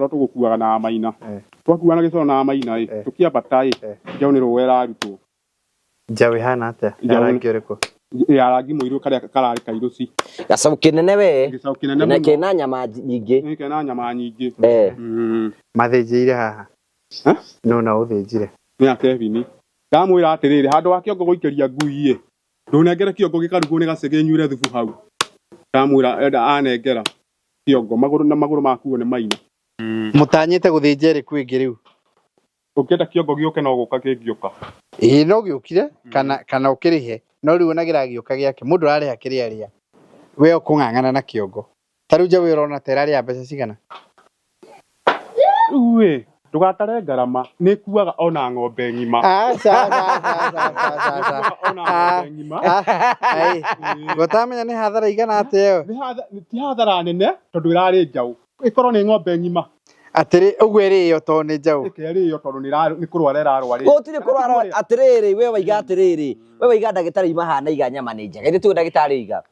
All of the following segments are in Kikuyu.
gĩcoro tũgũkuaga na maina. Twakua na gĩcoro na maina ĩ, tũkĩambata ĩ, njaũ nĩ rũa ĩrarutwo. Njaũ ĩhana atĩa? Ya rangi ũrĩkũ? Ya rangi mũirũ karĩa kararĩ kairũ ci. Gacaũ kĩnene we. Gĩcaũ kĩnene mũno. Kĩna nyama nyingĩ. Ĩ, kĩna nyama nyingĩ. Mathĩnjĩire haha? Eh? Nũ na ũthĩnjire? Nĩ ya Kevin. Ndamwĩra atĩrĩrĩ, handũ ha kĩongo gũikĩria ngui ĩ, ndũnengere kĩongo gĩkarugwo nĩ gacĩ kĩnyuĩre thubu hau. Ndamwĩra anengera kĩongo, magũrũ na magũrũ makuo nĩ maina. Mũtanyĩte gũthĩnja ĩrĩkũ ĩngĩ rĩu? Ũngĩenda kĩongo gĩũke no gũka kĩngĩũka. Ĩĩ no gĩũkire kana ũkĩrĩhe, no rĩu ona kĩragĩũka gĩake, mũndũ ararĩha kĩrĩa arĩa. We ũkũng'ang'ana na kĩongo. Ta rĩu njaũ ĩyo ũrona ta ĩrarĩha mbeca cigana? Rĩu ĩ, ndũgatare ngarama, nĩ ĩkuaga ona ng'ombe ng'ima. Aca, aca, aca, aca, aca, aca. Nĩ ĩkuaga ona ng'ombe ng'ima. Ai, gũtamenya nĩ hathara igana atĩa ĩyo? Nĩ ti hathara nene tondũ ĩrarĩ njaũ. Ĩkorwo nĩ ng'ombe ng'ima. Atĩrĩ, ũguo ĩrĩo tondũ nĩ njaũ. Ĩke ĩrĩo tondũ nĩ kũrwara ĩrarwarĩte. Gũtirĩ kũrwara atĩrĩrĩ, we waiga atĩrĩrĩ, we waiga ndagĩtarĩ imahana iga nyama nĩ njega. Ithuĩ tũĩ ndagĩtarĩ iga.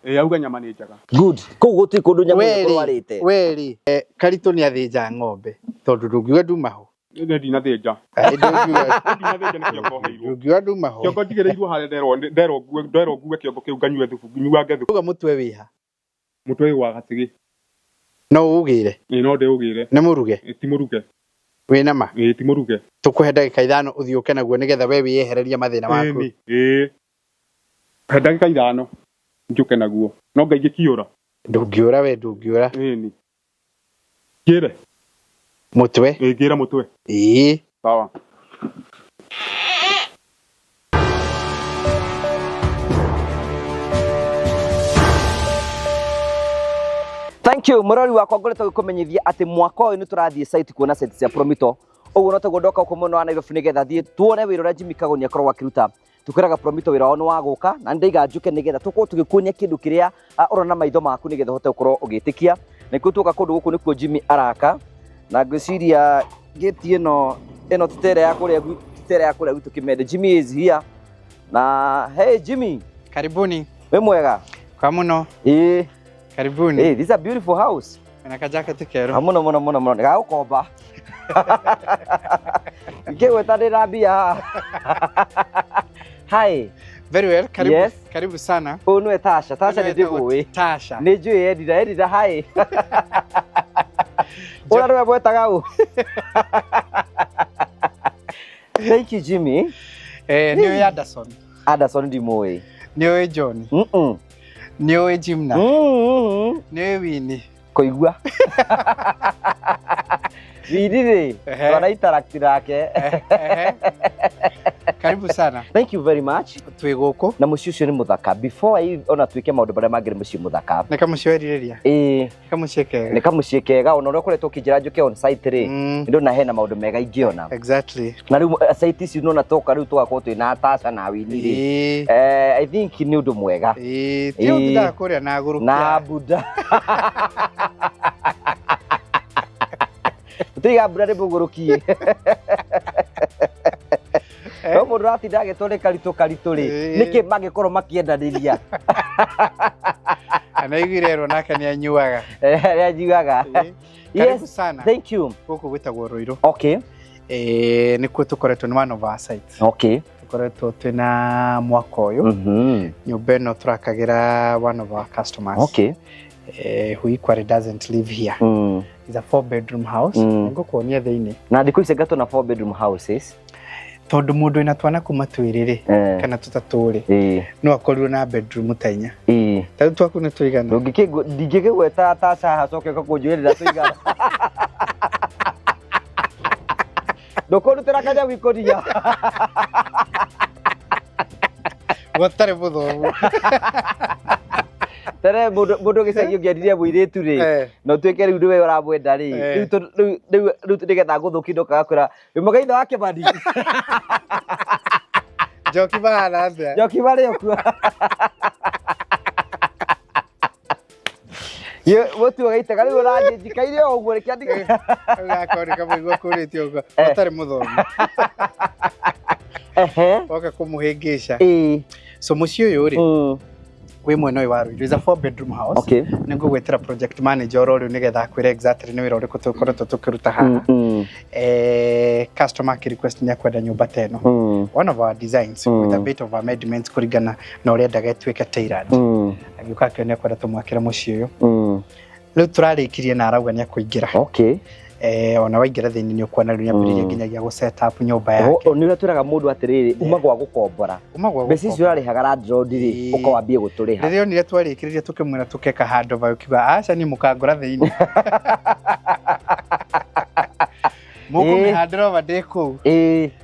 Ĩ, auga nyama nĩ njega. Good. Kũu gũtirĩ kũndũ nyamũ ĩyo ĩkũrwarĩte. We rĩ, Karitũ nĩ athĩnja ng'ombe tondũ ndũngiuga nduma ho. Nĩ ndinathĩnja. Ai, ndũngiuga. Nĩ ndinathĩnja nĩ kĩongo heirwo. Ndũngiuga nduma ho. Kĩongo njigĩrĩirwo harĩa nderwo ngue kĩongo kĩu nganyue thubu, nyuange thubu. Uga mũtwe wĩha? Mũtwe wĩ wa gacĩgĩ. No ũgĩre? Ĩ, no ndĩũgĩre. Nĩ mũruge? Ĩ, ti mũruge. Wĩna ma? Ĩ, ti mũruge. Tũkũhe ndagĩka 5 ũthiĩ ũke naguo nĩgetha we wĩyehererie mathĩna maku. Ĩni, ĩ. He ndagĩka 5 njũke naguo. No Ngai ingĩkĩũra. Ndũngĩũra we, ndũngĩũra. Ĩni. Ngĩre? Mũtwe. Ĩ, ngĩre mũtwe. Ĩ. Sawa. Thank you mũrori wakwa, ngoretwo gĩkũmenyithia atĩ mwaka ũyũ nĩ tũrathiĩ site kuona site cia Promito. Ũguo no taguo ndoka gũkũ mwena wa Nairobi nĩgetha thiĩ tuone wĩra ũrĩa Jimmy Kagoni akoragwo akĩruta. Tukwĩraga Promito wĩra wao nĩ wa gũka na nĩndaiga njũke nĩgetha tũkorwo tũgĩkuonia kĩndũ kĩrĩa ũrona na maitho maku nĩgetha ũhote gũkorwo ũgĩtĩkia. Na nĩkuo tuoka kũndũ gũkũ nĩkuo Jimmy araka na ngwĩciria gate ĩno ti ta ĩrĩa ya kũrĩa ti ta ĩrĩa ya kũrĩa gwitũ Kĩmende. Jimmy is here. Na hey Jimmy. Karibuni. Wĩ mwega? Kwa mũno. Ĩĩ. Karibuni. Hey, this is a beautiful house. Na kajaketi kerũ. Mũno mũno mũno mũno. Nĩgagũkomba. Ngĩgwĩta ndĩ na mbia haha. Hi. Very well. Karibu. Yes. Karibu sana. Ũyũ nĩwe Tasha. Tasha Ũyũ nĩ nĩwe ndĩmũĩ. Tasha. Nĩ njũĩ Edina. Edina, hi. Ũrĩa nĩwe mwetaga ũ? Thank you Jimmy. Nĩ ũĩ Anderson. Anderson ndimũĩ. Nĩ ũĩ John. Nĩ ũĩ Jimna. Nĩ ũĩ Winnie. Kũigua. Winnie rĩ, twana interact nake. Karibu sana. Thank you very much. Twĩ gũkũ. Na mũciĩ ũcio nĩ mũthaka. Before I ona twĩke maũndũ marĩa mangĩ nĩ mũciĩ mũthaka. Nĩ kamũciĩ werirĩria? Ĩĩ. Nĩ kamũciĩ kega. Nĩ kamũciĩ kega ona ũrĩa ũkoretwo ũkĩnjĩra njũke on site rĩ, ndona hena maũndũ mega ingĩona. Exactly. Na rĩu site ici nona toka rĩu tũgakorwo twĩna Tasha na Winnie rĩ. I think nĩ ũndũ mwega. Ĩĩ, ti ũtindaga kũrĩa na gũrũkia. Na Buddha. Tũtiga mbura nĩ mũgũrũkie. No mũndũ aratinda agĩtwo nĩ karitũ karitũ rĩ, nĩkĩ mangĩkorwo makĩendanĩria? Anaiguire erwo nake nĩ anyuaga. Nĩ anyuaga. Karibu sana. Thank you. Gũkũ gwĩtagwo Ruiru. Okay. Nĩkuo tũkoretwo nĩ one of our sites. Okay. Tũkoretwo twĩna mwaka ũyũ. Nyũmba ĩno tũrakagĩra one of our customers. Okay. Who equally doesn't live here. It's a 4-bedroom house. Nĩngũkuonia thĩinĩ. Na thikũ ici ngatũ na 4-bedroom houses. Tondũ mũndũ wĩna twana kuma twĩrĩ rĩ, kana tũtatũ rĩ, no akorirwo na bedroom ta 4. Ta rĩu twaku nĩ tũigana? Ndingĩkĩgweta Tasha haha acoke oke kũnjũrĩrĩra tũigana. Ndũkũrutĩra kanyamũ ikũnia. Gũtarĩ mũthomu. Tere mũndũ gĩcagi ũngĩendire mũirĩtu rĩ, na ũtuĩke rĩu nĩwe ũramwenda rĩ, rĩu nĩgetha ngũthũkie ndokaga kwĩra, wĩ mũgaitho wa Kĩmani? Njoki mahana atĩa? Njoki marĩ o kuo. Mũtu ũgaitĩka rĩu ũrathiĩ njikaire o ũguo reke andĩke. Ũgakorwo nĩ kamũigua kũrĩtie ũguo, ũtarĩ mũthomu. Oka kũmũhĩngĩca. So mũciĩ ũyũ rĩ, Wĩ mwena ũyũ wa Ruiru. It's a 4 bedroom house. Nĩ ngũgwĩtĩra project manager oro rĩu nĩgetha akwĩre exactly nĩ wĩra ũrĩkũ tũkoretwo tũkĩruta haha. Customer akĩ request nĩ akwenda nyũmba ta ĩno. One of our designs with a bit of amendments kũringana na ũrĩa endaga ĩtuĩke tailored. Agĩũka akĩona akwenda tũmwakĩre mũciĩ ũyũ. Rĩu tũrarĩkirie na arauga nĩ akũingĩra. Ona waingĩra thĩinĩ nĩ ũkuona rĩu nĩambĩrĩria nginyagia gũ set up nyũmba yake. Nĩ ũrĩa twĩraga mũndũ atĩrĩrĩ, uma gwa gũkombora, Uma gwa mbeca icio gũkombora. ũrarĩhaga landlord rĩ, ũkawambie gũtũrĩha. Rĩrĩa onire twarĩkĩrĩria tũkĩmwĩra tũkeka handover, ũkiuga aca niĩ mũkangora thĩinĩ, mũkũmĩhandĩra over ndĩ kũu.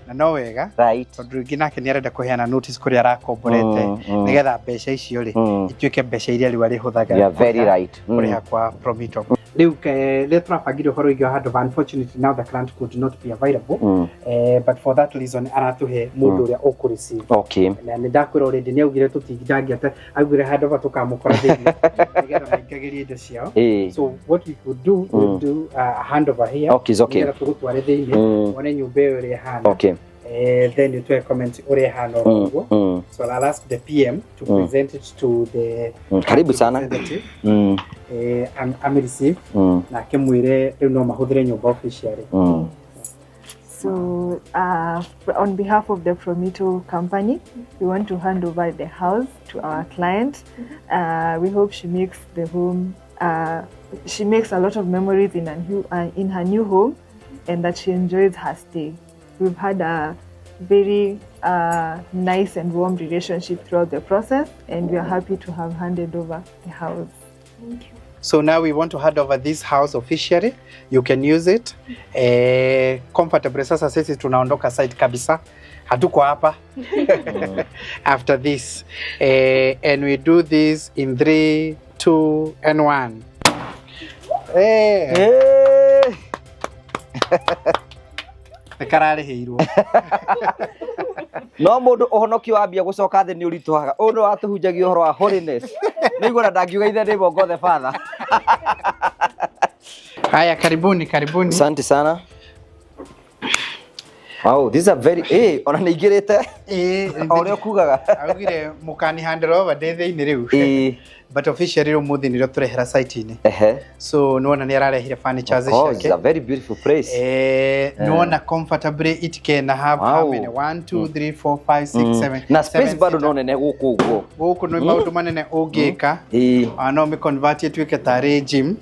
Na no wega, tondũ rĩngĩ nake nĩ arenda kũheana notice kũrĩa arakomborete, nĩgetha mbeca icio rĩ ituĩke mbeca iria rĩu arĩhũthagĩra You are very right. Kũrĩha kwa Promito. Rĩu rĩrĩa tũrabangire ũhoro wĩgiĩ wa handover, unfortunately now the client could not be available, but for that reason aratũhe mũndũ ũrĩa ũkũreceive. Na nĩ ndakwĩra already nĩ augire tũtingĩangĩate, augire handover tũkamũkora thĩinĩ nĩgetha maingagĩrie indo ciao. So what we could do, we'll do a handover here, Okay, it's okay. nĩgetha tũgũtware thĩinĩ, wone nyũmba ĩyo ũrĩa ĩhana. Then ũtũhe comment ũrĩa ĩhana o ũguo. So I'll ask the PM to present it to the Karibu sana. representative, am receive na akĩmwĩre rĩu no mahũthĩre nyũmba officially. So, on behalf of the Promito company, we want to hand over the house to our client. We hope she makes the home, she makes a lot of memories in her new home and that she enjoys her stay. We've had a very nice and warm relationship throughout the process, and we are happy to have handed over the house. Thank you. So now we want to hand over this house officially. You can use it comfortably. Sasa sisi tunaondoka site kabisa, hatuko hapa after this, and we do this in 3, 2 and 1. Nĩ kararĩhĩirwo. No mũndũ ũhonokio wambia gũcoka thĩ nĩ ũritũhaga. Ũyũ nĩ watũhunjagia ũhoro wa holiness, nĩ igua na ndangiuga ithe nĩ God the Father. Haya, karibuni, karibuni. Asante sana. Wow, this is a very ona nĩ ingĩrĩte o ũrĩa ũkugaga. Augire mũkanihandĩra over ndĩ thĩinĩ rĩu. But officially rĩu mũthĩ nĩrĩo tũrehera site-inĩ. So nĩwona nĩ ararehire furnitures Of course, it's ciake. a very beautiful place. Nĩwona comfortably it can have how many? 1, 2, 3, 4, 5, 6, 7. Na space bado no nene gũkũ ũguo. Gũkũ nĩ maũndũ manene ũngĩka. No mĩconvert ĩtuĩke tarĩ gym.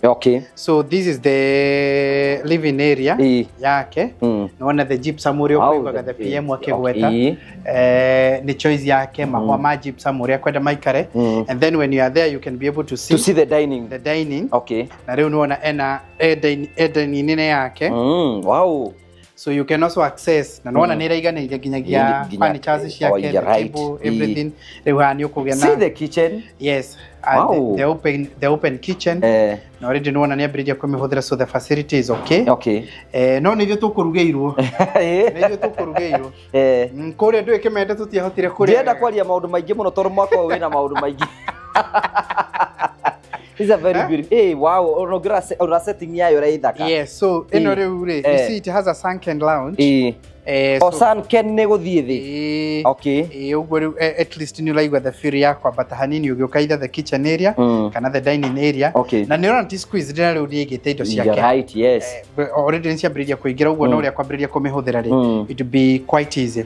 So this is the living area yake. Nĩwona the gypsum ũrĩa ũkũiguaga the PM akĩgweta. Nĩ choice yake, mahũa ma gypsum ũrĩa kwenda maikare. And then when you are there you can be able to see To see the dining. The dining. Na rĩu nĩwona ena e dining nene yake. So you can also access na nĩwona nĩ ĩraiganĩire nginyagia furnitures ciake, the table, everything. Rĩu haha nĩ ũkũgĩa See na the kitchen. Yes, the open kitchen. Na already nĩwona nĩ ambĩrĩria kũmĩhũthĩra, so the facility is okay. No nĩ ithuĩ tũkũrugĩirwo, nĩ ithuĩ tũkũrugĩirwo. Kũrĩa ndũĩ kĩmende tũtiahotire kũrĩa. Ndĩrenda kwaria maũndũ maingĩ mũno tondũ mwaka ũyũ wĩna maũndũ maingĩ. This is a very beautiful. Hey, wow, ona ũngĩrora ũrora setting yayo ũrĩa ĩthaka. Yes, so ĩno rĩu rĩ, you see it has a sunken lounge. O So, sunken nĩ gũthiĩ thĩ. Ĩĩ, ũguo rĩu at least nĩ ũraigua the feel ya kwambata hanini ũgĩũka either the kitchen area kana the dining area. Na nĩ ũrona ti squeeze na rĩu nĩ ĩgĩte indo You're ciake. right, yes. Already nĩ ciambĩrĩria kũingĩra ũguo, no ũrĩa kwambĩrĩria kũmĩhũthĩra rĩ, it will be quite easy.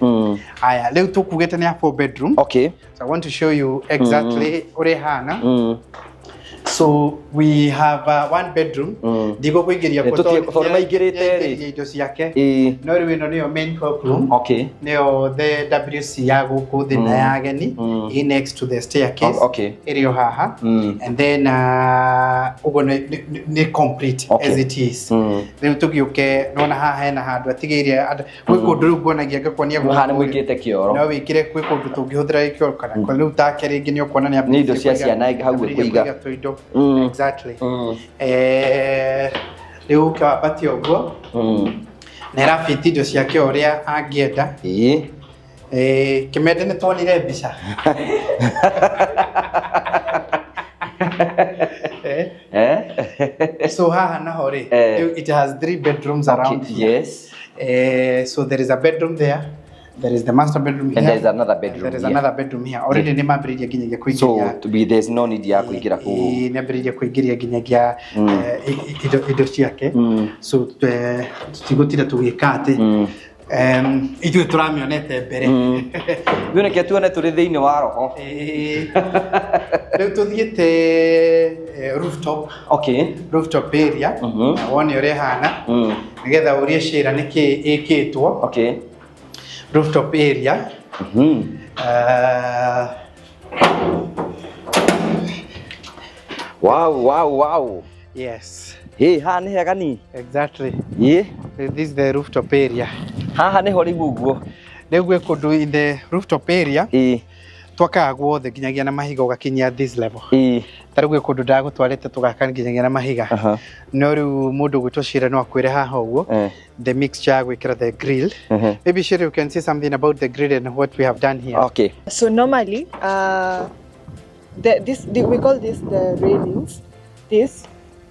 Haya, rĩu tũkugĩte nĩ ya 4 bedroom. So I want to show you exactly ũrĩa ĩhana. So we have one bedroom. Ndigũkũingĩria kuo Tondũ maingĩrĩte rĩ. nĩaingĩria indo ciake. No rĩu ĩno nĩyo main room. Nĩyo the WC ya gũkũ thĩ na ya ageni, ĩ next to the staircase. Ĩrĩ o haha. And then ũguo nĩ complete as it is. Rĩu tũgĩũke nona haha hena handũ atigĩire gwĩ kũndũ rĩu nguonagia ngakuonia Haha nĩ gũkũ rĩ. mwĩkĩrĩte kĩoro. No wĩkĩre kwĩ kũndũ tũngĩhũthĩra gĩkĩoro kana kwa rĩu take rĩngĩ nĩ ũkuona nĩ Nĩ indo cia ciana hau ambĩrĩirie kũiga. kũiga tũindo. Exactly. Rĩu ũke wambatie ũguo na ĩrabiti indo ciake o ũrĩa angĩenda. Kĩmende nĩ tuonire mbica. So haha naho rĩ, rĩu it has three bedrooms around here. So there is a bedroom there. There is the master bedroom here. And there is another bedroom There is here. another bedroom here. Already nĩ mambĩrĩirie nginyagia So kũingĩria to be there's no need ya kũingĩra kũu. Ĩĩ, nĩ ambĩrĩirie kũingĩria nginyagia indo ciake. So tũtigũtinda tũgĩka atĩ ithuĩ tũramĩonete mbere. Ithuĩ reke tuone tũrĩ thĩinĩ wa roho. Ĩĩ. Rĩu tũthiĩte rooftop. Okay. Rooftop area. Na wone ũrĩa ĩhana. Nĩgetha ũrie cira nĩkĩ ĩkĩtwo. Okay. Rooftop area. Wow, wow, wow. Yes. Hey, haha nĩ hega ni. Exactly. Ĩ, This is the rooftop area. haha nĩho rĩu ũguo. Rĩu gwĩ kũndũ in the rooftop area. Ĩ, Twakaga guothe nginyagia na mahiga ũgakinyia this level. Ĩ. Ta rĩu gwĩ kũndũ ndagũtwarĩte tũgaka nginyagia na mahiga. No rĩu mũndũ ũgwĩtwo Shira no akwĩre haha ũguo. The mixture ya gwĩkĩra the grill. Maybe Shira, you can say something about the grill and what we have done here. Okay. So normally, we call this the railings. This,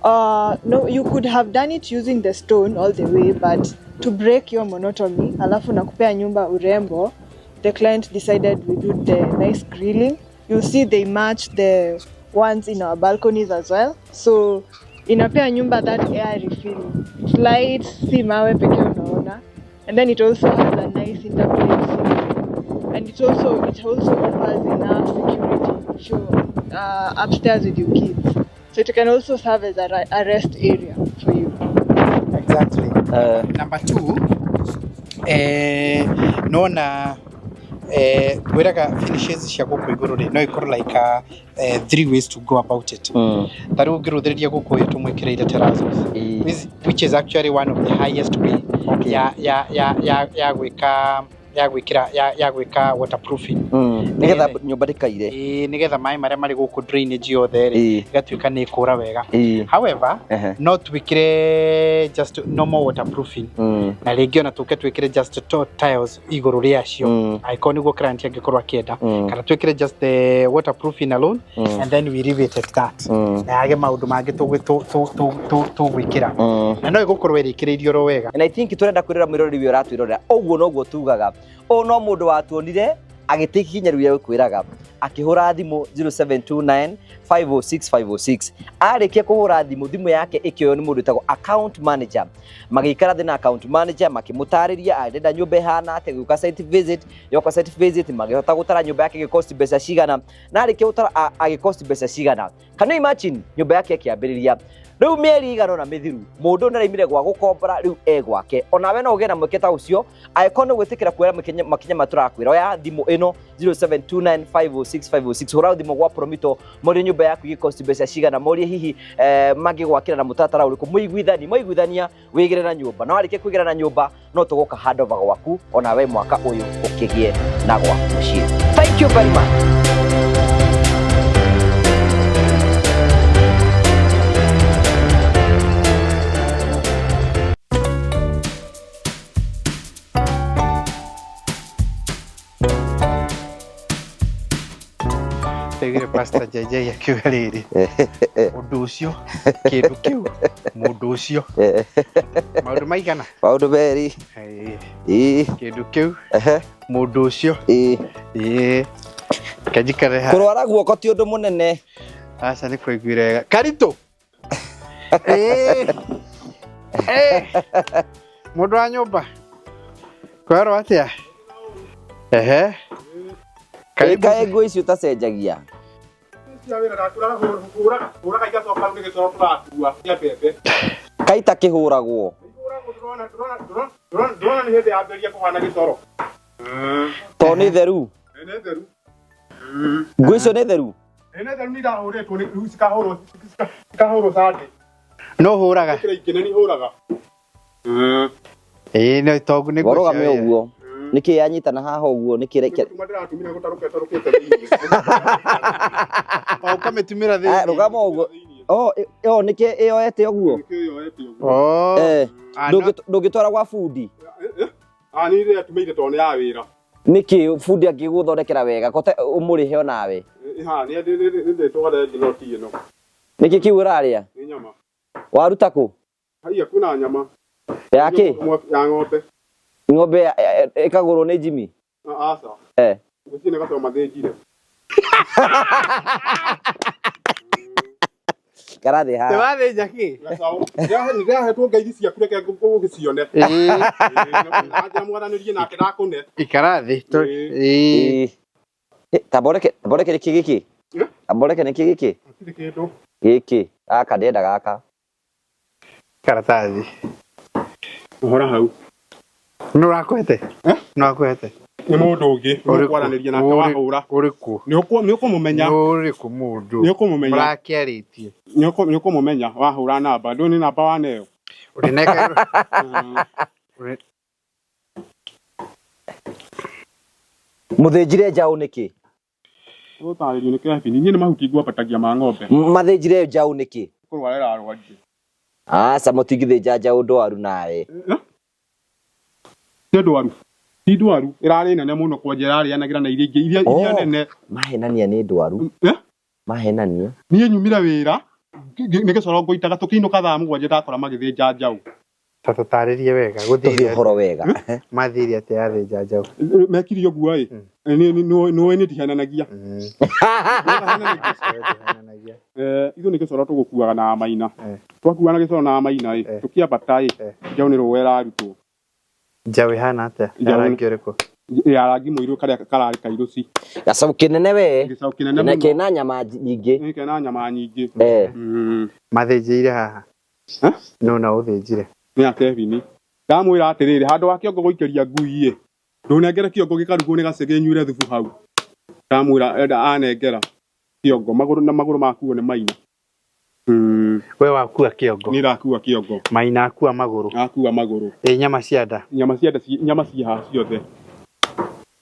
no, you could have done it using the stone all the way, but to break your monotony, alafu na kupea nyumba urembo, the client decided we do the nice grilling. You'll see they match the ones in our balconies as well. So inapea nyumba that airy feeling. It's light, si mawe pekee unaona. And then it also has a nice interplay. And it also offers enough security if you're upstairs with your kids. So it can also serve as a rest area for you. Exactly. Number 2, nona wĩraga finishes cia gũkũ igũrũ rĩ, no ikorwo like 3 ways to go about it. Ta rĩu ũngĩrũthĩrĩria gũkũ ũyũ tũmwĩkĩrĩire terrazos, which is actually one of the highest way ya gwĩka ya gwĩkĩra ya gwĩka waterproofing. Nĩgetha nyũmba ndĩkaire. Ĩĩ, nĩgetha maĩ marĩa marĩ gũkũ drainage yothe rĩ, ĩgatuĩka nĩ ĩkũra wega. However, no twĩkĩre just normal waterproofing. Na rĩngĩ ona tũke twĩkĩre just tiles igũrũ rĩacio. Angĩkorwo nĩguo client angĩkorwo akĩenda. Kana twĩkĩre just the waterproofing alone, and then we leave it at that. Na yage maũndũ mangĩ tũgwĩkĩra. Na no ĩgũkorwo ĩrĩkĩrĩirio oro wega. And I think tũrenda kwĩrora mwĩroreri ũyũ ũratwĩrorera ũguo noguo tugaga. Ũyũ no mũndũ watuonire agĩtĩkia ikinya rĩu rĩa gũkwĩraga akĩhũra thimũ 0729 506 506. Arĩkia kũhũra thimũ, thimũ yake ĩkĩoywo nĩ mũndũ wĩtagwo account manager. Magĩikara thĩ na account manager makĩmũtarĩria arenda nyũmba ĩhana atĩa, gũka site visit, yoka site visit magĩhota gũtara nyũmba yake ĩgĩcost mbeca cigana, na arĩkia gũtara agĩcost mbeca cigana. Can you imagine nyũmba yake ĩkĩambĩrĩria rĩu mĩeri igana ũna mĩthiru mũndũ nĩaraimire gwa gũkombora rĩu e gwake. Onawe no ũgĩe na mweke ta ũcio angĩkorwo nĩ gwĩtĩkĩra kuoya makinya maya tũrakwĩra. Oya thimũ ĩno 0729 506 506, hũra thimũ gwa Promito morie nyũmba yaku ĩgĩcost mbeca cigana, morie hihi mangĩgwakĩra na mũtaratara ũrĩkũ, mũiguithani mwaiguithania wĩgĩre na nyũmba, na warĩkia kwĩgĩra na nyũmba no tũgũka handover gwaku onawe mwaka ũyũ ũkĩgĩe na gwaku mũciĩ. Thank you very much. Tegire Pastor JJ akiuga rĩrĩ, ũndũ ũcio, kĩndũ kĩu, mũndũ ũcio. Maũndũ maigana? Maũndũ merĩ. Ĩĩ. Kĩndũ kĩu, mũndũ ũcio. Ĩĩ. Ĩĩ. Kenjikare haha. Kũrwara guoko ti ũndũ mũnene. Aca nĩ kũiguire wega. Karitũ. Ĩĩ. Ĩĩ. Mũndũ wa nyũmba. Kwerwo atĩa? Ehe. Kaĩ nguo ici ũtacenjagia? Kaita kĩhũragwo. Ndũrona nĩ hĩndĩ yambĩrĩria kũhana gĩcoro. To nĩ theru? Nĩ theru. Nguo icio nĩ theru? Nĩ theru nĩ irahũrĩtwo rĩu cikahũrwo cikahũrwo sande. No hũraga. Kĩrĩa ingĩ nĩ hũraga. Ĩĩ no tongu nĩ nguo Warũgame cia wĩra. ũguo. Nĩkĩ yanyitana haha ũguo? Nĩkĩ reke? Ndĩratũmire gũtarũkĩte thĩinĩ. O ũkamĩtumĩra thĩinĩ. Rũgama ũguo. Oh, ĩyo nĩkĩ ĩyoete ũguo? Nĩkĩ ĩyoete ũguo? Oh. Ndũngĩtwara gwa bundi? Ah, niĩ ndĩratumĩire tondũ nĩ ya wĩra. Nĩkĩ bundi angĩgũthondekera wega kote ũmũrĩhe onawe? Ha, nĩ ndĩtwara ĩngĩ no ti ĩno. Nĩkĩ kĩu ũrarĩa? Nĩ nyama. Waruta kũ? Haiya, kwĩna nyama. Ya kĩ? Ya ng'ombe. Ng'ombe ĩkagũrwo nĩ Jimmy. Aca. Eh. Gũtirĩ nĩ gacaũ mathĩnjire. Karathĩ haha. Nĩwathĩnja kĩ? Gacaũ. Ndĩrahetwo ngeithi ciaku reke ũgĩcione. Anjĩra mwaranĩrie nake ndakũne. Ikara thĩ. Ĩĩ. Ĩĩ. Ĩĩ. Tamboreke, tamboreke nĩkĩ gĩkĩ? Eh? Tamboreke nĩkĩ gĩkĩ? Hatirĩ kĩndũ. Gĩkĩ. Gaka ndĩrenda gaka. Karatathi. Ũhora hau. Nũ ũrakũhete? Eh? Nũ ũrakũhete? Nĩ mũndũ ũngĩ. Ũrĩkũ? Ũkwaranĩria nake wahũra. Ũrĩkũ? Nĩ ũkũmũmenya. Ũrĩkũ mũndũ? Nĩ ũkũmũmenya. Mũrakĩarĩtie. Nĩ ũkũmũmenya wahũra namba. Ndũĩ nĩ namba waneo. Ũrĩnengerwo. Mũthĩnjire njaũ nĩkĩ? Ũgũtarĩrio nĩ Kevin. Niĩ nĩ mahuti ngwambatagia ma ng'ombe. Mathĩnjire njaũ nĩkĩ? Kũrwara ĩrarwarire. Aca mũtingĩthĩnja njaũ ndwaru nawe. Ti ndwaru. Ti ndwaru. Ĩrarĩ nene mũno kwanja ĩrarĩanagĩra na iria ingĩ. Iria Oh. nene. Mahenania nĩ ndwaru. Eh? Mahenania. Niĩ nyumire wĩra nĩ gĩcoro ngũitaga tũkĩinũka thaa mũgwanja ndakora magĩthĩnja njaũ. Ta tũtarĩrie wega. Tũhe Gũthire ũhoro wega. mathire atĩa yathĩnja njaũ? Mekire ũguo ĩ. Nĩũĩ niĩ ndihenanagia. Ndihenanagia. Ithuĩ nĩ gĩcoro tũgũkuaga na maina. Eh. Twakua na gĩcoro na maina ĩ. Eh. Tũkĩambata ĩ. Eh. Njaũ nĩ rũa ĩrarutwo. Njaũ ĩhana atĩa? Ya Njaũ- rangi ũrĩkũ? Ya rangi mũirũ karĩa kararĩ kairũ ci. Gacaũ kĩnene we. Gĩcaũ kĩnene Na mũno. kĩna nyama nyingĩ. Nĩ kena nyama nyingĩ. Eh. Mathĩnjĩire haha. Eh? Nũ na ũthĩnjire? Nĩ ya Kevin. Ndamwĩra atĩrĩrĩ, handũ wa kĩongo gũikĩria ngui ĩ, ndũnengere kĩongo gĩkarugwo nĩ gacĩ kĩnyuĩre thubu hau. Ndamwĩra anengera kĩongo, magũrũ na magũrũ makuo nĩ maina. We wakua kĩongo. Niĩ ndakua kĩongo. Maina akua magũrũ. Akua magũrũ. Ĩ nyama cia nda. Nyama cia nda nyama ciĩ haha ciothe.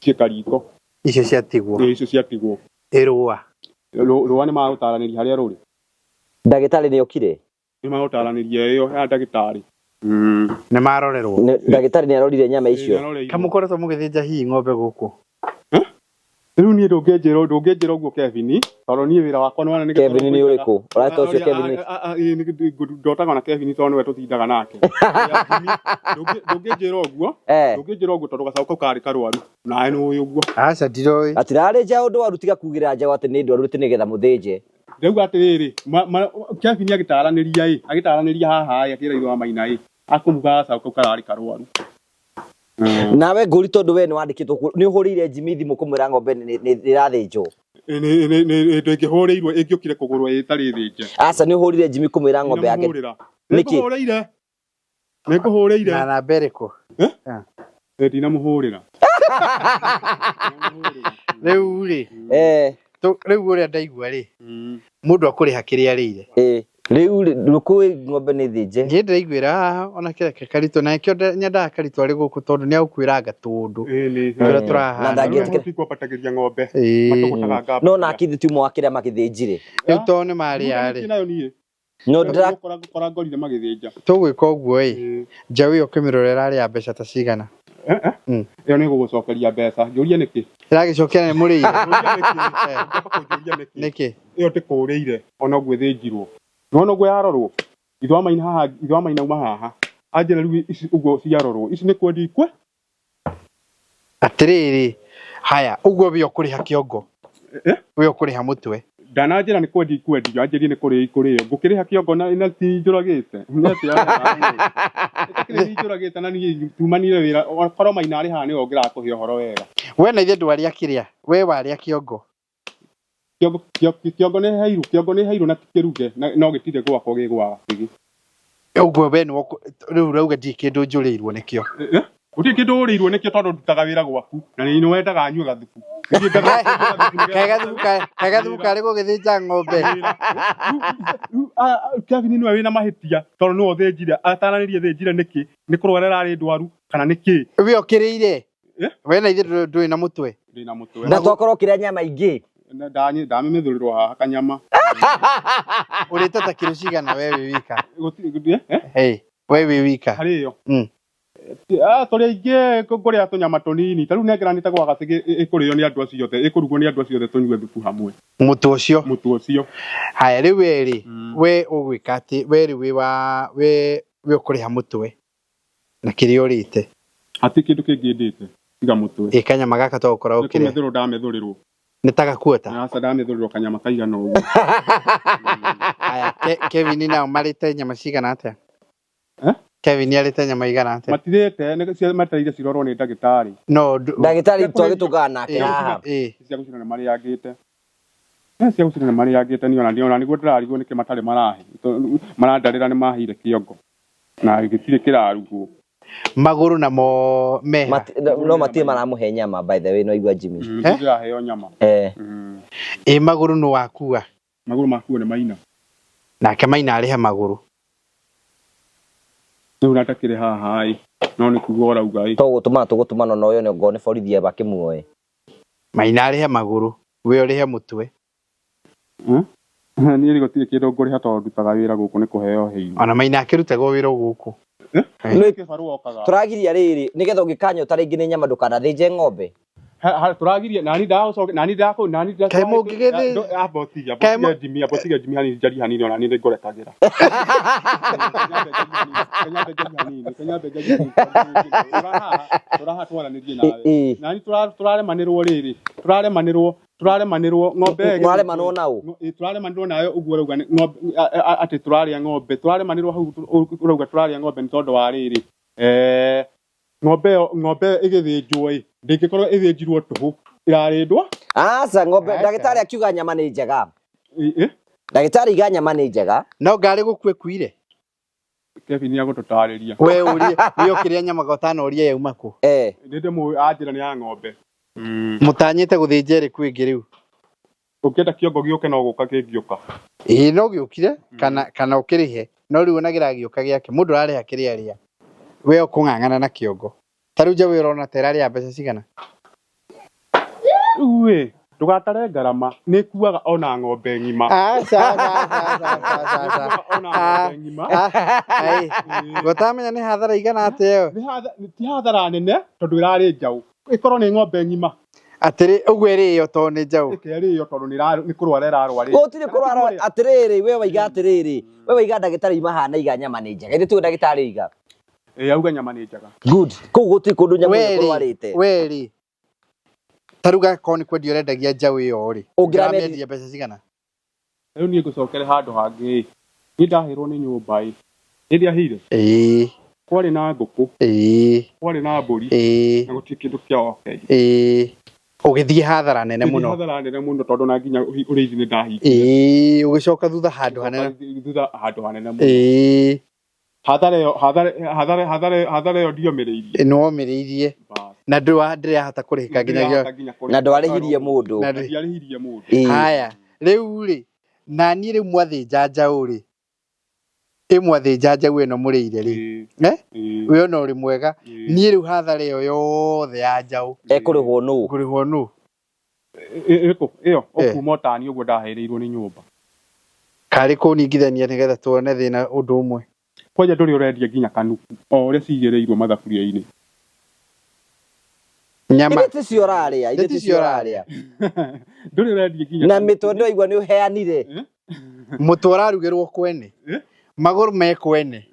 Ciĩ kariko. Icio ciatigwo. Ĩ icio ciatigwo. Ĩ rũa. Rũa nĩ magũtaranĩria harĩa rũrĩ. Ndagĩtarĩ nĩ okire? Nĩ magũtaranĩria ĩyo ya ndagĩtarĩ. Nĩ marorerwo. Ndagĩtarĩ nĩ arorire nyama icio. Kamũkoretwo mũgĩthĩnja hihi ng'ombe gũkũ? Rĩu niĩ ndũngĩnjĩra ũguo Kevin, tondũ niĩ wĩra wakwa nĩ wana nĩ Kevin nĩ ũrĩkũ? Ũrata ũcio Kevin. Ndotaga na Kevin tondũ nĩwe tũtindaga nake. Ndũngĩnjĩra ũguo. Ndũngĩnjĩra ũguo tondũ gacaũ kau karĩ karwaru. Nawe nĩ ũĩ ũguo. Aca ndiroĩ. Atirarĩ njaũ ndwaru tiga kugĩra njaũ atĩ nĩ ndwaru atĩ nĩgetha mũthĩnje. Ndauga atĩrĩrĩ, Kevin agĩtaranĩria ĩ, agĩtaranĩria haha ĩ, akĩra ithe wa Maina ĩ, akũmuga gacaũ kau kararĩ karwaru. Nawe ngũri tondũ we nĩ wandĩkĩtwo nĩ ũhũrĩire Jimmy thimũ kũmwĩra ng'ombe nĩ ĩrathĩnjwo. Ndĩngĩhũrĩirwo ĩngĩũkire kũgũrwo ĩtarĩ thĩnje. Aca nĩ ũhũrĩire Jimmy kũmwĩra ng'ombe yake. Nĩkĩ? Nĩngũhũrĩire. Nĩngũhũrĩire. Na namba ĩrĩkũ? Ndinamũhũrĩra. Rĩu rĩ. Rĩu ũrĩa ndaigua rĩ. Mũndũ akũrĩha kĩrĩa arĩire. Rĩu rũkũĩ ng'ombe nĩ thĩnje. Niĩ ndĩraiguĩra haha ona kĩreke Karitũ na nĩkĩo nyendaga Karitũ arĩ gũkũ tondũ nĩ agũkwĩranga tũũndũ. Tũrĩa tũrahana. Na ndangĩetĩkĩra. Kwambatagĩria ng'ombe. No nake ithuĩ tiuma wa kĩrĩa magĩthĩnjire. Rĩu tondũ nĩ marĩa rĩ. Nayo niĩ. No ndĩra Kora ngorire magĩthĩnja. Tũgwĩka ũguo ĩ. Njaũ ĩyo ũkĩmĩrora ĩrarĩ ya mbeca ta cigana? Ĩyo nĩ gũgũcokeria mbeca. Njũria nĩkĩ? Ĩragĩcokia nĩ mũrĩire. Nĩkĩ? Ĩyo ndĩkũrĩire ona ũguo ĩthĩnjirwo. Nĩwona ũguo yarorwo? Ithe wa Maina haha, ithe wa Maina auma haha. Anjĩra rĩu ici ũguo ciarorwo. Ici nĩ kwendio ikwe? Atĩrĩrĩ, haya, ũguo we ũkũrĩha kĩongo. We ũkũrĩha mũtwe. Ndananjĩra nĩ kwendio ikwendio, anjĩrie nĩ kũrĩo ikũrĩo. Ngũkĩrĩha kĩongo na ti njũragĩte. Nĩ atĩa Ĩtakĩrĩ ni njũragĩte na niĩ tumanire wĩra. Korwo Maina arĩ haha nĩwe ũngĩrakũhe ũhoro wega. We na ithe ndwarĩa kĩrĩa? We warĩa kĩongo. Kĩongo nĩ heirũ, kĩongo nĩ heirũ na ti kĩruge, no gĩtirĩ gwakwa gĩ gwa Gacĩgĩ. Ũguo we nĩ rĩu ũrauga ndirĩ kĩndũ njũrĩirwo nĩkĩo. Gũtirĩ kĩndũ ũrĩirwo nĩkĩo tondũ ndutaga wĩra gwaku na nĩ wendaga nyue gathubu. Kaĩ gathubu karĩ gũgĩthĩnja ng'ombe. Kevin nĩwe wĩna mahĩtia tondũ nĩwe ũthĩnjire, ataranĩrie thĩnjire nĩkĩ, nĩ kũrwara ĩrarĩ ndwaru kana nĩkĩ. We ũkĩrĩire? We na ithe ndũrĩ na mũtwe. Ndĩ na mũtwe. Na twakorwo ũkĩrĩa nyama ingĩ. Ndamĩmĩthũrĩrwo haha kanyama. Ũrĩte ta kiro cigana we wĩ wika? We wĩ wika. Harĩ ĩyo. Tũrĩ aingĩ ngũrĩa tũnyama tũnini. Ta rĩu nengeranĩte gwa Gacĩgĩ ĩkũrĩo nĩ andũ acio othe, ĩkũrugwo nĩ andũ acio othe tũnyue thubu hamwe. Mũtu ũcio. Mũtu ũcio. Haya rĩu we rĩ, we ũgwĩka atĩ we rĩu wĩ wa we we ũkũrĩha mũtwe na kĩrĩa ũrĩte. Hatirĩ kĩndũ kĩngĩ ndĩte tiga mũtwe. Ĩ kanyama gaka to ũkoragwo Nĩ ũkĩrĩa. kũmethũrwo ndamethũrĩrwo. Nĩ ta gakuota. Aca ndamethũrĩrwo kanyama kaigana ũguo. Aya, Kevin nao marĩte nyama cigana atĩa? Eh? Kevin arĩte nyama igana atĩa? Matirĩte nĩ metereire cirorwo nĩ ndagĩtarĩ. No Ndagĩtarĩ twagĩtũngana nake haha. Cia gũcina nĩ marĩangĩte. Cia gũcina nĩ marĩangĩte niĩ ona ona nĩguo ndĩrarigwo nĩkĩ matarĩ marahe. Marandarĩra nĩ maheire kĩongo. Na gĩtirĩ kĩrarugwo. Magũrũ namo meha. No matirĩ maramũhe nyama by the way no igua Jimmy. Ndĩraheo nyama. Ĩ magũrũ nũ wakua? Magũrũ makuo nĩ Maina. Nake Maina arĩhe magũrũ. Rĩu na ndakĩrĩ haha ĩ. No nĩ kuga ũrauga ĩ. Tũgũtũmana tũgũtũmana no ũyũ nĩ borithi makĩmuoe. Maina arĩhe magũrũ, we ũrĩhe mũtwe. Niĩ gũtirĩ kĩndũ ngũrĩha tondũ ndutaga wĩra gũkũ nĩ kũheo heirwo. Ona Maina akĩrutagwo wĩra gũkũ. Kĩbarũa okaga. Tũragiria rĩrĩ nĩgetha ũngĩkanyota rĩngĩ nĩ nyama ndũkanathĩnje ng'ombe. Tũragiria nani ndagũcoke nani ndakũ nani Kaĩ mũngĩgĩthĩ- Abotiga abotiga Jimmy abotiga Jimmy hanini njari hanini ona niĩ nĩngũrekagĩra. Kenya njari hanini Kenya njari hanini tũraha twaranĩrie nawe. Nani tũraremanĩrwo rĩrĩ tũraremanĩrwo ng'ombe ĩyo Mũraremanwo na ũ? Tũraremanĩrwo nayo ũguo ũrauga ng'ombe atĩ tũrarĩa ng'ombe tũraremanĩrwo hau ũrauga tũrarĩa ng'ombe nĩ tondũ wa rĩrĩ ng'ombe ĩyo ĩgĩthĩnjwo ĩ ndĩngĩkorwo ĩthĩnjirwo tũhũ ĩrarĩndwo. Aca ng'ombe ndagĩtarĩ akiuga nyama nĩ njega. Ndagĩtarĩ iga nyama nĩ njega. No ngarĩ gũkua ĩkuire. Kevin nĩagũtũtarĩria. We ũrie, we ũkĩrĩa nyama ũtanoria yauma kũ? Nĩ ndĩmũĩ anjĩra nĩ ya ng'ombe. Mũtanyĩte gũthĩnja ĩrĩkũ ĩngĩ rĩu? Ũngĩenda kĩongo gĩũke no gũka kĩngĩũka. Ĩĩ no gĩũkire kana ũkĩrĩhe no rĩu ona kĩragĩũka gĩake mũndũ ararĩha kĩrĩa arĩa. We ũkũng'ang'ana na kĩongo. Ta rĩu njaũ ĩyo ũrona ta ĩrarĩa mbeca cigana? Rĩu ĩ ndũgatare ngarama nĩ ĩkuaga ona ng'ombe ng'ima. Aca aca aca aca aca. Ona ng'ombe ng'ima. Gũtamenya nĩ hathara igana atĩa ĩyo? Ti hathara nene tondũ ĩrarĩ njaũ. Ĩkorwo nĩ ng'ombe ng'ima. Atĩrĩ ũguo ĩrĩo tondũ nĩ njaũ. Ĩkerĩo tondũ nĩ kũrwara ĩrarwarĩte. Gũtirĩ kũrwara atĩrĩrĩ we waiga atĩrĩrĩ we waiga ndagĩtarĩ imahana iga nyama nĩ njega. Ithuĩ tiwe ndagĩtarĩ iga. Ĩ auga nyama nĩ njega. Good. Kũu gũtirĩ kũndũ nyamũ ĩyo ĩkũrwarĩte. We rĩ ta rĩu gakorwo nĩ kwendia ũrendagia njaũ ĩyo rĩ ũngĩramĩendia mbeca cigana? Rĩu niĩ ngũcokere handũ hangĩ ĩ. Niĩ ndaheirwo nĩ nyũmba ĩ. Nĩ ndiaheire? Ĩĩ. Kwarĩ na ngũkũ. Ĩĩ. Kwarĩ na mbũri. Ĩĩ. Na gũtirĩ kĩndũ kĩokeire. Ĩĩ. Ũgĩthiĩ hathara nene mũno. Hathara nene mũno tondũ na nginya ũrĩithi nĩ ndahingire. Ĩĩ, ũgĩcoka thutha handũ hanene. Thutha handũ hanene mũno. Ĩĩ. Hathara ĩyo hathara ĩyo ndiomĩrĩirie. Nĩ womĩrĩirie. Na ndĩrahota kũrĩhĩka nginyagia. Na ndwarĩhirie mũndũ. Na ndiarĩhirie mũndũ. Haya, rĩu rĩ na niĩ rĩu mwathĩnja njaũ rĩ ĩ mwathĩnja njaũ ĩno mũrĩire rĩ we ona ũrĩ mwega niĩ rĩu hathara ĩyo yothe ya njaũ Ekũrĩhwo nũ? Ngũrĩhwo nũ? Ĩrĩkũ ĩyo ũkuma ũtani ũguo ndahereirwo nĩ nyũmba. Karĩ kũningithania nĩgetha tuone thĩna ũndũ ũmwe. Kwanja ndũrĩ ũrendia nginya kanuku o ũrĩa cigĩrĩirwo mathaburia-inĩ. Nyama. Ithuĩ ticio ũrarĩa, ithuĩ ticio ũrarĩa. Ndũrĩ ũrendia nginya Na mĩtwe ndĩraigua nĩ ũheanire. Mũtwe ũrarugĩrwo kwene. Magũrũ me kwene.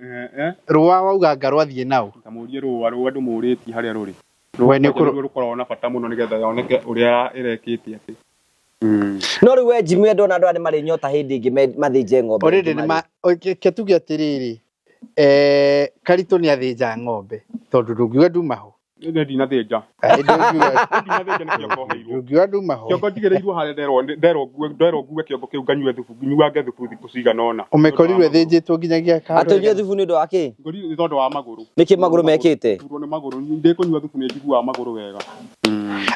Rũa wauga anga rwathiĩ nao. Kamũrie rũa rũa ndũmũrĩtie harĩa rũrĩ. We nĩ Rũa rũkoragwo na bata mũno nĩgetha yoneke ũrĩa ĩrekĩte atĩ. No rĩu we Jimmy ndona andũ aya nĩ marĩ nyota hĩndĩ ĩngĩ mathĩnje ng'ombe. Already nĩ ma reke tuge atĩrĩrĩ Karitũ nĩ athĩnja ng'ombe tondũ ndũngiuga nduma ho. Nĩ ndinathĩnja. Ndinathĩnja nĩ kĩongo heirwo. Ndũngiuga nduma ho. Kĩongo njigĩrĩirwo harĩa nderwo ngue kĩongo kĩu nganyue thubu nyuange thubu thikũ cigana ũna. Ũmĩkorirwo ĩthĩnjĩtwo nginyagia Atĩ ũnyue thubu nĩ ũndũ wa kĩ? Ngorire nĩ tondũ wa magũrũ. Nĩkĩ magũrũ mekĩte? Turwo nĩ magũrũ ndĩkũnyua thubu nĩ njiguaga magũrũ wega.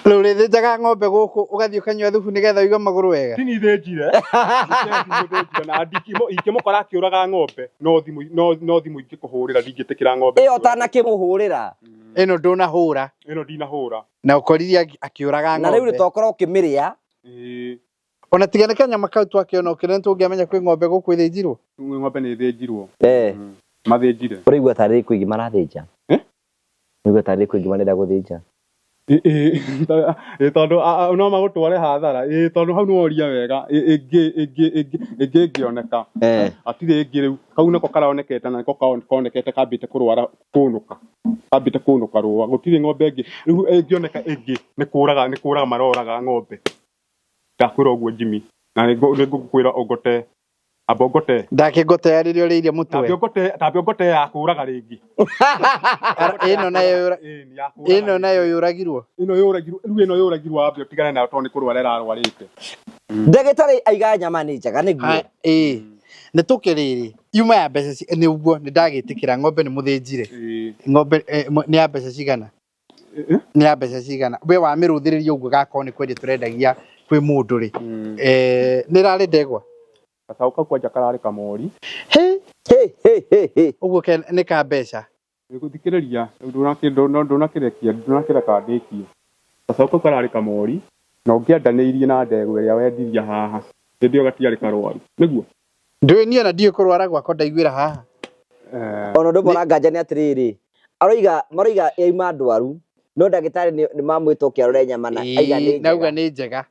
Rĩu ũrĩthĩnjaga ng'ombe gũkũ ũgathiĩ ũkanyua thubu nĩgetha ũigue magũrũ wega. Tini thĩnjire. Thĩnjire na ingĩmũkora akĩũraga ng'ombe no thimũ ingĩkũhũrĩra ndingĩtĩkĩra ng'ombe. Ĩyo ũtanakĩmũhũrĩra. Ĩno ndũnahũra. Ĩno ndinahũra. Na ũkorire akĩũraga Na rĩu ng'ombe. tokorwo ũkĩmĩrĩa. Ona tiga nĩ kanyama kau twakĩona ũkĩrĩa nĩtũngĩamenya kwĩ ng'ombe gũkũ ĩthĩnjirwo. Ng'ombe nĩ ĩthĩnjirwo. Eh. Mathĩnjire. Ũraigua tarĩ kwĩ ingĩ marathĩnja? Ũraigua tarĩ kwĩ ingĩ marenda gũthĩnja? Ĩ tondũ no magũtware hathara. Ĩ tondũ hau nĩworia wega. Ĩngĩ ĩngĩ ĩngĩ ĩngĩ ĩngĩoneka. Hatirĩ ĩngĩ rĩu. Kau nĩko karonekete na nĩko konekete kambĩte kũrwara kũnũka. Kambĩte kũnũka rũa. Gũtirĩ ng'ombe ĩngĩ. Rĩu ĩngĩoneka ĩngĩ nĩ kũraga nĩ kũraga maroraga ng'ombe. Ndakwĩra ũguo Jimmy. Na nĩngũkwĩra ũngote. Amba ũngote. Ndakĩngotea rĩrĩa ũrĩirie mũtwe. Tambe ũngote ya kũraga rĩngĩ. Ĩno nayo ĩno nayo yũragirwo. Ĩno yũragirwo, rĩu ĩno yũragirwo wambe ũtigane nayo tondũ nĩ kũrwara ĩrarwarĩte. Ndagĩtarĩ aiga nyama nĩ njega nĩguo. Ĩĩ. Nĩ tũkĩrĩrĩ yuma ya mbeca nĩ ũguo nĩ ndagĩtĩkĩra ng'ombe nĩ mũthĩnjire. Ng'ombe nĩ ya mbeca cigana? Nĩ ya mbeca cigana? We wamĩrũthĩrĩria ũguo gakorwo nĩ kwendia tũrendagia kwĩ mũndũ rĩ. Nĩ ĩrarĩ ndegwa? Gacaũ kau kwanja kararĩ kamori. He he he he he. Ũguo nĩ ka mbeca. Nĩgũthikĩrĩria ndũnakĩrekia ndũnakĩreka ndĩkie. Gacaũ kau kararĩ kamori na ũngĩendanĩirie na ndegwa ĩrĩa wendirie haha hĩndĩ ĩyo gatiarĩ karwaru. Nĩguo? Ndũĩ niĩ ona ndiũĩ kũrwara gwakwa ndaiguĩra haha. Ona ũndũ ũmwe ũranganja nĩ atĩrĩrĩ, aroiga maroiga yauma ndwaru no ndagĩtarĩ nĩ mamwĩta oke arore nyama na aiga nĩ Nauga njega. nĩ njega.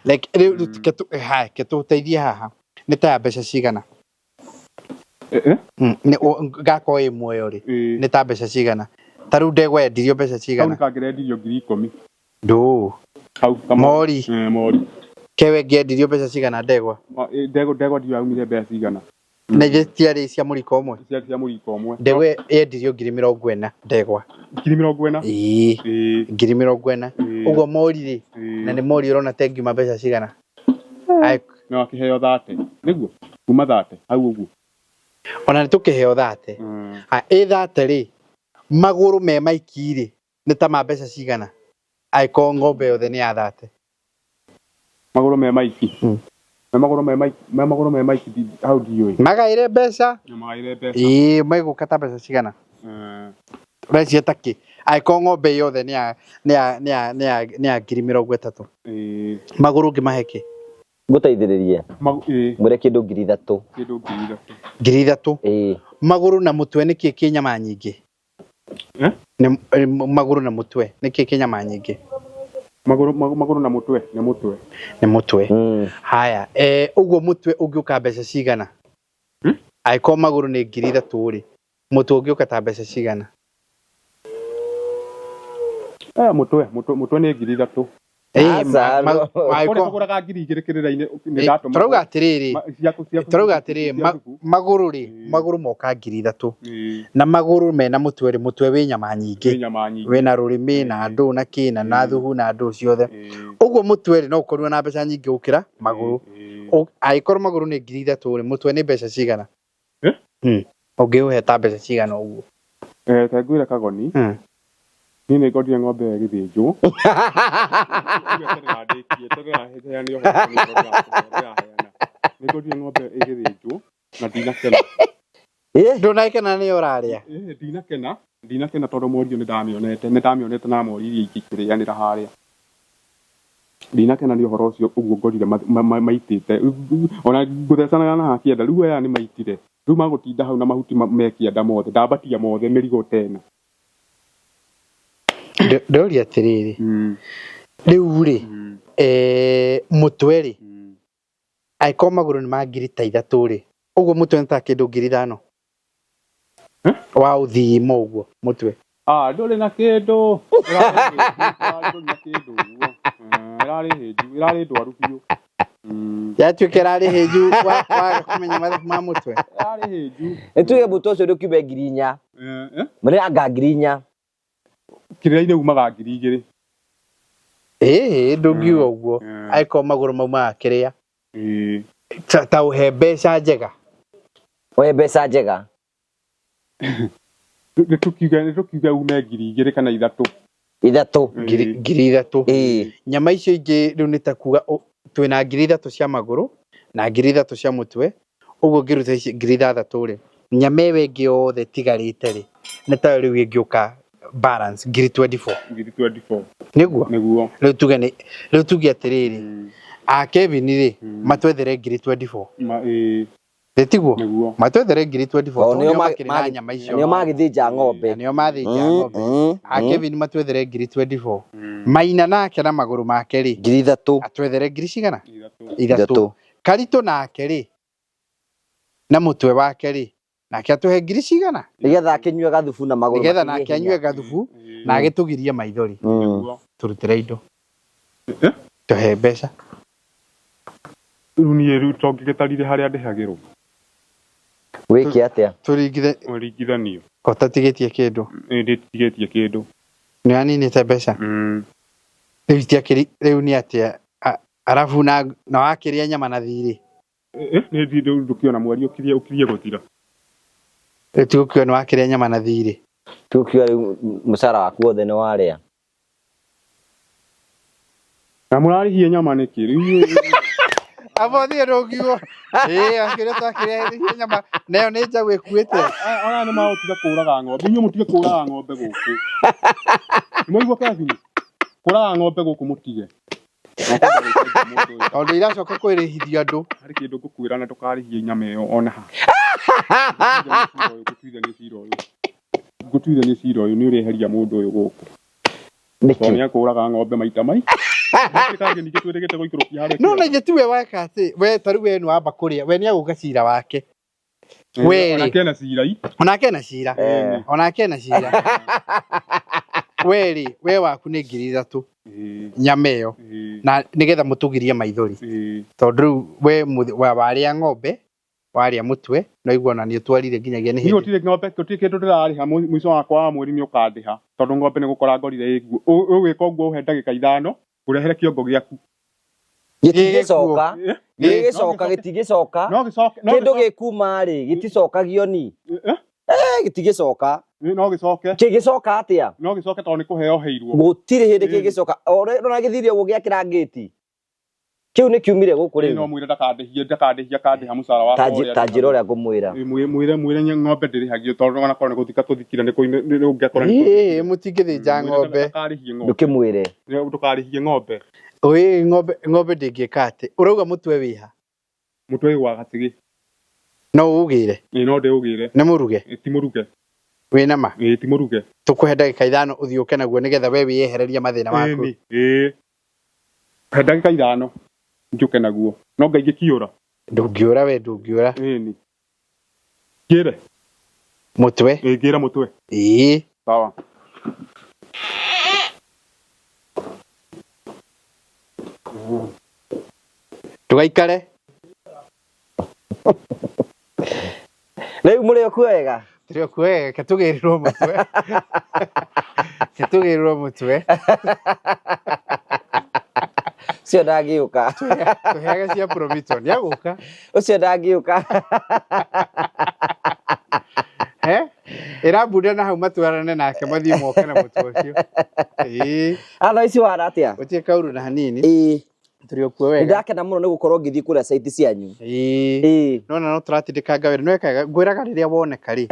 Like rĩu ke tũteithie haha. Nĩ ta ya mbeca cigana? Gakorwo ĩ muoyo rĩ, nĩ ta mbeca cigana? Ta rĩu ndegwa yendirio mbeca cigana? Kau nĩkangĩrendirio 10,000. Ndũ. Hau Mori. Mori. Kewe ngĩendirio mbeca cigana ndegwa? Ndegwa ndiũĩ yaumire mbeca cigana. Na ithe ciarĩ cia mũrika ũmwe? Ciarĩ cia mũrika ũmwe. Ndegwa yendirio 40,000 ndegwa. 40,000? Ĩĩ. 40,000. Ũguo mori rĩ, na nĩ mori ũrona ta ĩngiuma mbeca cigana? No akĩheo 30. Nĩguo? Kuma 30 hau ũguo. Ona nĩ tũkĩheo 30. Ĩ 30 rĩ, magũrũ me maiki rĩ, nĩ ta ma mbeca cigana? Angĩkorwo ng'ombe yothe nĩ ya 30. Magũrũ me maiki? Me magũrũ me maiki, me magũrũ me maiki hau ndiũĩ. Magaĩre mbeca? Magaĩre mbeca. Ĩĩ, megũka ta mbeca cigana? Ũreciria ta kĩ? Angĩkorwo ng'ombe yothe nĩ ya nĩ ya nĩ ya nĩ ya nĩ ya 30,000. Magũrũ ũngĩmahe kĩ? Ngũteithĩrĩrie. Ngũre kĩndũ 3,000. Kĩndũ 3,000. 3,000. Ĩĩ. Magũrũ na mũtwe nĩ kĩ kĩ nyama nyingĩ? Nĩ magũrũ na mũtwe nĩ kĩ kĩ nyama nyingĩ? Magũrũ na mũtwe nĩ mũtwe. Nĩ mũtwe. Haya, ũguo mũtwe ũngĩũka mbeca cigana? Angĩkorwo magũrũ nĩ 3,000 rĩ, mũtwe ũngĩũka ta mbeca cigana? Mũtwe mũtwe nĩ 3,000. Tũgũraga 2,000 kĩrĩra-inĩ nĩ ndatũma. Tũrauga atĩrĩrĩ, tũrauga atĩrĩrĩ, magũrũ rĩ, magũrũ moka 3,000. Na magũrũ mena mũtwe rĩ, mũtwe wĩ nyama nyingĩ. Wĩna rũrĩmĩ na ndũ na kĩ na thuhu na ndũ ciothe. Ũguo mũtwe rĩ, no ũkorirwo na mbeca nyingĩ gũkĩra magũrũ. Angĩkorwo magũrũ nĩ 3,000 rĩ, mũtwe nĩ mbeca cigana? Ũngĩũhe ta mbeca cigana ũguo? Reke ngwĩre Kagoni. Niĩ nĩ ngorire ng'ombe ĩyo ĩgĩthĩnjwo. Nĩ ngorire ng'ombe ĩyo ĩgĩthĩnjwo na ndinakena. Ndũnakena nĩyo ũrarĩa? Ndinakena, ndinakena tondũ mori ĩyo nĩndamĩonete, nĩndamĩonete na mori iria ingĩ ikĩrĩanĩra harĩa. Ndinakena nĩ ũhoro ũcio ũguo ngorire maitĩte. Ona ngũthecanaga na haha kĩanda, rĩu aya nĩ maitire. Rĩu magũtinda hau na mahuti me kĩanda mothe, ndambatia mothe mĩrigo tena. Ndĩroria atĩrĩrĩ, rĩu rĩ, mũtwe rĩ, angĩkorwo magũrũ nĩ ma 3,000 rĩ, ũguo mũtwe nĩ ta kĩndũ 5,000? Wa ũthii ũguo mũtwe. Ndũrĩ na kĩndũ. Ndũrĩ na kĩndũ ũguo. Ĩrarĩ hĩnju, ĩrarĩ ndwaru biũ. Yatuĩka ĩrarĩ hĩnju waga kũmenya mathabu ma mũtwe. Ĩrarĩ hĩnju. Nĩ tuge mũtwe ũcio ndũkiume 4,000. Mũrĩ anga 4,000. Kĩrĩra-inĩ umaga 2,000. Ĩĩ, ndũngiuga ũguo. Angĩkorwo magũrũ maumaga kĩrĩa. Ta ũhe mbeca njega. Ũhe mbeca njega. Nĩ tũkiuge ume 2,000 kana 3. 3. 3,000. Nyama icio ingĩ rĩu nĩ ta kuga twĩna 3,000 cia magũrũ na 3,000 cia mũtwe. Ũguo ngĩruta ici 6,000 rĩ, nyama ĩyo ĩngĩ yothe ĩtigarĩte rĩ, nĩ tayo rĩu ĩngĩũka balance 24,000. 24,000. Nĩguo? Nĩguo. Rĩu tuge nĩ, rĩu tuge atĩrĩrĩ, a Kevin rĩ, matwethere 24,000. Ĩtiguo? Nĩguo. Matwethere ngiri 24 O, tondũ nĩo nĩo makĩrĩ na nyama icio. Nĩo magĩthĩnja ng'ombe. Na nĩo mathĩnja ng'ombe. A Kevin matwethere ngiri 24. Maina nake na magũrũ make rĩ, Ngiri ithatũ. Atwethere ngiri cigana? Ithatũ. Ithatũ. Karitũ nake rĩ, na mũtwe wake rĩ, nake atũhe ngiri cigana? Nĩgetha akĩnyue gathubu na magũrũ. Nĩgetha makĩgĩe nake hinya. anyue gathubu na agĩtũgirie maithori. Nĩguo. Tũrutĩre indo. Tũhe mbeca. Rĩu niĩ rĩu to ngĩgĩtarire harĩa ndĩhagĩrwo. Wĩke atĩa? Tũringithe Ũringithanio. ko ũtatigĩtie kĩndũ. Ĩ ndĩtigĩtie kĩndũ. Nĩ waninĩte mbeca. Rĩu itiakĩri rĩu nĩ atĩa? Arabu na wakĩrĩa nyama na thirĩ. Nĩ thiĩ rĩu ndũkĩona mweri ũkirie gũthira. Rĩu tigũkiuga nĩ wakĩrĩa nyama na thirĩ. Tũkiuga rĩu mũcara waku wothe nĩ warĩa. Na mũrarĩhie nyama nĩkĩ? Rĩu inyuĩ- Abo thiĩ ndũngiugo. Ĩĩ akĩrĩa twakĩrĩa nyama nayo nĩ njaũ ĩkuĩte. Aya nĩ magũtiga kũraga ng'ombe. Inyuĩ mũtige kũraga ng'ombe gũkũ. Nĩmwaigua Kevin? Kũraga ng'ombe gũkũ mũtige. Tondũ iracoka kwĩrĩhithia andũ. Harĩ kĩndũ ngũkwĩra na ndũkarĩhie nyama ĩyo ona ha. Ngũtuithania cira ũyũ. Ngũtuithania cira ũyũ nĩ ũreheria mũndũ ũyũ gũkũ. Nĩkĩ? Tondũ nĩakũraga ng'ombe maita mai. Kangĩ ningĩ twĩrĩgĩte gũikũrũkia harĩa. No na ithe tiwe weka atĩ we ta rĩu we nĩ wamba kũrĩa we nĩ agũka cira wake. We rĩ. Onake ena cira i. Onake ena cira. Onake ena cira. We rĩ, we waku nĩ ngiri ithatũ nyama ĩyo na nĩgetha mũtũgirie maithori. Tondũ rĩu we warĩa ng'ombe warĩa mũtwe no igua ona nĩ ũtwarire nginyagia nĩ Niĩ hĩndĩ. gũtirĩ ng'ombe gũtirĩ kĩndũ ndĩrarĩha mũico wakwa wa mweri nĩ ũkandĩha tondũ ng'ombe nĩ gũkora ngorire ĩguo. Ũgwĩka ũguo ũhe ndagĩka ithano ũrehere kĩongo gĩaku. Gĩtingĩcoka. Gĩgĩcoka gĩtingĩcoka. No gĩcoke. Kĩndũ gĩkuma rĩ gĩticokagio ni. Gĩtingĩcoka. No gĩcoke. Kĩgĩcoka atĩa? No gĩcoke tondũ nĩ kũheo heirwo. Gũtirĩ hĩndĩ kĩngĩcoka. O ũrĩa gĩthire ũguo gĩakĩra ngĩti. Kĩu nĩ kiumire gũkũ rĩu. No mwĩre ndakandĩhie ndakandĩhie akandĩha mũcara wakwa. Ta njĩra ũrĩa ngũmwĩra. Mwĩre ng'ombe ndĩrĩhagio tondũ ona korwo nĩ gũthika tũthikire nĩ ũngĩakora nĩ Ĩĩ mũtingĩthĩnja ng'ombe. Ndũkarĩhie ng'ombe. Ndũkĩmwĩre. Ndũkarĩhie ng'ombe. Ĩĩ ng'ombe ng'ombe ndĩngĩka atĩ. Ũrauga mũtwe wĩha? Mũtwe wĩ wa gacĩgĩ. No ũũgĩre? Ĩĩ no ndĩũgĩre. Nĩ mũruge? Ti mũruge. Wĩna ma? Ĩĩ ti mũruge. Tũkũhe ndagĩka ithano ũthiĩ ũke naguo nĩgetha we wĩyehererie mathĩna maku. Ĩĩ. He ndagĩka ithano njũke naguo. No Ngai ngĩkĩũra. Ndũngĩũra we ndũngĩũra. Ĩĩ. Ngĩre. Mũtwe? Ĩĩ ngĩra mũtwe. Ĩĩ. Sawa. Ndũgaikare. Rĩu mũrĩ okuo wega? Tũrĩ okuo wega, reke tũgĩrĩrwo mũtwe. Reke tũgĩrĩrwo mũtwe. Ũcio ndangĩũka. Tũheage cia Promito, nĩ agũka. Ũcio ndangĩũka. Ĩra mbunda na hau matwarane nake mathiĩ moke na mũtwe ũcio. Ĩĩ. Atha ici wara atĩa? Gũtirĩ kaũru na hanini. Ĩĩ. Tũrĩ okuo wega. Nĩndakena mũno nĩ gũkorwo ngĩthiĩ kũrĩa site cianyu. Ĩĩ. Nona no tũratindĩkanga wĩra. Nĩwekaga ngwĩraga rĩrĩa woneka rĩ.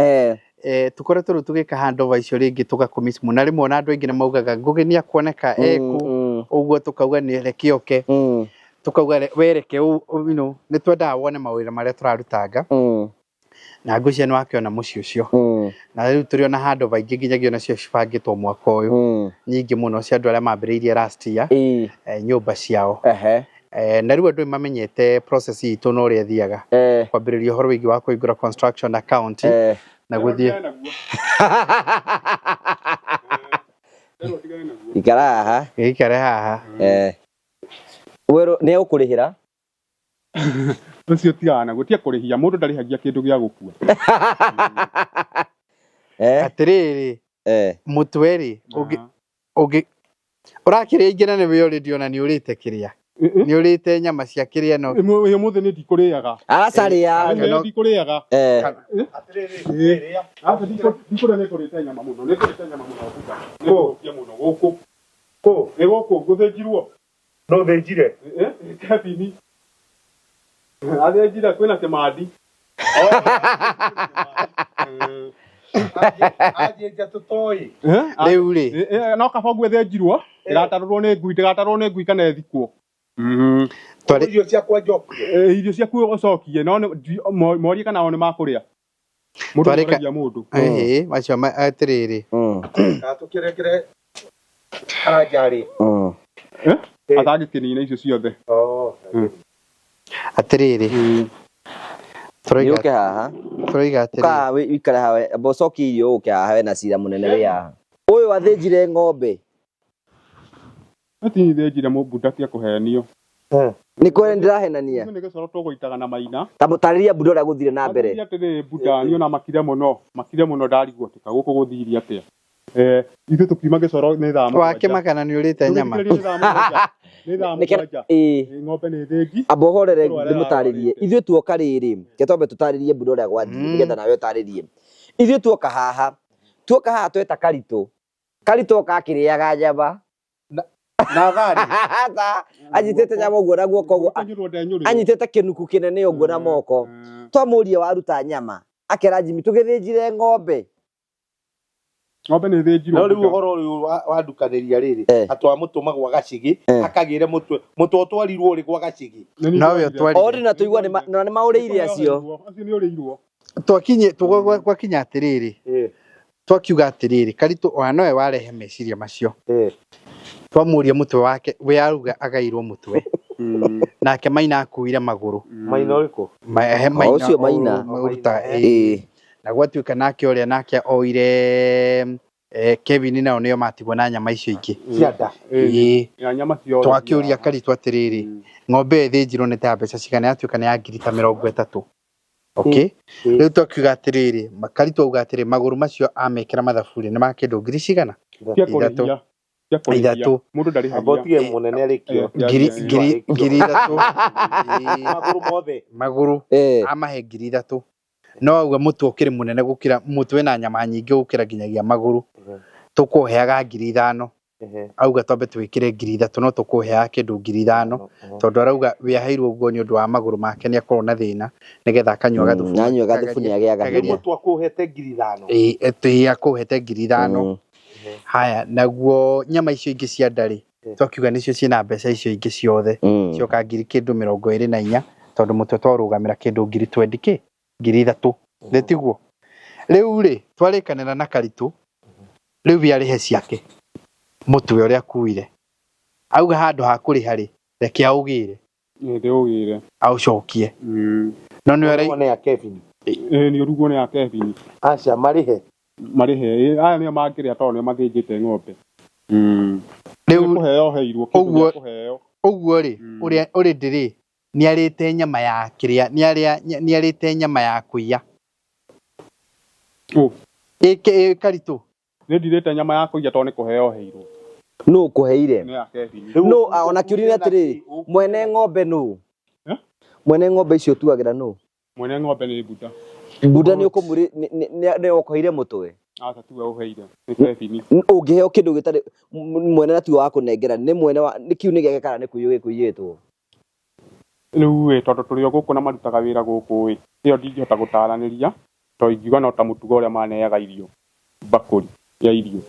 Tũkoretwo rĩu tũgĩka handover icio rĩngĩ tũgakũmiss mũno. Na rĩmwe ona andũ aingĩ nĩ maugaga Ngũgĩ nĩ akuoneka ekũ. Ũguo tũkauga nĩ reke oke. Tũkauga we reke you know, nĩ twendaga wone mawĩra marĩa tũrarutanga. Na ngwĩciria nĩ wakĩona mũciĩ ũcio. Na rĩu tũrĩ ona handover ingĩ nginyagia onacio cibangĩtwo mwaka ũyũ. Nyingĩ mũno cia andũ arĩa mambĩrĩirie last year. Nyũmba ciao. Na rĩu andũ nĩ mamenyete process itũ na ũrĩa ĩthiaga. Kwambĩrĩria ũhoro wĩgiĩ wa kũhingũra construction account. Na gũthiĩ. Ikara haha. Ikare haha. Werũ nĩ egũkũrĩhĩra? Ũcio tigana naguo, tiga kũrĩhia mũndũ ndarĩhagia kĩndũ gĩa gũkua. Atĩrĩrĩ, mũtwe rĩ, ũngĩ ũrakĩrĩa ingĩ na nĩwe already ona nĩ ũrĩte kĩrĩa. Nĩ ũrĩte nyama cia kĩrĩa no. Ĩyo mũthĩ nĩ ndikũrĩaga. Aca rĩa. Nĩ ndikũrĩaga. Atĩrĩrĩ, aca ndikũrĩa nĩ ngũrĩte nyama mũno, nĩ ngũrĩte nyama mũno buda. Nĩ ngũrĩte mũno gũkũ. Kũ? Nĩ gũkũ ngũthĩnjirwo. No thĩnjire? Kevin. Athĩnjire kwĩna kĩmandi. Anjĩnja tũtoĩ. Rĩu rĩ. No kaba ũguo ĩthĩnjirwo, ĩgatarũrwo nĩ ngui, ndĩgatarũrwo nĩ ngui kana ĩthikwo. Twarĩ Irio ciakwa njokie. Irio ciaku ũcokie no morie kana o nĩ makũrĩa. Mũndũ Twarĩka- nĩoragia mũndũ. ĩhĩ macio atĩrĩrĩ. Kana tũkĩrekere anja rĩ. Eh? Atangĩkĩnina icio ciothe. Oh. Atĩrĩrĩ. Tũroiga Nĩũke haha. Tũroiga atĩrĩrĩ. Ũka wĩikare haha amba ũcokie irio ũke haha wena cira mũnene wĩ haha. Ũyũ athĩnjire ng'ombe. Ati thĩnjire mũmbunda tia kũhenio. Nĩ kwere ndĩrahenania. Nĩ gĩcoro tũgũitaga na maina. Ta mũtarĩria mbunda ũrĩa gũthire na mbere. Athiĩ atĩrĩ mbunda niĩ ona makire mũno ndarigwo atĩ gũkũ gũthire atĩa. Ithuĩ tũkiuma gĩcoro nĩ thaa mũgwanja. Wakĩmaka na nĩ ũrĩte nyama. Nĩ thaa mũgwanja. Nĩ thaa mũgwanja. Ĩĩ. Ng'ombe nĩ thĩnji. Amba ũhorere Ũrĩa ndĩmũtarĩrie. ararwarĩte. Ithuĩ tuoka rĩrĩ, reke twambe tũtarĩrie mbunda ũrĩa gwathire nĩgetha nawe ũtarĩrie. Ithuĩ tuoka haha, tuoka haha tweta Karitũ. Karitũ oka akĩrĩaga nyama. Na thani. Anyitĩte nyama ũguo na guoko ũguo. Kũnyũrwo ndenyũrĩrwo. Anyitĩte kĩnuku kĩnene ũguo na moko. Twamũria waruta nyama. Akera Jimmy tũgĩthĩnjire ng'ombe. Ng'ombe nĩ ĩthĩnjirwo. No rĩu ũhoro ũyũ wandukanĩria rĩrĩ atwamũtũma gwa gacigi akagĩre mũtwe mũtwe ũtwarirwo rĩ gwa gacigi. Nowe ũtwarire. Ori na tũigua na nĩ maũrĩire acio. Acio nĩ ũrĩirwo. Twakinye gwakinya atĩrĩrĩ. Twakiuga atĩrĩrĩ Karitũ ona nowe warehe meciria macio. Twamũria mũtwe wake we auga agairwo mũtwe. Nake Maina akuire magũrũ. Maina ũrĩkũ? He Maina Ũcio Maina. ũruta Ĩĩ. Na gwatuĩka nake ũrĩa nake oire Kevin nao nĩo matigwo na nyama icio ingĩ. Cia nda. Ĩĩ. Ya nyama ciothe. Twakĩũria Karitũ atĩrĩrĩ ng'ombe ĩyo ĩthĩnjirwo nĩ ta mbeca cigana yatuĩka nĩ ya ngiri ta mĩrongo ĩtatũ. Okay. Rĩu twakiuga atĩrĩrĩ Karitũ auga atĩrĩ magũrũ macio amekĩra mathabu-rĩ nĩ ma kĩndũ ngiri cigana? Cia kũrĩhia. Cia kũrĩhia. Ithatũ. Mũndũ ndarĩhagia. Amba ũtige mũnene arĩkio. Ngiri ngiri ngiri ithatũ. Magũrũ mothe. Magũrũ. Amahe ngiri ithatũ. No auga mũtwe ũkĩrĩ mũnene gũkĩra mũtwe na nyama nyingĩ gũkĩra nginyagia magũrũ. Tũkũheaga ngiri ithano. Auga twambe twĩkĩre ngiri ithatũ no tũkũheaga kĩndũ ngiri ithano tondũ arauga we aheirwo ũguo nĩ ũndũ wa magũrũ make nĩ akorwo na thĩna nĩgetha akanyua gathubu. Nanyua gathubu nĩ agĩaga hinya. Mũtwe akũhete ngiri ithano. Ĩĩ akũhete ngiri ithano. Haya naguo nyama icio ingĩ cia nda rĩ twakiuga nĩcio ciĩna mbeca icio ingĩ ciothe cioka ngiri kĩndũ mĩrongo ĩrĩ na inya tondũ mũtwe twarũgamĩra kĩndũ ngiri twendi kĩ ngiri ithatũ nĩ tiguo. Rĩu rĩ twarĩkanĩra na Karitũ rĩu we arĩhe ciake mũtwe ũrĩa akuire auga handũ ha kũrĩha rĩ reke aũgĩre. Ndĩũgĩre. Aũcokie. No nĩ Ũrugwo nĩ ya Kevin. Ĩĩ nĩ ũrugwo nĩ ya Kevin. Aca marĩhe. Marĩhe. Aya nĩo mangĩrĩa tondũ nĩo mathĩnjĩte ng'ombe. Rĩu kũheo heirwo kĩndũ gĩa kũheo. Ũguo rĩ ũrĩa already rĩ nĩ arĩte nyama ya kĩrĩa nĩ arĩte nyama ya kũiya. Ĩ Karitũ. Nĩ ndirĩte nyama ya kũiya tondũ nĩ kũheo heirwo. Nũ ũkũheire? Nĩ ya Kevin. Nũ ona kĩũria nĩ atĩrĩrĩ mwene ng'ombe nũ? Mwene ng'ombe icio ũtuagĩra nũ? Mwene ng'ombe nĩ Mbunda. Mbunda nĩ ũkũmũrĩ nĩ ũkũheire mũtwe? Aca tiwe ũheire. Nĩ Kevin. Ũngĩheo kĩndũ gĩtarĩ mwene na tiwe wa kũnengera nĩ mwene wa nĩ kiu nĩ gĩake kana nĩ kũiywo gĩkũiyĩtwo? Rĩu ĩ tondũ tũrĩ o gũkũ na marutaga wĩra gũkũ ĩ ĩyo ndingĩhota gũtaranĩria tondũ ingiuga no ta mũtugo ũrĩa maneaga irio mbakũri ya irio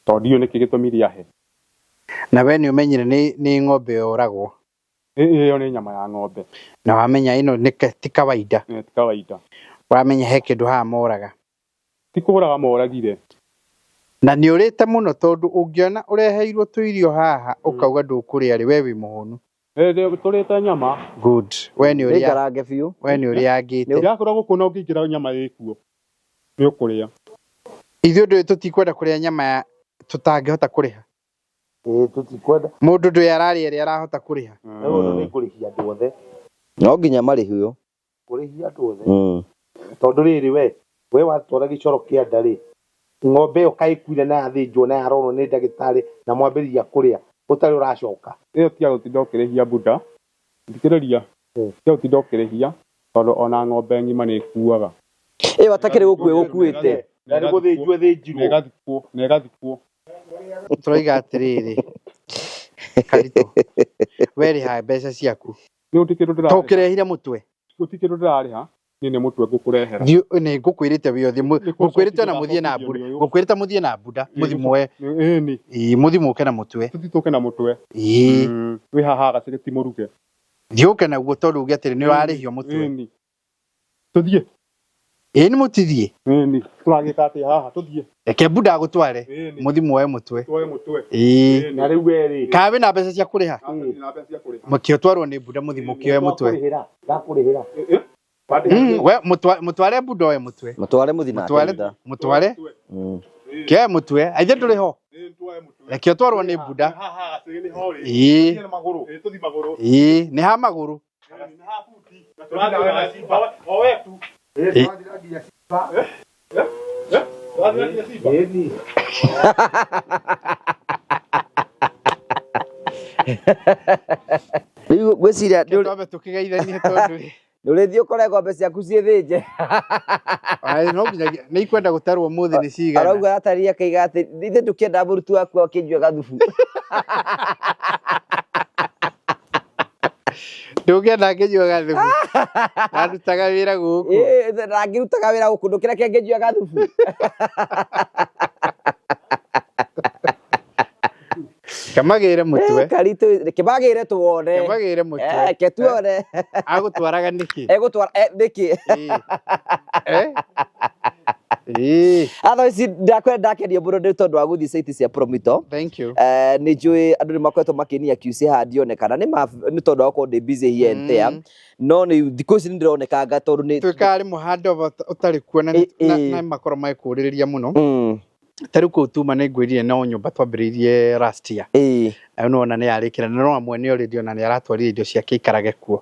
tondũ ndiũĩ nĩkĩ gĩtũmire ahe. Na we nĩ ũmenyire nĩ ng'ombe yoragwo. Ĩyo nĩ nyama ya ng'ombe. Na wamenya ĩno nĩ ti kawaida. Ti kawaida. Wamenya he kĩndũ haha moraga. Ti kũraga moragire. Na nĩ ũrĩte mũno tondũ ũngĩona ũreheirwo tũirio haha ũkauga ndũkũrĩa rĩ we wĩ mũhũnu. Tũrĩte nyama. Good. We nĩ ũrĩa. Nĩngarange biũ. We nĩ ũrĩangĩte. Ndĩrakũra gũkũ na ũngĩingĩra nyama ĩkuo. Nĩ ũkũrĩa. Ithuĩ ndũĩ tũtikwenda kũrĩa nyama ya tũtangĩhota kũrĩha. Ĩĩ tũtikwenda. Mũndũ ndũĩ ararĩa ĩrĩa arahota kũrĩha. Rĩu nĩ kũrĩhia andũ othe. No nginya marĩhio. Kũrĩhia andũ othe. Tondũ rĩrĩ we watwara gĩcoro kĩa nda rĩ ng'ombe ĩyo kaĩkuire na yathĩnjwo na yarorwo nĩ ndagĩtarĩ na mwambĩrĩria kũrĩa ũtarĩ ũracoka. Ĩyo tiga gũtinda ũkĩrĩhia Mbunda. Thikĩrĩria. Tiga gũtinda ũkĩrĩhia tondũ ona ng'ombe ng'ima nĩ ĩkuaga. Ĩyo atakĩrĩ gũkua ĩgũkuĩte. Na nĩ gũthĩnjwo ĩthĩnjirwo. Na ĩgathikwo. Tũroiga atĩrĩrĩ Karitũ we rĩha mbeca ciaku. Nĩ gũtirĩ kĩndũ ndĩrarĩha. Tũkĩrehire mũtwe. Gũtirĩ kĩndũ ndĩrarĩha. Niĩ nĩ mũtwe ngũkũrehera. Thiĩ nĩ ngũkwĩrĩte wĩ ũthiĩ Nĩ ngũkwĩrĩte na kũcokithia mũthiĩ na ndacokithio mbunda nĩ ũyũ. ngũkwĩrĩte mũthiĩ na mbunda mũthiĩ muoe Ĩni. ĩĩ mũthiĩ mũke na mũtwe. Tũthiĩ tũke na mũtwe. Ĩĩ. Wĩ haha gacĩrĩ ti mũruge. Thiĩ ũke naguo tondũ uge atĩrĩ nĩ warĩhio mũtwe. Ĩni. Tũthiĩ. Ĩĩ nĩ mũtithiĩ. Ĩni. Tũragĩka atĩa haha? Tũthiĩ. Reke mbunda agũtware Ĩni. mũthiĩ muoe mũtwe. Tuoe mũtwe. Ĩĩ. Na rĩu we rĩ Kana wĩna mbeca cia kũrĩha? Na mbeca cia kũrĩha. Mũkĩotwarwo nĩ mbunda mũthiĩ mũkĩoe mũtwe. ndakũrĩhĩra ndakũrĩhĩra. We mũtware mbunda oe mũtwe. Mũtware mũthi nake Mũtware thutha. mũtware kĩoe mũtwe. Aithe ndũrĩ ho. Reke ũtwarwo nĩ mbunda. Haha gacĩrĩ nĩ ho rĩ. Ĩĩ. Tũthiĩ magũrũ. Ĩĩ nĩ ha magũrũ. Nĩ ha buti. Tũrathiĩ na Simba. O we tu. Ĩĩ. Tũrathiĩ nginya Simba. Ĩni. Rĩu ngwĩciria Reke twambe tũkĩgeithanie tondũ nĩ ũrĩthiĩ ũkore ng'ombe ciaku ciĩthĩnje. Ai, no nginyagia nĩ ikwenda gũtarwo ũmũthĩ nĩ cigana. Arauga atarire akaiga atĩ ithuĩ tũkĩendaga mũruti waku akĩnyua gathubu. Ndũngĩenda ngĩnyua gathubu. Ndandutaga wĩra gũkũ. Ĩĩ ndangĩrutaga wĩra gũkũ ndũkĩreke ngĩnyua gathubu. Kamagĩre mũtwe. Karitũ kĩmagĩre tuone. Kamagĩre mũtwe. Ke tuone. Agũtwaraga nĩkĩ? Egũtwara nĩkĩ? Ĩĩ. Eh? Ĩĩ. Otherwise ndakwenda ndakenio mũno nĩ tondũ wa gũthiĩ site cia Promito. Thank you. Nĩ njũĩ andũ nĩ makoretwo makĩnia QC haha ndionekana nĩ nĩ tondũ wa gũkorwo ndĩ busy here and there. No nĩ thikũ ici nĩ ndĩronekanga tondũ nĩ Twĩkaga rĩmwe handover ũtarĩ kuo na na makorwo magĩkũrĩrĩria mũno. Ta rĩu kũu tuma nĩ ngwĩrire no nyũmba twambĩrĩirie last year. Na rĩu nĩwona nĩ yarĩkĩra na no mwene already ona nĩ aratwarire indo ciake aikarage kuo.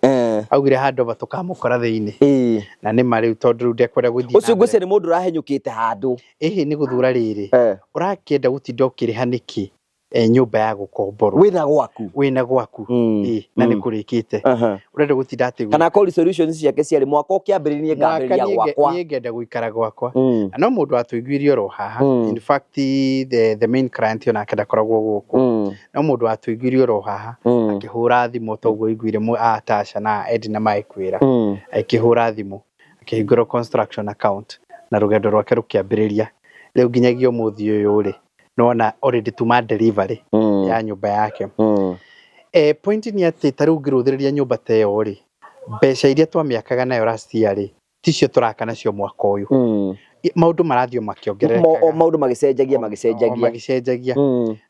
Augire handover tũkamũkora thĩinĩ. Na nĩ ma rĩu tondũ rĩu ndekwenda gũthiĩ Ũcio na mbere. ngwĩciria nĩ mũndũ ũrahenyũkĩte handũ. Ĩhĩ nĩ gũthura rĩrĩ. Ũrakĩenda gũtinda ũkĩrĩha nĩkĩ nyũmba ya gũkomborwo. Wĩna gwaku. Wĩna gwaku. Ĩĩ, na nĩ kũrĩkĩte. Ũrenda gũtinda atĩ Kana korwo solutions ciake ciarĩ mwaka ũkĩambĩrĩria Mwaka ngambĩrĩria gwakwa. niĩ ngenda gũikara gwakwa. Na no mũndũ watũiguire oro haha. In fact the main client onake ndakoragwo gũkũ. No mũndũ watũiguire oro haha akĩhũra thimũ ta ũguo ũiguire Tasha na Edna magĩkwĩra. Akĩhũra thimũ akĩhingũra construction account na rũgendo rwake rũkĩambĩrĩria. Rĩu nginyagia ũmũthĩ ũyũ rĩ nĩwona already tuma delivery ya nyũmba yake. Point nĩ atĩ ta rĩu ũngĩrũthĩrĩria nyũmba ta ĩyo rĩ mbeca iria twamĩakaga nayo last year rĩ ticio tũraka nacio mwaka ũyũ. Maũndũ marathiĩ o makĩongererekaga. O maũndũ magĩcenjagia O magĩcenjagia. magĩcenjagia.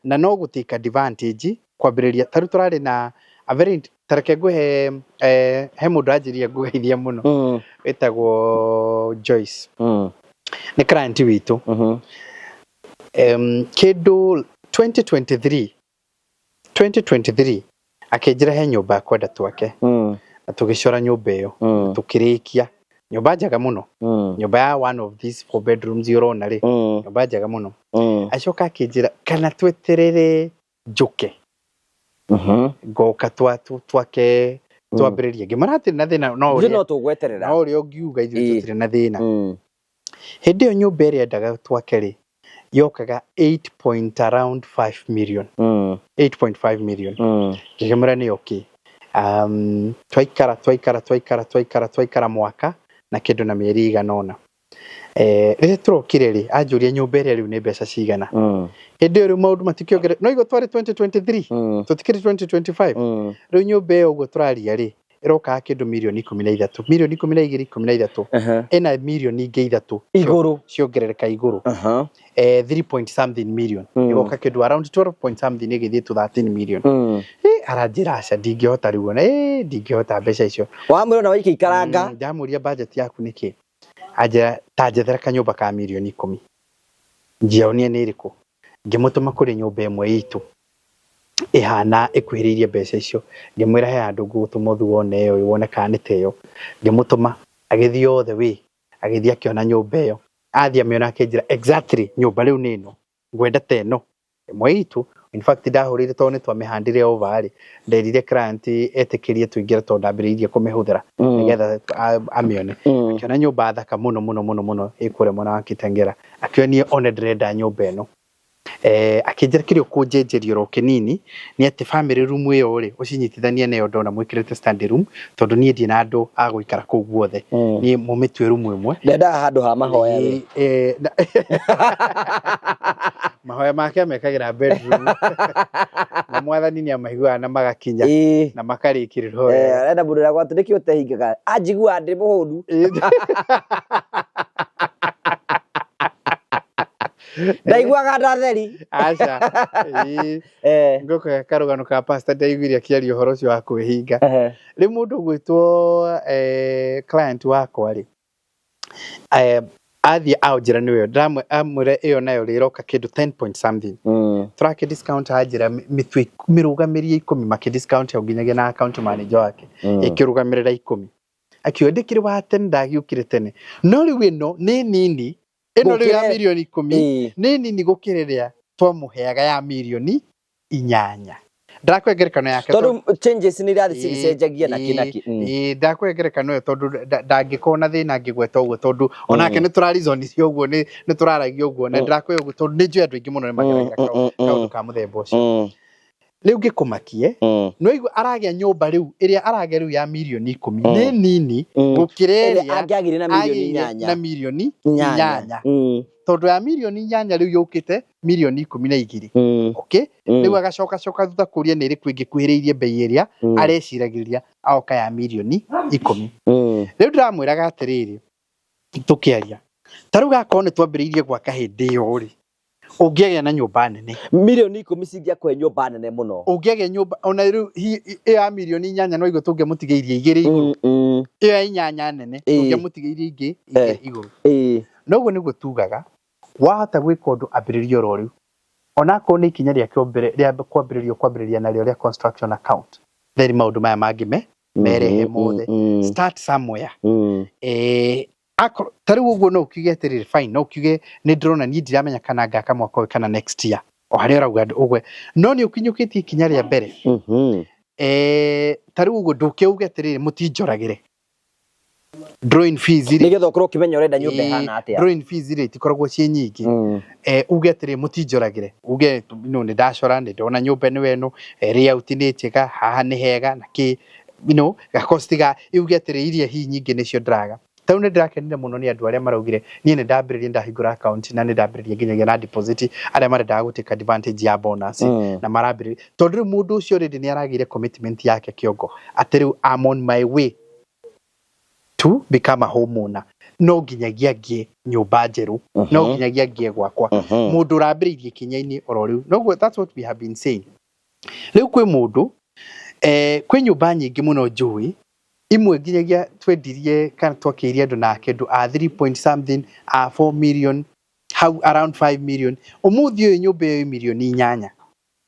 Na no gũ take advantage kwambĩrĩria ta rĩu tũrarĩ na a very ta reke ngũhe he mũndũ anjĩrire ngũgeithia mũno wĩtagwo Joyce. Nĩ client witũ. Kĩndũ 2023 akĩnjĩra he nyũmba akwenda twake. Na tũgĩcora nyũmba ĩyo tũkĩrĩkia nyũmba njega mũno. Nyũmba ya one of these 4 bedrooms ũrona rĩ nyũmba njega mũno. Acoka akĩnjĩra kana tweterere njũke. Ngoka twake twambĩrĩrie. Ngĩmwĩra hatirĩ na thĩna no Ithuĩ no tũgweterera. No ũrĩa ũngiuga ithuĩ tũtirĩ na thĩna. Hĩndĩ ĩyo nyũmba ĩrĩa endaga twake rĩ yokaga 8 point around 5 million. 8.5 million. Ngĩkĩmwĩra nĩ okay. Twaikara twaikara twaikara twaikara twaikara mwaka na kĩndũ na mĩeri igana ũna. Rĩrĩa tũrokire rĩ anjũria nyũmba ĩrĩa rĩu nĩ mbeca cigana. Hĩndĩ ĩyo rĩu maũndũ matikĩongere no igua twarĩ 2023 tũtikĩrĩ 2025. Rĩu nyũmba ĩyo ũguo tũraria rĩ ĩrokaga kĩndũ mirioni 13 mirioni 12 13 ĩna mirioni ingĩ ithatũ igũrũ ciongerereka igũrũ. 3 point something million. Ĩgoka kĩndũ around 12 point something ĩgĩthiĩ to 13 million. Aranjĩra aca ndingĩhota rĩu ona ndingĩhota mbeca icio. Wamwĩra ona waikĩikaranga. Ndamũria budget yaku nĩkĩ? Anjĩra ta njethera kanyũmba ka mirioni 10. Njionie nĩ ĩrĩkũ. Ngĩmũtũma kũrĩ nyũmba ĩmwe itũ ĩhana ĩkuhĩrĩirie mbeca icio. Ngĩmwĩra he handũ ngũgũtũma ũthiĩ wone ĩyo wone kana nĩ ta ĩyo. Ngĩmũtũma agĩthiĩ all the way agĩthiĩ akĩona nyũmba ĩyo. Athiĩ amĩona akĩnjĩra exactly nyũmba rĩu nĩ ĩno ngwenda ta ĩno ĩmwe itũ. In fact ndahũrĩire tondũ nĩ twamĩhandire over rĩ nderire client etĩkĩrie tũingĩre tondũ ndambĩrĩirie kũmĩhũthĩra nĩgetha amĩone. Akĩona nyũmba thaka mũno mũno mũno mũno ĩ kũrĩa mwena wa Kitengela. Akĩonia one ndĩrenda nyũmba ĩno. Akĩnjĩra kĩrĩa ũkũnjenjeria oro kĩnini nĩ atĩ family room ĩyo rĩ, ũcinyitithanie na ĩyo ndona mwĩkĩrĩte study room, tondũ niĩ ndirĩ na andũ a gũikara kũu guothe. Niĩ mũmĩtue room ĩmwe. Ndendaga handũ ha mahoya we. Mahoya make amekagĩra bedroom na mwathani nĩ amaiguaga na magakinya na makarĩkĩrĩrwo wega. Arenda mũndũ ũrĩa gwatũ nĩkĩo ũtehingaga anjiguaga ndĩ mũhũnu. Ndaiguaga ndatheri. Aca. Ngũkũhe karũgano ka pastor ndaiguire akĩaria ũhoro ũcio wa kwĩhinga. Rĩu mũndũ ũgwĩtwo client wakwa rĩ, athiĩ anjĩra nĩwe amwĩra ĩyo nayo rĩ ĩroka kĩndũ 10 point something. Tũrakĩ discount anjĩra mĩtwe mĩrũgamĩrie 10 makĩ discount hau nginyagia na account manager wake. Ĩkĩrũgamĩrĩra 10. Akiuga ndĩkĩrĩ wa tene ndagĩũkire tene. No rĩu ĩno nĩ nini. Ĩno rĩu ya mirioni 10 nĩ nini gũkĩra ĩrĩa twamũheaga ya mirioni 8. Ndakũhe ngerekano yake tondũ changes nĩ irathiĩ cigĩcenjagia na kĩ na kĩ. Ndakũhe ngerekano ĩyo tondũ ndangĩkorwo na thĩna ngĩgweta ũguo tondũ onake nĩ tũrarizonirie ũguo, nĩ tũraragia ũguo na ndĩrakũhe ũguo tondũ nĩ njũĩ andũ aingĩ mũno nĩ mageragĩra kaũndũ ka mũthemba ũcio. Rĩu ngĩkũmakie, no igua aragĩa nyũmba rĩu ĩrĩa aragĩa rĩu ya mirioni 10 nĩ nini gũkĩra ĩrĩa ĩrĩa angĩagĩire na mirioni agĩire 8. na mirioni 8. Tondũ ya mirioni 8 rĩu yũkĩte mirioni 12. Okay? Rĩu agacoka coka thutha kũria nĩ ĩrĩkũ ĩngĩkuhĩrĩirie bei ĩrĩa areciragĩria aoka ya mirioni 10. Rĩu ndĩramwĩraga atĩrĩrĩ tũkĩaria ta rĩu gakorwo nĩ twambĩrĩirie gwaka hĩndĩ ĩyo rĩ, ũngĩagĩa na nyũmba nene mirioni 10 cingĩakũhe nyũmba nene mũno. Ũngĩagĩa nyũmba ona rĩu ĩyo ya mirioni 8 no igũ tũngĩamũtigĩirie 2 igũrũ. Ĩyo ya 8 nene tũngĩamũtigĩirie ingĩ 2 igũrũ. Noguo nĩguo tugaga wahota gwĩka ũndũ ambĩrĩria oro rĩu onakorwo nĩ ikinya rĩa mbere rĩa kwambĩrĩria kwambĩrĩria narĩo rĩa construction account, then maũndũ maya mangĩ merehe mothe. Start somewhere. Ta rĩu ũguo no ũkiuge atĩrĩrĩ fine, no ũkiuge nĩ ndĩrona niĩ ndiramenya kana ngaka mwaka ũyũ kana next year o harĩa ũrauga ũguo, no nĩ ũkinyũkĩtie ikinya rĩa mbere. Ta rĩu ũguo ndũkĩuge atĩrĩrĩ mũtinjoragĩre drawing fees rĩ, nĩgetha ũkorwo ũkĩmenya ũrenda nyũmba ĩhana atĩa. Drawing fees rĩ itikoragwo ciĩ nyingĩ. Uge atĩrĩ mũtinjoragĩre, uge no nĩ ndacora nĩ ndona nyũmba ĩno ĩno, layout nĩ njega, haha nĩ hega na kĩ, you know, gakosti ga uge atĩrĩ iria hihi nyingĩ nĩcio ndĩraga. Ta rĩu nĩ ndĩrakenire mũno nĩ andũ arĩa maraugire niĩ nĩ ndambĩrĩria ndahingũra account na nĩ ndambĩrĩria nginyagia na deposit arĩa marendaga gũ take advantage ya bonus na marambĩrĩria tondũ rĩu mũndũ ũcio already nĩ aragĩire commitment yake kĩongo atĩ rĩu I'm on my way to become a homeowner, no nginyagia ngĩe nyũmba njerũ, no nginyagia ngĩe gwakwa. Mũndũ ũrambĩrĩirie ikinya-inĩ oro rĩu, noguo that's what we have been saying. Rĩu kwĩ mũndũ kwĩ nyũmba nyingĩ mũno njũĩ imwe nginyagia twendirie kana twakĩirie andũ na kĩndũ a 3 point something, a 4 million, hau around 5 million. Ũmũthĩ ũyũ nyũmba ĩyo ĩ mirioni 8.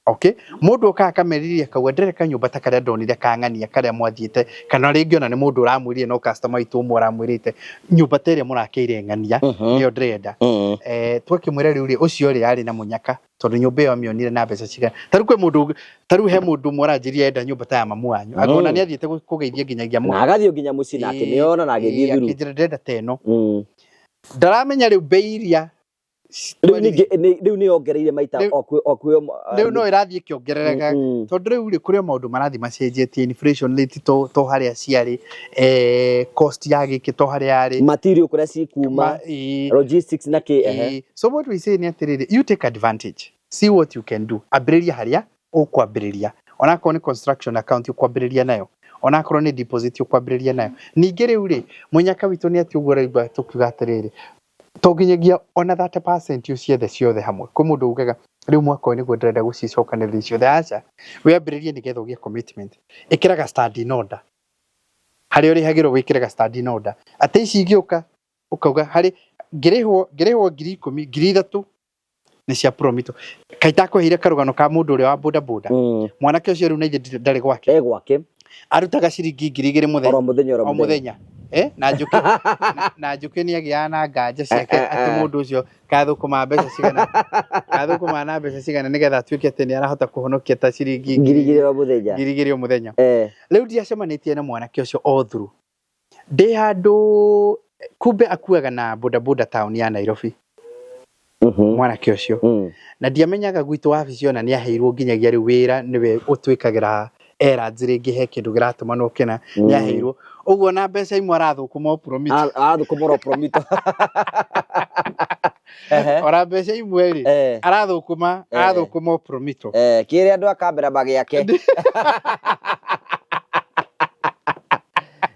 Okay, mũndũ okaga akameriria akauga ndĩreka nyũmba ta karĩa ndonire kang'ania karĩa mwathiĩte, kana rĩngĩ ona nĩ mũndũ ũramwĩrire no customer witũ ũmwe ũramwĩrĩte nyũmba ta ĩrĩa mũrakĩire ng'ania nĩyo ndĩrenda. Twakĩmwĩra rĩu rĩ ũcio rĩ arĩ na mũnyaka tondũ nyũmba ĩyo amĩonire na mbeca cigana. Ta rĩu kwĩ mũndũ, ta rĩu he mũndũ ũmwe ũranjĩrire enda nyũmba ta ya mamu wanyu, akona nĩ athiĩte kũgeithia nginyagia na agathiĩ nginya mũciĩ na akĩmĩona na agĩthiĩ through. Akĩnjĩra ndĩrenda ta ĩno. Ndaramenya rĩu bei iria rĩu ningĩ rĩu nĩ yongereire maita o kwĩ rĩu no ĩrathiĩ ĩkĩongerereka tondũ rĩu rĩ kũrĩ o maũndũ marathiĩ macenjetie, inflation rate to harĩa ciarĩ, cost ya gĩkĩ to harĩa yarĩ, material kũrĩa cikuma, logistics na kĩ. So what we say nĩ atĩrĩrĩ, you take advantage, see what you can do, ambĩrĩria harĩa ũkwambĩrĩria, onakorwo nĩ construction account ũkwambĩrĩria nayo, onakorwo nĩ deposit ũkwambĩrĩria nayo. Ningĩ rĩu rĩ mũnyaka witũ nĩ atĩ ũguo ũraigua tũkiuga atĩrĩrĩ to nginyagia ona 30% ũciethe ciothe hamwe. Kwĩ mũndũ ugaga rĩu mwaka ũyũ nĩguo ndĩrenda gũcicokanĩrĩria ciothe, aca wĩambĩrĩrie nĩgetha ũgĩe commitment. Ĩkĩraga standing order harĩa ũrĩhagĩrwo, wĩkĩraga standing order atĩ ici igĩũka ũkauga harĩ ngĩrĩhwo 10,000 3,000 nĩ cia Promito. Kaita akũheire karũgano ka mũndũ ũrĩa wa boda boda, mwanake ũcio rĩu na ithe ndarĩ gwake, e gwake arutaga ciringi 2,000 mũthenya oro mũthenya o mũthenya. Na Njũkĩ na Njũkĩ nĩ agĩaga na nganja ciake atĩ mũndũ ũcio kathũkũma mbeca cigana, kathũkũma na mbeca cigana nĩgetha atuĩke atĩ nĩ arahota kũhonokia ta ciringi 2,000 o mũthenya, 2,000 o mũthenya. Rĩu ndiacemanĩtie na mwanake ũcio o through ndĩ handũ kumbe akuaga na boda boda town ya Nairobi. Mwanake ũcio na ndiamenyaga gwitũ wabici ona nĩ aheirwo nginyagia rĩu wĩra nĩwe ũtwĩkagĩra errands rĩngĩ he kĩndũ kĩratũmanwo kĩna nĩ aheirwo ũguo na mbeca imwe arathũkũma o Promito. Arathũkũma o Promito. Ehe. Ona mbeca imwe rĩ arathũkũma arathũkũma o Promito. Eh, kĩrĩa andũ a kambera magĩake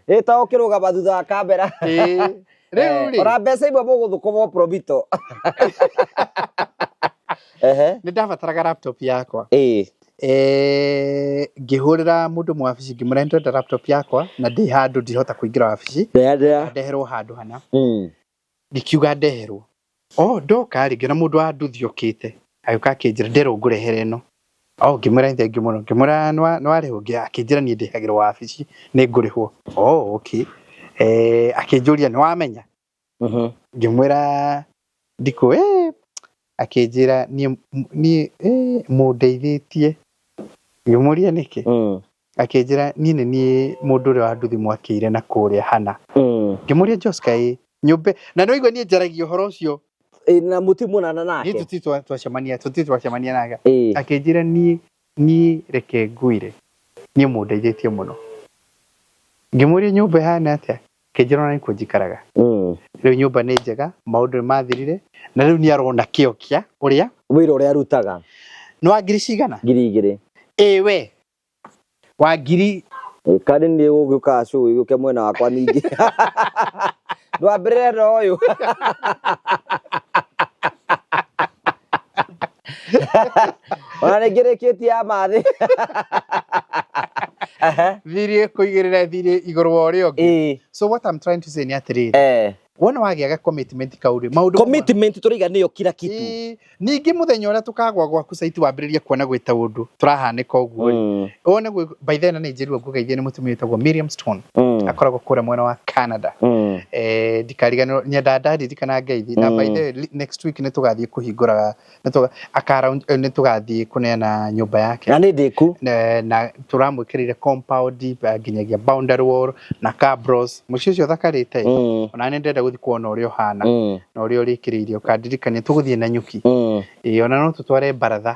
ĩ to ũkĩrũgama thutha wa kambera. Ĩĩ. Rĩu rĩ Ona mbeca imwe mũgũthũkũma o Promito. Ehe. Nĩ ndabataraga laptop yakwa. Ngĩhũrĩra mũndũ mwe wabici ngĩmwĩra nĩ ndĩrenda laptop yakwa na ndĩ handũ ndihota kũingĩra wabici ndeherwo handũ hana. Ngĩkiuga ndeherwo o ndoka rĩ ngĩona mũndũ wa nduthi okĩte agĩũka akĩnjĩra nderwo ngũrehere ĩno o ngĩmwĩra nĩ thengiũ mũno ngĩmwĩra nĩwarĩhwo akĩnjĩra niĩ ndĩhagĩrwo wabici nĩ ngũrĩhwo. Oh, okay. Akĩnjũria nĩ wamenya ngĩmwĩra ndikũ akĩnjĩra niĩ mũndeithĩtie ngĩmũria nĩkĩ akĩnjĩra niĩ nĩ niĩ mũndũ ũrĩa wa nduthi mwakĩire na kũrĩa hana. Ngĩmũria Joska ĩ nyũmba na nĩwaigua niĩ njaragia ũhoro ũcio. Na mũtimonana niĩ nake. Tũti twacemania tũti twacemania nake. Akĩnjĩra niĩ reke ngwĩre niĩ mũndeithĩtie mũno. Ngĩmũria nyũmba ĩhana atĩa akĩnjĩra ona nĩkuo njikaraga. Rĩu nyũmba nĩ njega maũndũ nĩ mathirire na rĩu nĩ arona kĩo kĩa ũrĩa wĩra ũrĩa arutaga. Nĩ wa ngiri cigana? 2000. Ĩ we wa ngiri. Kandi nĩ gũgĩũka cũĩ gũke mwena wakwa ningĩ ndwambĩrĩre na ũyũ. Ona nĩ ngĩrĩkĩtie ya mathĩ. Thirĩ kũigĩrĩra thirĩ igũrũ wa ũrĩa ũngĩ. So what I'm trying to say nĩ atĩrĩrĩ wona wagĩaga commitment kau rĩ maũndũ Commitment tũraiga nĩyo kila kitu. Ĩĩ, ningĩ mũthenya ũrĩa tũkagwa gwaku site wambĩrĩrie kuona gwĩ ta ũndũ tũrahanĩka ũguo rĩ wone gwĩ by then nĩ njĩrwo ngũgeithie nĩ mũtumia wĩtagwo Miriam Stone akoragwo kũrĩa mwena wa Canada. Ndikariganĩrwo nyenda ndaririkana ngeithi na by the way next week nĩ tũgathiĩ kũhingũra nĩ tũgathiĩ kũneana nyũmba yake. Na nĩ ndĩku. Na tũramwĩkĩrĩire compound nginyagia boundary wall na cabros mũciĩ ũcio ũthakarĩte. Ona nĩ ndĩrenda gũthiĩ kuona ũrĩa ũhana na ũrĩa ũrĩkĩrĩirie ũkandirikania tũgũthiĩ na nyuki. Ĩĩ ona no tũtware baratha.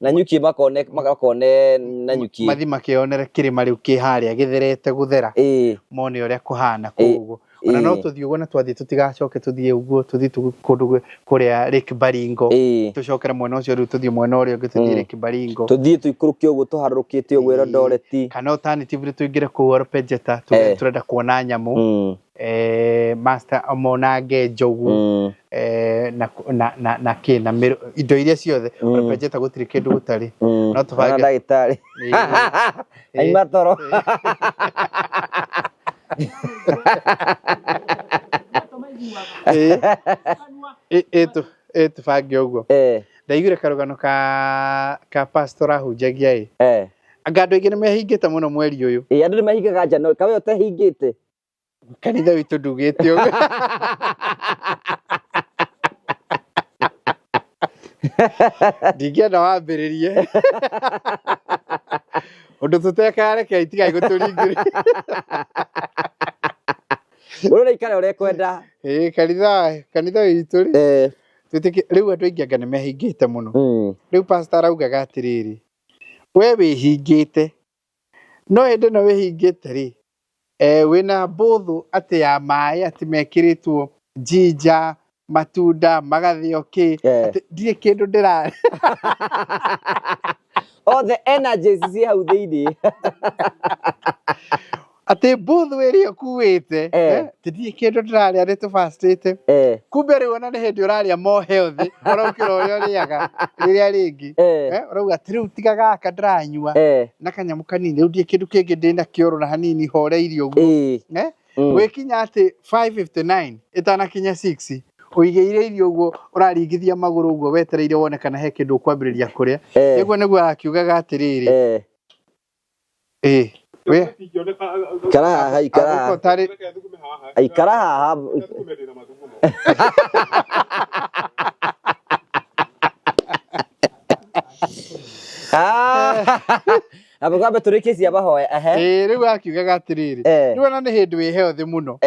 Na nyuki makone na nyuki. Mathi makĩonere kĩrĩma rĩu kĩ harĩa gĩtherete gũthera mone ũrĩa kũhana kũu ũguo ona no tũthiĩ ũguo na twathiĩ tũtigacoke tũthiĩ ũguo tũthiĩ kũndũ kũrĩa Lake Baringo tũcokere mwena ũcio rĩu tũthiĩ mwena ũrĩa ũngĩ tũthiĩ Lake Baringo tũthiĩ tũikũrũke ũguo tũharũrũkĩte ũguo Eldoret. Kana alternatively tũingĩre kũu Olpejeta tũrenda kuona nyamũ master monange njogu na kĩ na indo iria ciothe. Olpejeta gũtirĩ kĩndũ gũtarĩ no Ona tũbange ndagĩtarĩ aima toro. Ĩ tũbange ũguo. Ndaiguire karũgano ka pastor ahunjagia ĩ anga andũ aingĩ nĩ mehingĩte mũno mweri ũyũ. Ĩ andũ nĩ mahingaga njano kawe ũtehingĩte. Kanitha witũ ndugĩte ũguo. Ndingĩenda wambĩrĩrie ũndũ tũtekaga reke itigai gũtũringĩrĩria. Ũrĩa ũraikara ũrĩa ũkwenda. Ĩ kanitha witũ rĩ twĩtĩkie rĩu andũ aingĩ anga nĩ mehingĩte mũno. Rĩu pastor araugaga atĩrĩrĩ we wĩhingĩte no hĩndĩ ĩno wĩhingĩte rĩ wĩna mbũthũ atĩ ya maĩ atĩ mekĩrĩtwo jinja matunda magathĩo kĩ atĩ ndirĩ kĩndũ ndĩrarĩa. All the energies ciĩ hau thĩinĩ. Atĩ mbũthũ ĩrĩa ũkuĩte atĩ ndirĩ kĩndũ ndĩrarĩa nĩ tũbacĩte kumbe rĩu ona nĩ hĩndĩ ũrarĩa more healthy ũraukĩra ũrĩa ũrĩaga rĩrĩa rĩngĩ ũrauga atĩ rĩu tiga gaka ndĩranyua na kanyamũ kanini rĩu ndirĩ kĩndũ kĩngĩ ndĩna kĩoro na hanini horeirie ũguo gwĩkinya atĩ 5:59 ĩtanakinya 6 ũigĩire irio ũguo ũraringithia magũrũ ũguo wetereire wone kana he kĩndũ ũkwambĩrĩria kũrĩa nĩguo nĩguo arakiugaga atĩrĩrĩ ĩ we Ikara haha ikara haha. Agũkorwo tarĩ Ikara haha. Amba kwambe tũrĩkie cia mahoya ehe. Ĩ rĩu akiugaga atĩrĩrĩ rĩu ona nĩ hĩndĩ wĩ healthy mũno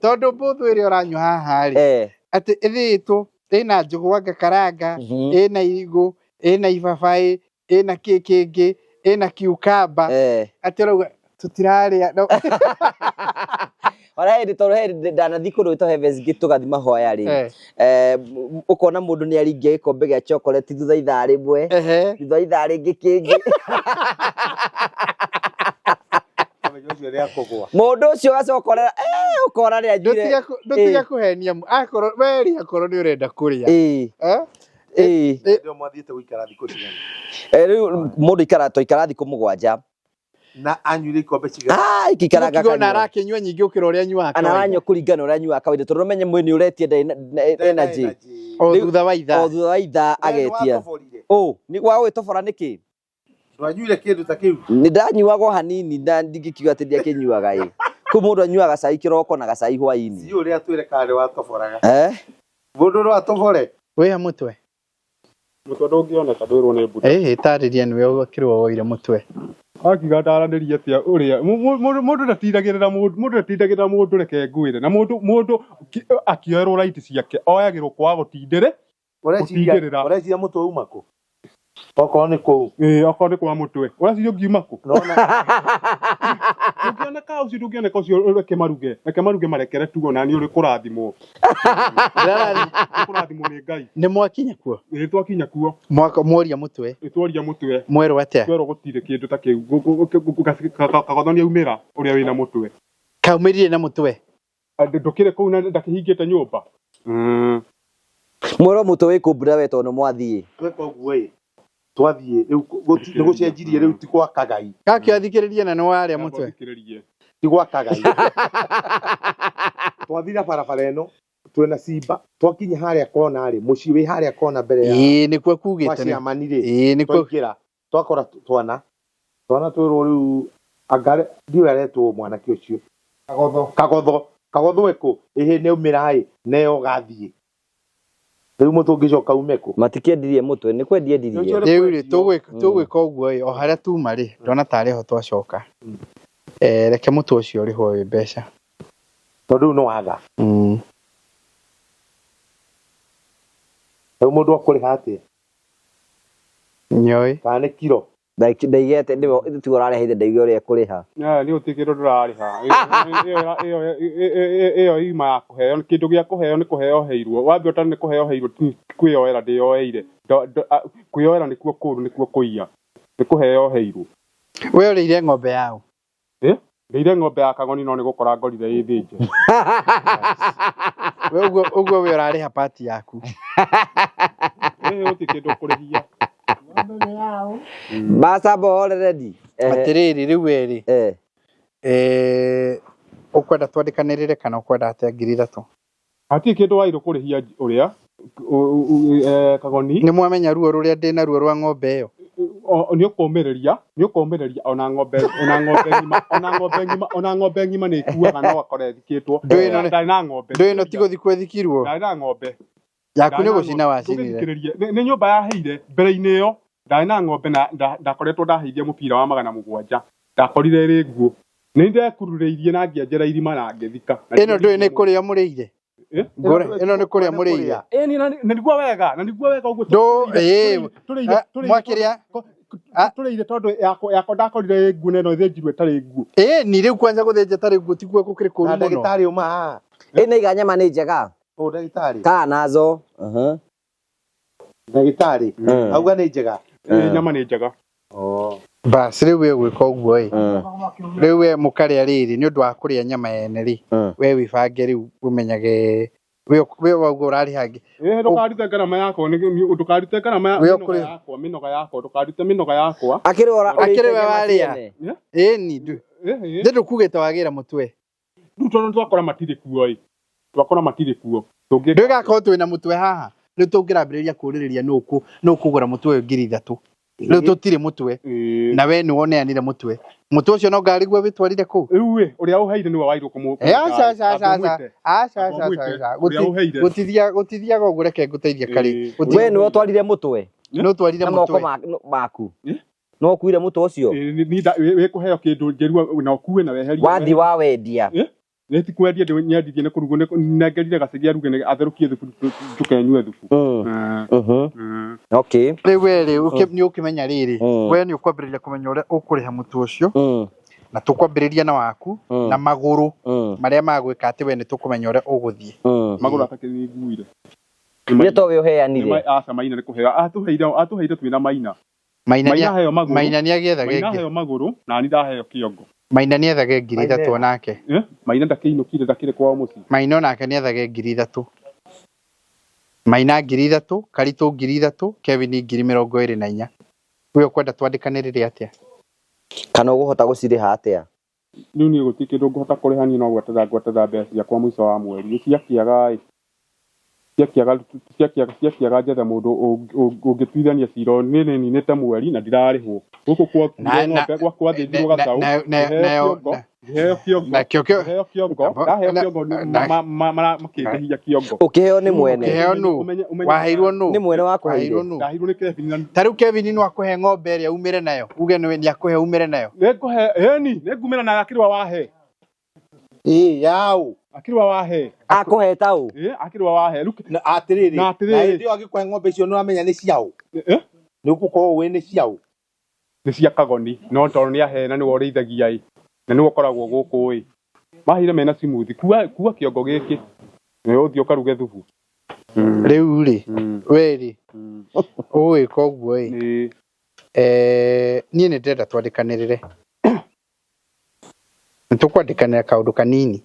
tondũ mbũthũ ĩrĩa ũranyua haha rĩ atĩ ĩthĩĩtwo Ĩna njũgũ ngakaranga, ĩna irigũ, ĩna ibabaĩ, ĩna kĩ kĩngĩ, ĩna cucumber. Atĩ ũrauga tũtirarĩa no. Ona hĩndĩ tondũ he ndanathiĩ kũndũ gwĩtwo Heavens Gate tũgathiĩ mahoya rĩ, ũkona mũndũ nĩ aringia gĩkombe gĩa chocolate thutha ithaa rĩmwe, thutha wa ithaa rĩngĩ kĩngĩ. Mũthenya ũcio nĩ akũgwa. Mũndũ ũcio ũgacoka ũrera ũkona nĩ anyuire. Ndũtige kũhenia akorwo we rĩ, akorwo nĩ ũrenda kũrĩa. Eh? Ndio mwathiĩte gũikara thikũ cigana? Rĩu mũndũ ikara twaikara thikũ 7. Na anyuire ikombe cigana? Ah, ikikaraga Mũkiuga ona kanyua. arakĩnyua nyingĩ gũkĩra ũrĩa anyuaga Ana kawaida. aranyua kũringana na ũrĩa anyuaga kawaida tondũ ũmenye mwĩrĩ nĩ ũretia ndarĩ na energy. O Rĩu- thutha wa ithaa. O thutha wa ithaa We nĩ agetia. watoborire? Ũ, nĩ wa gwĩtobora nĩkĩ? Ndwanyuire kĩndũ ta kĩu? Nĩ ndanyuaga o hanini na ndingĩkiuga atĩ ndiakĩnyuaga ĩ. Kũu mũndũ anyuaga cai kĩroko na gacai hwaĩ-inĩ. Si ũrĩa twĩre kana nĩ watoboraga. Mũndũ no atobore? Wĩha mũtwe? Mũtwe ndũngĩoneka ndwĩrwo nĩ mbura. Ĩĩ, tarĩria nĩwe ũkĩrwo woire mũtwe. Akiuga ndaranĩrie atĩa ũrĩa mũndũ ndatinagĩrĩra mũndũ, mũndũ ndatinagĩrĩra mũndũ, reke ngwĩre. Na mũndũ akĩoerwo right ciake oyagĩrwo kwaga gũtindĩrĩ. Ũreciria Gũtindĩrĩra. ũreciria mũtwe uma kũ? Okorwo nĩ kũu. Ĩĩ, okorwo nĩ kwa mũtwe. Ũreciria ũngiuma kũ? Nona. Ndũngĩoneka ũcio, ndũngĩoneka ũcio, reke maruge. Reke maruge marekere tu ona nĩ ũrĩ kũrathimwo. Kũrathimwo nĩ Ngai. Nĩ mwakinya kuo? Ĩĩ, twakinya kuo. Mwaka mworia mũtwe? Ĩĩ, tworia mũtwe. Mwerwo atĩa? Twerwo gũtirĩ kĩndũ ta kĩu. Kagotho nĩ aumĩra ũrĩa wĩna mũtwe. Kaumĩrire na mũtwe? Andũ ndũkĩrĩ kũu na ndakĩhingĩte nyũmba. Mwerwo mũtwe wĩ kũ mbura we tondũ nĩ mwathiĩ? Tweka ũguo ĩ, twathiĩ rĩu nĩ gũcenjirie rĩu ti gwa Kagai. Gakĩathikĩrĩria na nĩ warĩa mũtwe. Thikĩrĩrie. Ti gwa Kagai. Twathire barabara ĩno twĩna Simba, twakinya harĩa kona rĩ, mũciĩ wĩ harĩa kona mbere ya Ĩĩ, nĩkuo kwa kugĩte nĩ. chairman rĩ. Ĩĩ, nĩkuo. Twaingĩra twakora twana twana twĩrwo rĩu anga ndiũĩ aretwo mwanake ũcio Kagotho. Kagotho. Kagotho ĩkũ? Ĩhĩ nĩ aumĩra ĩ, neo gathiĩ. Rĩu mũtwe ũngĩcoka ume kũ? Matikĩendirie mũtwe, nĩ kwendia endirie. Ũcio nĩ Rĩu rĩ, kwendio. tũgwĩka ũguo ĩ, o harĩa tuma rĩ, ndona tarĩ ho twacoka. Reke mũtwe ũcio ũrĩhwo wĩ mbeca. Tondũ rĩu nĩ waga. Rĩu mũndũ akũrĩha atĩa? Nyoĩ. Kana nĩ kiro? Ndaigete nĩwe tiwe ũrareheire ndaiga ũrĩa ekũrĩha. Nĩ gũtirĩ kĩndũ ndĩrarĩha. Ĩyo ima ya kũheo, kĩndũ gĩa kũheo nĩ kũheo heirwo. Wambia ũtarĩ nĩ kũheo heirwo, ti kwĩyoera ndĩyoeire. Kwĩyoera nĩkuo kũũru, nĩkuo kũiya. Nĩ kũheo heirwo. We ũrĩire ng'ombe yaũ? Ndĩire ng'ombe ya Kagoni no nĩ gũkora ngorire ĩ thĩnje. We ũguo we ũrarĩha part yaku. Gũtirĩ kĩndũ ũkũrĩhia. Masamba already. Atĩrĩrĩ rĩu we rĩ. Ũkwenda twandĩkanĩrĩre kana ũkwenda atĩa 3,000? Hatirĩ kĩndũ wairwo kũrĩhia ũrĩa Kagoni. Nĩ mwamenya ruo rũrĩa ndĩna ruo rwa ng'ombe ĩyo? Nĩ ũkũmĩrĩria, nĩ ũkũmĩrĩria ona ng'ombe, ona ng'ombe ng'ima, ona ng'ombe ng'ima, ona ng'ombe ng'ima nĩ ĩkuaga no akora ĩthikĩtwo. Ndũĩ ĩno nĩ- Ndarĩ na ng'ombe. Ndũĩ ĩno ti gũthikwo ĩthikirwo? Ndarĩ na ng'ombe. Yaku nĩ gũcina wacinire. Ndũgĩthikĩrĩrie. Nĩ nyũmba yaheire mbere-inĩ ĩyo ndarĩ na ng'ombe na ndakoretwo ndaheithia mũbira wa 700. Ndakorire ĩrĩ nguũ. Nĩ ndekururĩirie na ngĩenjera irima na ngĩthika. Ĩno ndũĩ nĩ kũrĩa mũrĩire? Ngũre, ĩno nĩ kũrĩa mũrĩire. Ĩni, na nĩguo wega, na nĩguo wega ũguo Ndũ, ĩĩ, mwakĩrĩa? tũrĩire tondũ yakwa ndakorire ĩ nguũ na ĩno ĩthĩnjirwo ĩtarĩ nguũ. Ĩĩ, ni rĩu kwanja gũthĩnja ĩtarĩ nguũ tiguo gũkĩrĩ kũũru Na mũno. ndagĩtarĩ uma haha. Ĩna iga nyama nĩ njega. Ũ ndagĩtarĩ. Kaa nazo. Ndagĩtarĩ. Auga nĩ njega. Ĩĩ, nyama nĩ njega. Bas, rĩu we ũgwĩka ũguo ĩ. Rĩu we mũkarĩa rĩrĩ nĩ ũndũ wa kũrĩa nyama yene rĩ. We wĩbange rĩu ũmenyage we wauga ũrarĩha ngĩ. Ĩĩ, ndũkarute ngarama yakwa, ndũkarute ngarama ya We mĩnoga ũkũrĩ- yakwa, mĩnoga yakwa, ndũkarute mĩnoga yakwa. Akĩrĩ ora Akĩrĩ we ũrĩte nyama warĩa. ciene. Ĩĩ, ni ndũ. Ndĩ ndũkugĩte wagĩra mũtwe. Rĩu tondũ twakora matirĩ kuo ĩ. Twakora matirĩ kuo. Tũngĩka Ndũgakorwo twĩna mũtwe haha. Rĩu tũngĩrambĩrĩria kũrĩrĩria nũ ũkũgũra mũtwe ũyũ 3,000. Rĩu tũtirĩ mũtwe. Na we nĩwe ũneanire mũtwe. Mũtwe ũcio no ngarĩguo wĩtwarire kũu. Rĩu ĩ, ũrĩa ũheire nĩwe wairwo kũmũ- Aca, aca, aca, aca. Aca, aca, aca, aca. Ũrĩa ũheire. Gũtithiaga ũguo, reke ngũteithie karĩ. We nĩwe ũtwarire mũtwe. Nĩ ũtwarire Na moko mũtwe. maku. No ũkuire mũtwe ũcio? Wĩ kũheo kĩndũ njĩrua na ũkue na weherie. Wathi wa wendia. Nĩ ti kwendia nyendirie nĩ kũrugwo nengerire gacegi aruge atherũkie thubu njũke nyue thubu. Okay. Rĩu we rĩ nĩ ũkĩmenya rĩrĩ we nĩ ũkwambĩrĩria kũmenya ũrĩa ũkũrĩha mũtu ũcio na tũkwambĩrĩria na waku na magũrũ marĩa magwĩka atĩ we nĩ tũkũmenya ũrĩa ũgũthiĩ. Magũrũ atakĩ nguire. Nĩ to we ũheanire. Aca Maina nĩ kũheo atũheire twĩna Maina. Maina heo magũrũ. Maina nĩ agĩethage Maina heo magũrũ na ni ndaheo kĩongo. Maina nĩ ethage 3,000 onake. Maina ndakĩinũkire ndakĩrĩ kwao mũciĩ. Maina onake nĩ ethage 3,000. Maina 3,000, Karitũ 3,000, Kevin 24,000. We ũkwenda twandĩkanĩrĩre atĩa? Kana ũgũhota gũcirĩha atĩa? Rĩu niĩ gũtirĩ kĩndũ ngũhota kũrĩha niĩ no gwetera mbeca ciakwa mũico wa mweri. Ciakĩaga ciakĩaga njethe mũndũ ũngĩtuithania cira niĩ nĩ ninĩte mweri na ndirarĩhwo. Gũkũ gwathĩnjirwo gacaũ, ngĩheo kĩongo, ndaheo kĩongo makĩndĩhia kĩongo. Ũkĩheo nĩ mwene. Ũkĩheo nũ? Waheirwo nũ? Nĩ mwene wakũheire. Ndaheirwo nĩ Kevin. Ta rĩu Kevin no akũhe ng'ombe ĩrĩa umĩre nayo. Uge nĩ akũhe umĩre nayo. Nĩngũhe, ĩni, nĩngumĩra nayo akĩrwa wahe. Ĩĩ yaũ. Akĩrwa wahe. Akũhe taũ. Ĩĩ akĩrwa wahe. Na atĩrĩrĩ, na hĩndĩ ĩyo agĩkũhe ng'ombe icio nĩ ũramenya nĩ ciaũ? Nĩ ũgũkorwo ũĩ nĩ ciaũ? Nĩ cia Kagoni, no tondũ nĩ ahe na nĩwe ũrĩithagia ĩ, na nĩwe ũkoragwo gũkũ ĩ. Maheire mena cimuthi, kua kĩongo gĩkĩ, na ũthiĩ ũkaruge thubu. Rĩu rĩ, we rĩ, ũgwĩka ũguo ĩ. Niĩ nĩ ndĩrenda twandĩkanĩrĩre. Nĩ tũkwandĩkanĩra kaũndũ kanini,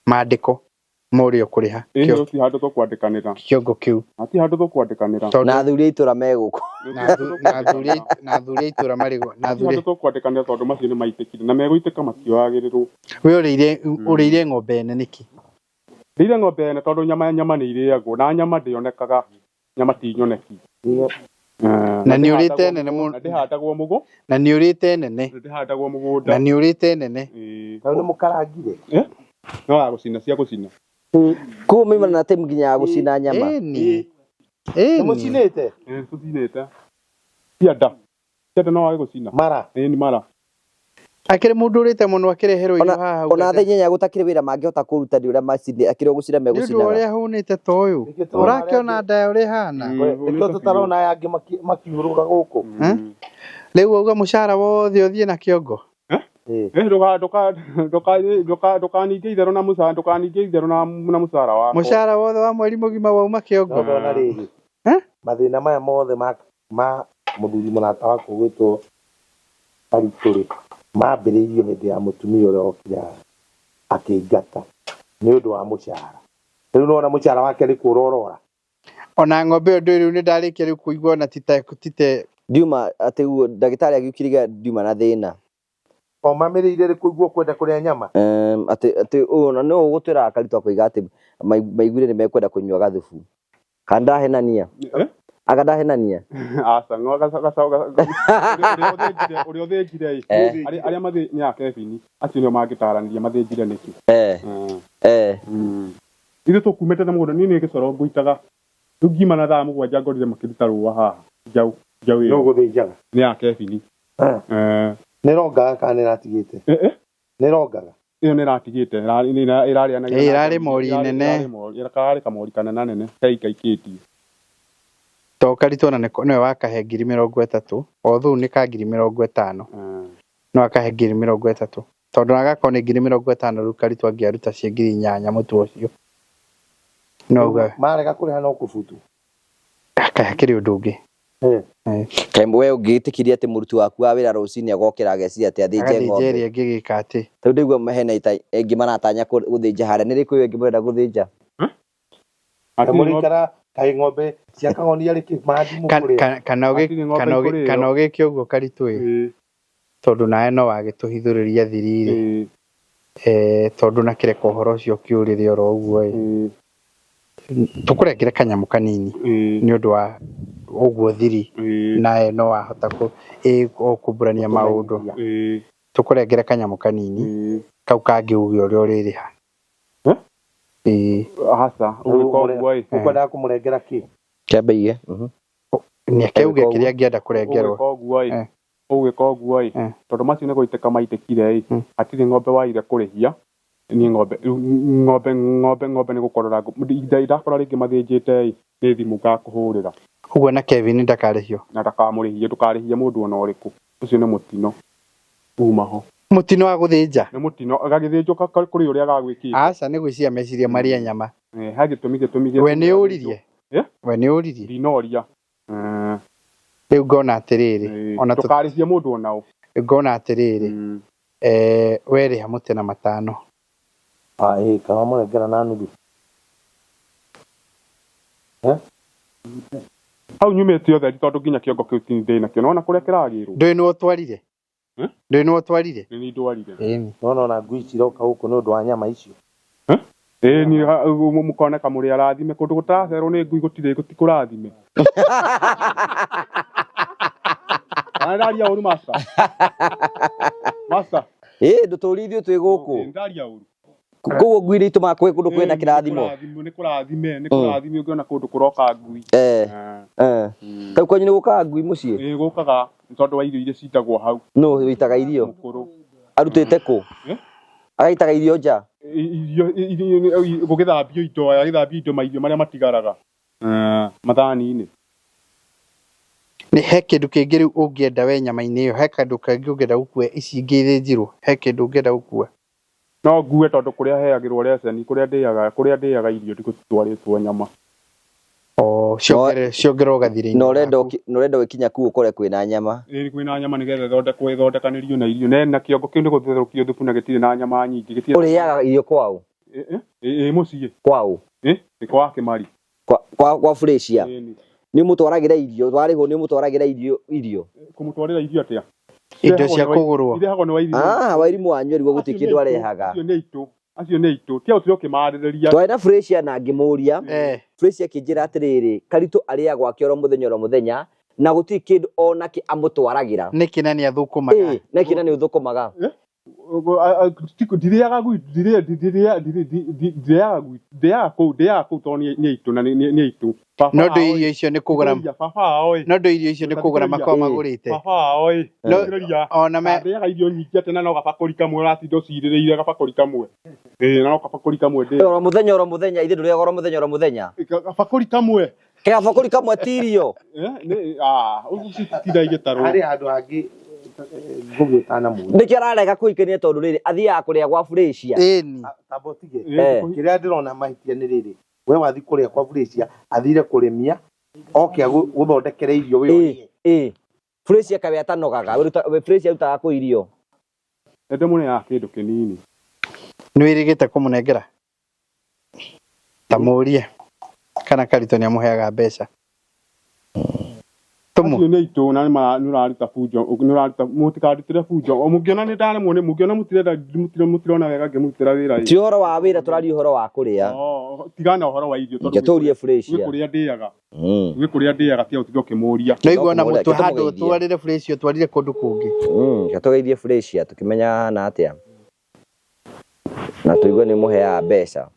maandĩko ma ũrĩa ũkũrĩha. Gũtirĩ handũ tũkwandĩkanĩra. Kĩongo kĩu. Hatirĩ handũ tũkwandĩkanĩra. Na athuri a itũra me gũkũ. Na athuri a itũra marĩ gũkũ. Hatirĩ handũ tũkwandĩkanĩra tondũ macio nĩ maitĩkire na megũitĩka matioyagĩrĩrwo. We ũrĩire ng'ombe ene nĩkĩ? Ndĩire ng'ombe ene tondũ nyama nĩ irĩagwo na nyama ndĩonekaga, nyama ti nyoneki. Na nĩ ũrĩte nene mũno. Na ndĩhandagwo mũgũ. Na nĩ ũrĩte nene. Ndĩhandagwo mũgũnda. Na nĩ ũrĩte nene. Rĩu nĩ mũkarangire? No ya gũcina cia gũcina. Kũu maimana na timu nginya ya gũcina nyama. Ĩni. Nĩ mũcinĩte? Ĩĩ tũcinĩte. Cia nda. Cia nda no wage gũcina. Mara. Ĩni mara. Akĩrĩ mũndũ ũrĩte mũno akĩreherwo irio haha. Ona thaa inyanya gũtakĩrĩ wĩra mangĩhota kũruta nĩ ũrĩa macini akĩrĩ o gũcina megũcinaga. Nĩ ũndũ ũrĩa hũnĩte ta ũyũ. Ũrakĩona nda ya ũrĩa ĩhana. Nĩkĩo tũtarona aya angĩ makiurũra gũkũ. Rĩu wauga mũcara wothe ũthiĩ na kĩongo. Ndũkaninge itherũ na mũcara, ndũkaninge itherũ na mũcara wakwa. Mũcara wothe wa mweri mũgima wauma kĩongo. Ndona rĩrĩ. Mathĩna maya mothe ma mũthuri mũrata wakwa ũgwĩtwo Karitũ rĩ, mambĩrĩirio hĩndĩ ya mũtumia ũrĩa okire haha akĩingata nĩ ũndũ wa mũcara. Rĩu nĩwona mũcara wake nĩ kũra ũrora. Ona ng'ombe ĩyo ndũĩ rĩu nĩ ndarĩkia rĩu kũigua ona tite ndiuma atĩ ndagĩtarĩ agĩũkire ndiuma na thĩna. O mamĩrĩire rĩ kũigua kwenda kũrĩa nyama. Atĩ ona no ũgũtwĩra Karitũ akoiga atĩ maiguire nĩ mekwenda kũnyua gathubu. Kana ndahenania? Anga ndahenania? Aca, ũrĩa ũthĩnjire ĩ, arĩa nĩ a Kevin, acio nĩo mangĩtaranĩria mathĩnjire nĩkĩ. Ithuĩ tũkumĩte na mũgũnda, niĩ nĩ gĩcoro ngũitaga. Rĩu ngiuma na thaa 7 ngorire makĩruta rũa haha. Njaũ ĩyo. Nũ ũgũthĩnjaga? Nĩ ya Kevin. Nĩ ĩrongaga kana nĩ ĩratigĩte? Nĩ ĩrongaga? Ĩyo nĩ ĩratigĩte, ĩrarĩanagia. Ĩrarĩ mori nene. Kararĩ kamori kanenanene keikaikĩtie. To Karitũ ona nĩwe wakahe 30,000, although nĩ ka 50,000. No akahe 30,000. Tondũ agakorwo nĩ 50,000 rĩu Karitũ angĩaruta cia 8,000 mũtu ũcio. No uga. Marega kũrĩha no kũbutwo. Hakĩrĩ ũndũ ũngĩ. Kaĩ we ũngĩtĩkirie atĩ mũruti waku wa wĩra rũcinĩ agokĩra ageciria atĩ athĩnje ng'ombe. Agathĩnja ĩrĩa ĩngĩ gĩka atĩ. Rĩu ndaigua hena ita ĩngĩ maratanya gũthĩnja harĩa. Nĩ rĩkũ ĩyo ĩngĩ mũrenda gũthĩnja? Mũrĩikara kaĩ ng'ombe cia Kagoni arĩ kĩ mathi mũkũrĩa. Kana ũgĩke ũguo Karitũ ĩ. Tondũ nawe no wagĩtũhithũrĩria thiri rĩ. Tondũ na kĩreka ũhoro ũcio ũkĩũrĩre oro ũguo ĩ. Tũkũrengere kanyamũ kanini nĩ ũndũ wa ũguo thiri nawe no wahota kumbũrania maũndũ. Tũkũrengere kanyamũ kanini kau kangĩ uge ũrĩa ũrĩrĩha. Aca, ũgwĩka ũguo ĩ. Ũkwendaga kũmũrengera kĩ? Kĩambe ige. Nĩake uge kĩrĩa angĩenda kũrengerwo. Ũgwĩka ũguo ĩ. Ũgwĩka ũguo ĩ. Tondũ macio nĩ gũitĩka maitĩkire ĩ. Hatirĩ ng'ombe waire kũrĩhia. Niĩ ng'ombe rĩu ng'ombe ng'ombe ng'ombe nĩ gũkorora ndakora rĩngĩ mathĩnjĩte ĩ nĩ thimũ ngakũhũrĩra. Ũguo na Kevin ndakarĩhio. Na ndakamũrĩhie, ndũkarĩhie mũndũ ona ũrĩkũ. Ũcio nĩ mũtino uma ho. Mũtino wa gũthĩnja? Nĩ mũtino, gagĩthĩnjwo kũrĩ ũrĩa gagwĩkĩte. Aca nĩ gwĩciria meciria marĩe nyama. Eh, he gĩtũmi gĩtũmi We nĩ ũririe? Eh? We nĩ ũririe? Ndinoria. Eh. Rĩu ngona atĩrĩrĩ, ona ndũkarĩhie mũndũ ona ũ. Ngona atĩrĩrĩ, eh, we rĩha mũtĩ na matano. Ah, ĩĩ kana mũrengera na nuthu. Eh? Hau nyumĩte ũtheri tondũ nginya kĩongo kĩu ti ndĩ nakĩo. Nĩwona kũrĩa kĩragĩrwo? Ndũĩ nĩwe ũtwarire? Eh? Ndũĩ nĩwe ũtwarire? Nĩ niĩ ndwarire. Ĩni. Nona ona ngui ciroka gũkũ nĩ ũndũ wa nyama icio. Ĩĩ niĩ mũkoneka mũrĩ arathime kũndũ gũtaracerwo nĩ ngui gũtirĩ gũtikũrathime. Kana ndaria ũru master? Master. Ĩĩ ndũtũrie ithuĩ twĩ gũkũ. Ndaria ũru. Koguo ngui nĩ itũmaga kũgĩe kũndũ kwĩna kĩrathimo. Nĩ kũrathime, nĩ kũrathime ũngĩona kũndũ kũroka ngui. Eh. Eh. Kau kwanyu nĩ gũkaga ngui mũciĩ? Ĩĩ gũkaga nĩ tondũ wa irio iria citagwo hau. Nũ wĩitaga irio? Mũkũrũ. Arutĩte kũ? Eh? Agaitaga irio nja? Irio gũgĩthambio indo, agĩthambio indo mairio marĩa matigaraga. Mathani-inĩ. Nĩ he kĩndũ kĩngĩ rĩu ũngĩenda we nyama-inĩ ĩyo, he kĩndũ kangĩ ũngĩenda gũkua ici ingĩ ithĩnjirwo, he kĩndũ ũngĩenda gũkua? No ngue tondũ kũrĩa heagĩrwo receni, kũrĩa ndĩaga, kũrĩa ndĩaga irio ndigũtwarĩtwo nyama. Oh, ciongererwo gathirĩ-inĩ. Na ũrenda ũgĩkinya kũu ũkore kwĩna nyama. Ĩĩ kwĩna nyama nĩgetha ĩthondekwo ĩthondekanĩrio na irio. Na kĩongo kĩu nĩ gũtherũkio thubu na gĩtirĩ na nyama nyingĩ. Gĩtirĩ. Ũrĩaga irio kwaũ? Ĩĩ mũciĩ. Kwaũ? Ĩ nĩ kwa Kĩmari. Kwa Furacia. Nĩ ũmũtwaragĩra irio, warĩhwo nĩ ũmũtwaragĩra irio irio. Kũmũtwarĩra irio atĩa? Indo cia kũgũrwo. Irehagwo nĩ Wairimũ. Ah, Wairimũ wanyu erigwo gũtirĩ kĩndũ arehaga. Acio nĩ aitũ. Acio nĩ aitũ. Tia ũtire ũkĩmarĩrĩria. Twarĩ na Furacia na ngĩmũria. Furacia akĩnjĩra atĩrĩrĩ, Karitũ arĩaga gwake oro mũthenya oro mũthenya na gũtirĩ kĩndũ onakĩ amũtwaragĩra. Nĩkĩ na nĩ athũkũmaga? Ĩĩ, nĩkĩ na nĩ ũthũkũmaga? Ndirĩaga ndĩaga kũu ndĩaga kũu tondũ nĩ aitũ na nĩ aitũ. No ndũ irio icio nĩ kũgũra. Baba wao ĩ. No ndũ irio icio nĩ kũgũra makoragwo magũrĩte. Baba wao ĩ. Ona me ndĩaga irio nyingĩ atĩ na no gabakũri kamwe ũratinda ũcirĩrĩire gabakũri kamwe. Ĩĩ na no gabakũri kamwe ndĩ. Oro mũthenya oro mũthenya, ithe ndũrĩaga oro mũthenya oro mũthenya. Gabakũri kamwe. Gabakũri kamwe ti irio. Nĩ ah ũcio citinda igĩtarwo. Harĩ handũ hangĩ ngũgĩ ũtanamũria. Nĩkĩo ararega kũhikania tondũ rĩrĩ athiaga kũrĩa gwa Furacia. Ĩni. Tamba ũtige. Kĩrĩa ndĩrona mahĩtia nĩ rĩrĩ. We wathi kũrĩa kwa Furacia athire kũrĩmia oke agũthondekere irio we ũrĩe. Ĩĩ. Furacia kawe atanogaga. We Furacia arutaga kũ irio? Nĩndĩmũneaga kĩndũ kĩnini. Nĩ wĩrĩgĩte kũmũnengera? Ta mũrie kana Karitũ nĩ amũheaga mbeca. Acio nĩ aitũ na nĩ ũraruta bunjo, nĩ ũraruta mũtikandutĩre bunjo. Mũngĩona nĩ ndaremwo nĩ mũngĩona mũtirenda mũtirona wega ngĩmũrutĩra wĩra ĩ. Ti ũhoro wa wĩra tũraria ũhoro wa kũrĩa. Tigana ũhoro wa irio Reke tũrie Furacia. Gwĩ kũrĩa ndĩaga. Gwĩ kũrĩa ndĩaga tiga ũtinde ũkĩmũria. No igua na mũtwe handũ ũtwarĩre Furacia ũtwarire kũndũ kũngĩ. Reke tũgeithie Furacia tũkĩmenya ahana atĩa. Na tũigue nĩ ũmũheaga mbeca.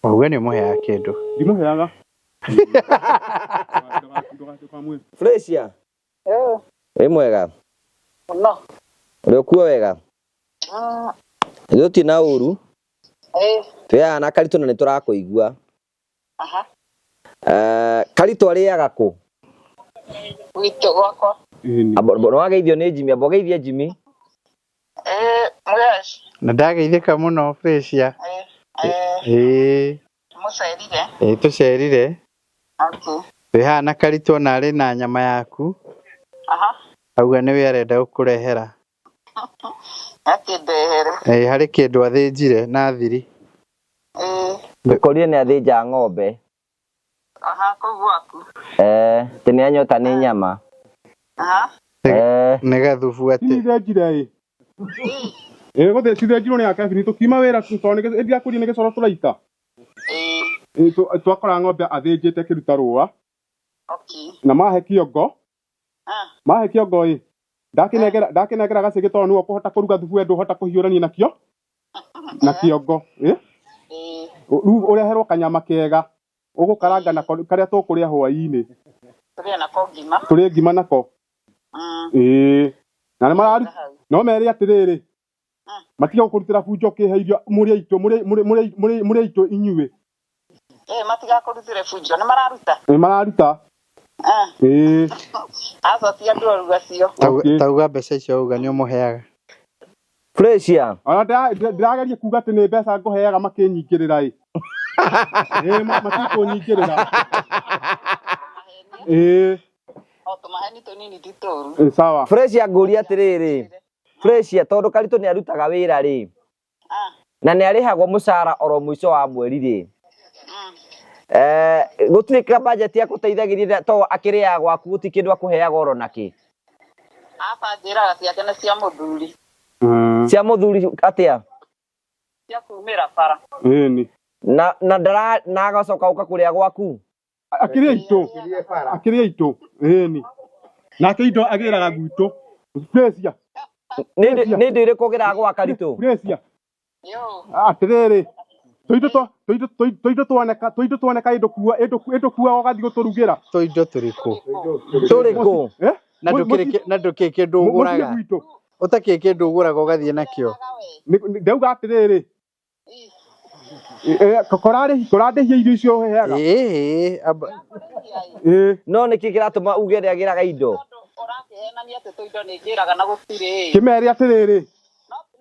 Uge nĩ ũmũheaga kĩndũ. Ndimũheaga. Furacia. Wĩ mwega? Mũno. Ũrĩ ũkuo wega? Ithuĩ tũtirĩ na ũru. Twĩ haha na Karitũ na nĩ tũrakũigua. Karitũ arĩaga kũ? Gwitũ gwakwa. Nĩ wageithio nĩ Jimmy, amba ũgeithie Jimmy. Yes. Na ndageithĩka mũno Furacia. Ĩĩ. Mũcerire. Ĩĩ tũcerire. Okay. Twĩ haha na Karitũ ona arĩ na nyama yaku. Aha. Auga nĩwe arenda gũkũrehera. Akĩndehere. Ĩĩ harĩ kĩndũ athĩnjire na thiri. Tũkorire nĩ athĩnja ng'ombe. Aha, kũu gwaku. Atĩ nĩ anyota nĩ nyama. Aha. Nĩ gathubu atĩ. Cithĩnjire ĩ. Ĩ gũthĩ cithĩnjirwo nĩ Kevin tũkiuma wĩra tondũ nĩ nĩ gĩcoro tũraita. Ĩ twakora ng'ombe athĩnjĩte kĩruta rũa. Na mahe kĩongo. Mahe kĩongo ĩ. Ndakĩnengera ndakĩnengera gacĩgĩ tondũ nĩwe ũkũhota kũruga thubu we ndũhota kũhiũrania nakĩo. Na kĩongo ĩ. Rĩu ũreherwo kanyama kega. Ũgũkaranga nako karĩa tũkũrĩa hwaĩ-inĩ. Tũrĩe nako ngima. Tũrĩe ngima nako. Ĩĩ. Na nĩ mararu no mere atĩrĩrĩ. Matige gũkũrutĩra bunjo ũkĩhe irio mũrĩ aitũ mũrĩ aitũ inyuĩ. Eh, matigakũrutĩre bunjo nĩ mararuta. Nĩ mararuta. Ah, Ĩĩ. aca ti andũ oru acio. Okay. Tauga mbeca icio auga nĩ ũmũheaga. Fresia. Ona ndĩrageria kuga atĩ nĩ mbeca ngũheaga makĩnyingĩrĩra ĩ. Ĩĩ matikũnyingĩrĩra. Ĩĩ. O tũmaheni tũnini ti tũru. Ĩ, sawa. Fresia ngũria atĩrĩrĩ. Fresia tondũ Karitũ nĩ arutaga wĩra rĩ. Ah. Na nĩ arĩhagwo mũcara oro mũico wa mweri rĩ. Mm. Gũtirĩ ka budget ya kũteithagĩrĩria to akĩrĩaga gwaku gũtirĩ kĩndũ akũheaga oro nakĩ. Aca njĩraga ciake nĩ cia mũthuri. Cia mũthuri atĩa? Cia kumĩra bara. Ĩni. Na na ndara na agacoka gũka kũrĩa gwaku. Akĩrĩ aitũ. Akĩrĩ aitũ. Ĩni. Nake indo agĩraga gwitũ. Fresia. Nĩ indo irĩkũ ũgĩraga gwa Karitũ? Fresia. Yo. Atĩrĩrĩ. Tũindo tuoneka tũindo tuoneka ĩndũkua ĩndũkua ũgathiĩ gũtũrugĩra. Tũindo tũrĩkũ? Tũrĩkũ? Eh? Na ndũkĩrĩ kĩndũ ũgũraga. Mũciĩ gwitũ. Ũtakĩrĩ kĩndũ ũgũraga ũgathiĩ nakĩo. Ndauga atĩrĩrĩ. Kũrandĩhia irio icio ũheaga. Ĩĩ. Ĩĩ. No nĩkĩ kĩratũma uge nĩ agĩraga indo? Ũrakĩhenania atĩ tũindo nĩ ngĩraga na gũtirĩ. Kĩmere atĩrĩrĩ.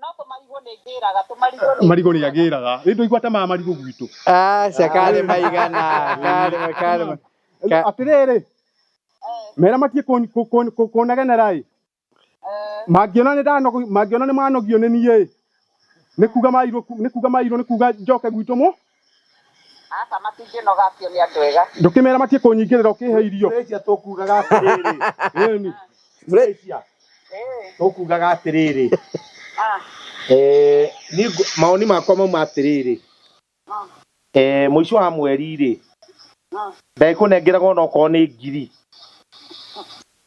No tũmarigũ nĩ ngĩraga tũmarigũ nĩ Marigũ nĩ agĩraga. Rĩu ndũigua ta ma marigũ gwitũ. Aca karĩ maigana. Karĩ karĩ. Atĩrĩrĩ. Mera matie kũnegenera ĩ. Mangĩona nĩ ndanogo mangĩona nĩ manogio nĩ niĩ ĩ. Nĩ kuga mairwo nĩ kuga mairwo nĩ kuga njoke gwitũ mũ. Aca matingĩnoga acio nĩ andũ ega. Ndũkĩmera matie kũnyingĩrĩra ũkĩhe irio. Fresia tũkugaga atĩrĩrĩ. Ĩni. Fresia. Tũkugaga atĩrĩrĩ. Ah. Niĩ maoni makwa mauma atĩrĩrĩ. Mũico wa mweri rĩ. Ndagĩkũnengeraga ona okorwo nĩ ngiri.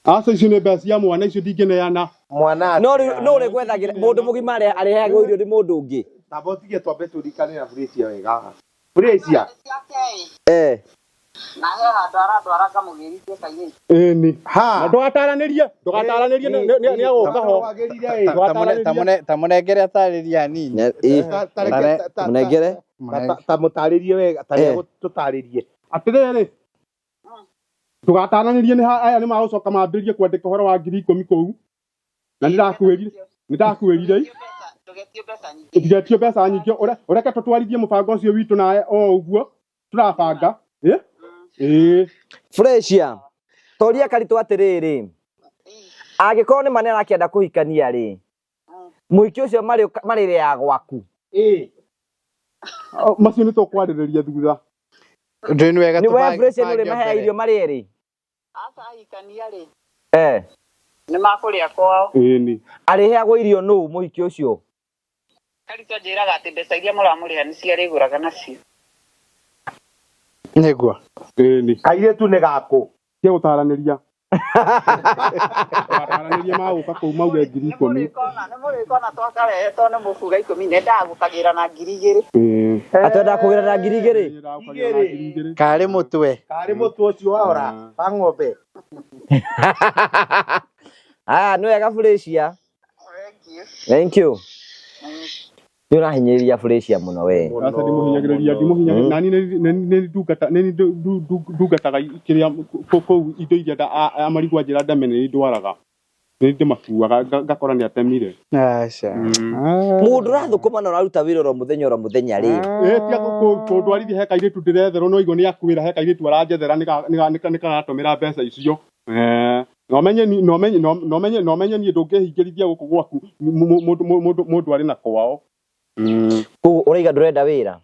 Aca icio nĩ mbeca cia mwana icio ndingĩneana. Mwana No rĩu no ũrĩgwethagĩra mũndũ mũgima arĩheagwo irio nĩ mũndũ ũngĩ. Tamba ũtige twambe tũrikane na Fresia wega. Fresia. Eh. Na he handũ arandwara ngamũgĩrithie kairĩtu. Ĩni. Ha. Na ndũgataranĩrie, ndũgataranĩrie nĩ agoka ho. Tamũnengere atarĩrie hanini. Mũnengere. Ta mũtarĩrie wega, ta reke tũtarĩrie. Atĩrĩrĩ. Ndũgataranĩrie nĩ aya nĩ magũcoka mambĩrĩrie kwandĩka ũhoro wa 10,000 kũu. Na nĩndakwĩrire, nĩndakwĩrire. Ndũgetio mbeca nyingĩ. Ndũgetio mbeca nyingĩ, ũreke tũtwarithie mũbango ũcio witũ nawe o ũguo tũrabanga. Ĩ? Ĩ. Fresia. Toria Karitũ atĩrĩrĩ. Angĩkorwo nĩ ma nĩ arakĩenda kũhikania rĩ. Mũhiki ũcio marĩrĩaga gwaku. Ĩ. Macio nĩ tũkwarĩrĩria thutha. Ndũĩ nĩ wega Nĩ we tũbange Fresia nĩ ũrĩmaheaga mbere. irio marĩ erĩ. Aca ahikania rĩ. Eh. Nĩ makũrĩa kwao. Ĩni. Arĩheagwo irio nũ mũhiki ũcio? Karitũ anjĩraga atĩ mbeca iria mũramũrĩha nĩcio arĩgũraga nacio. Nĩguo. Ĩni. Kairĩtu nĩ gakũ. Tiga gũtaranĩria. Gũtaranĩria magũka kũu mauge 10,000. Nĩ mũrĩkona twakarehe tondũ nĩ mũkuga 10 nendaga gũkagĩra na 2,000. Ĩĩ. Atwendaga kũgĩra na 2,000. Karĩ mũtwe. Karĩ mũtwe ũcio waora wa ng'ombe. Ah, nĩ wega Fresia. Thank you. Thank you. Nĩ ũrahinyĩrĩria Fresia mũno we. Aca ndimũhinyagĩrĩria ndimũhinyagĩrĩria nani nĩ ndungata nĩ ndungataga kĩrĩa kũu indo iria amarigũ anjĩra ndeme nĩ ndwaraga. Nĩ ndĩmakuaga ngakora nĩ atemire. Aca. Mũndũ ũrathũkũma na ũraruta wĩra oro mũthenya oro mũthenya rĩ. Ĩ tiga kũndwarithia he kairĩtu ndĩretherwo no igua nĩ akwĩra he kairĩtu aranjethera nĩkaratũmĩra mbeca icio. No menye no menye no menye no menye niĩ ndũngĩhingĩrithia gũkũ gwaku mũndũ arĩ na kwao. Koguo ũraiga ndũrenda wĩra?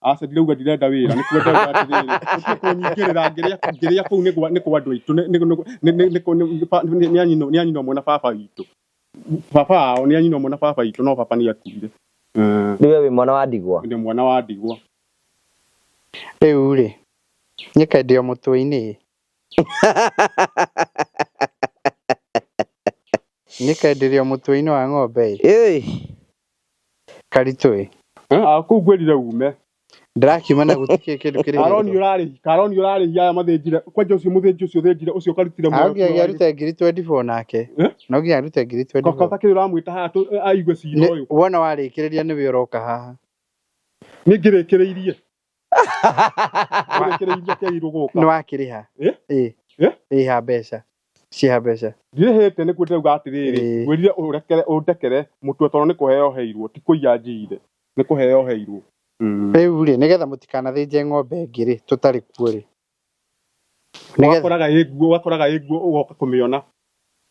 Aca ndirauga ndirenda wĩra nĩ kuo ndauga atĩrĩrĩ ũtige kũnyingĩrĩra ngĩrĩa kũu nĩ kwa andũ aitũ nĩ anyina ũmwe na baba witũ. Baba wao nĩ anyina ũmwe na baba witũ no baba nĩ akuire. Rĩu we wĩ mwana wa ndigwa? Ndĩ mwana wa ndigwa. Rĩu rĩ, nĩkendio mũtwe-inĩ. Nĩkenderio mũtwe-inĩ wa ng'ombe ĩ. Ĩ. Karitũ ĩ. Kũu ngwĩrire ume. Ndĩrakiuma na gũtikĩ kĩndũ Karoni kĩrĩhĩtwo. ũrarĩhi, karoni ũrarĩhi aya mathĩnjire. Kwanja ũcio mũthĩnji ũcio ũthĩnjire ũcio ũkarutire No muoyo nginyagia arute ngiri 24 nake. Eh? No nginya arute ngiri 24. Kota kĩrĩ ũramwĩta haha aigue cira ũyũ. Wona warĩkĩrĩria nĩwe ũroka haha. Nĩ ngĩrĩkĩrĩirie. Ngĩrĩkĩrĩirie kĩirwo gũka. Nĩ wakĩrĩha? Eh? Ĩ. Eh? Ĩha mbeca. Ciĩha mbeca. Ndirĩhĩte nĩkuo ndĩrauga atĩrĩrĩ, Ĩĩ. ngwĩrire ũrekere ũndekere mũtwe tondũ nĩ kũheo heirwo, ti kũiya njiire. Nĩ kũheo heirwo. Rĩu rĩ, nĩgetha mũtikanathĩnje ng'ombe ĩngĩ rĩ, tũtarĩ kuo rĩ. Nĩgetha Wakoraga ĩ nguo, wakoraga ĩ nguo ũgoka kũmĩona.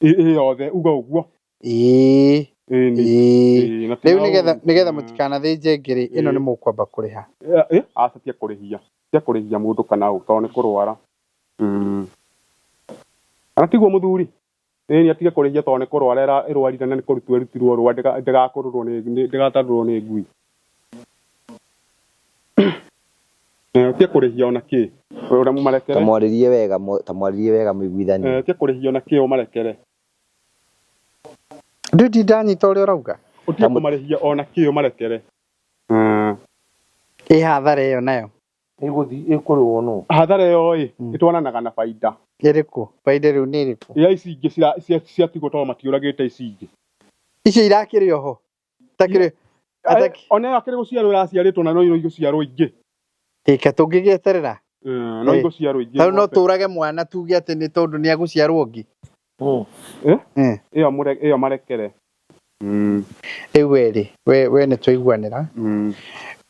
Ĩ yothe uga ũguo. Ĩĩ. Ĩni. Ĩĩ. Ĩĩ, na ti Rĩu na nĩgetha ũũru. nĩgetha mũtikanathĩnje ĩngĩ rĩ, ĩno Ĩĩ. nĩ mũkwamba kũrĩha. Eh, aca tia kũrĩhia. Tia kũrĩhia mũndũ kana ũ tondũ nĩ kũrwara. Kana tiguo mũthuri? Ĩĩ nĩ atige kũrĩhia tondũ nĩ kũrwara ĩrwarire na nĩ kũrutwo ĩrutirwo rũa ndĩgakũrũrwo nĩ ndĩgatarũrwo nĩ ngui. Tia kũrĩhia ona kĩ. Ũrĩa marekere. Tamwarĩrie wega, tamwarĩrie wega mũiguithanie. Tia kũrĩhia ona kĩ ũmarekere. Ndĩ ndanyita ũrĩa ũrauga. Ũtige kũmarĩhia ona kĩ ũmarekere. Ĩ hathara ĩyo nayo. Ĩgũthiĩ ĩkũrĩhwo nũ? Hathara ĩyo ĩ ĩtwaranaga na baida. Ĩrĩkũ? Baida rĩu nĩ ĩrĩkũ? Ya ici ingĩ ciatigwo tondũ matiũragĩte ici ingĩ. Icio irakĩrĩ oho. Takĩrĩ. Ona ĩyo akĩrĩ gũciarwo ĩraciarĩtwo na no igũciarwo ingĩ. Ĩka tũngĩgĩeterera. No igũciarwo ingĩ. Tondũ no tũrage mwana tuge atĩ nĩ tondũ nĩ agũciarwo ũngĩ. Ĩyo marekere. Rĩu we rĩ, we nĩ twaiguanĩra.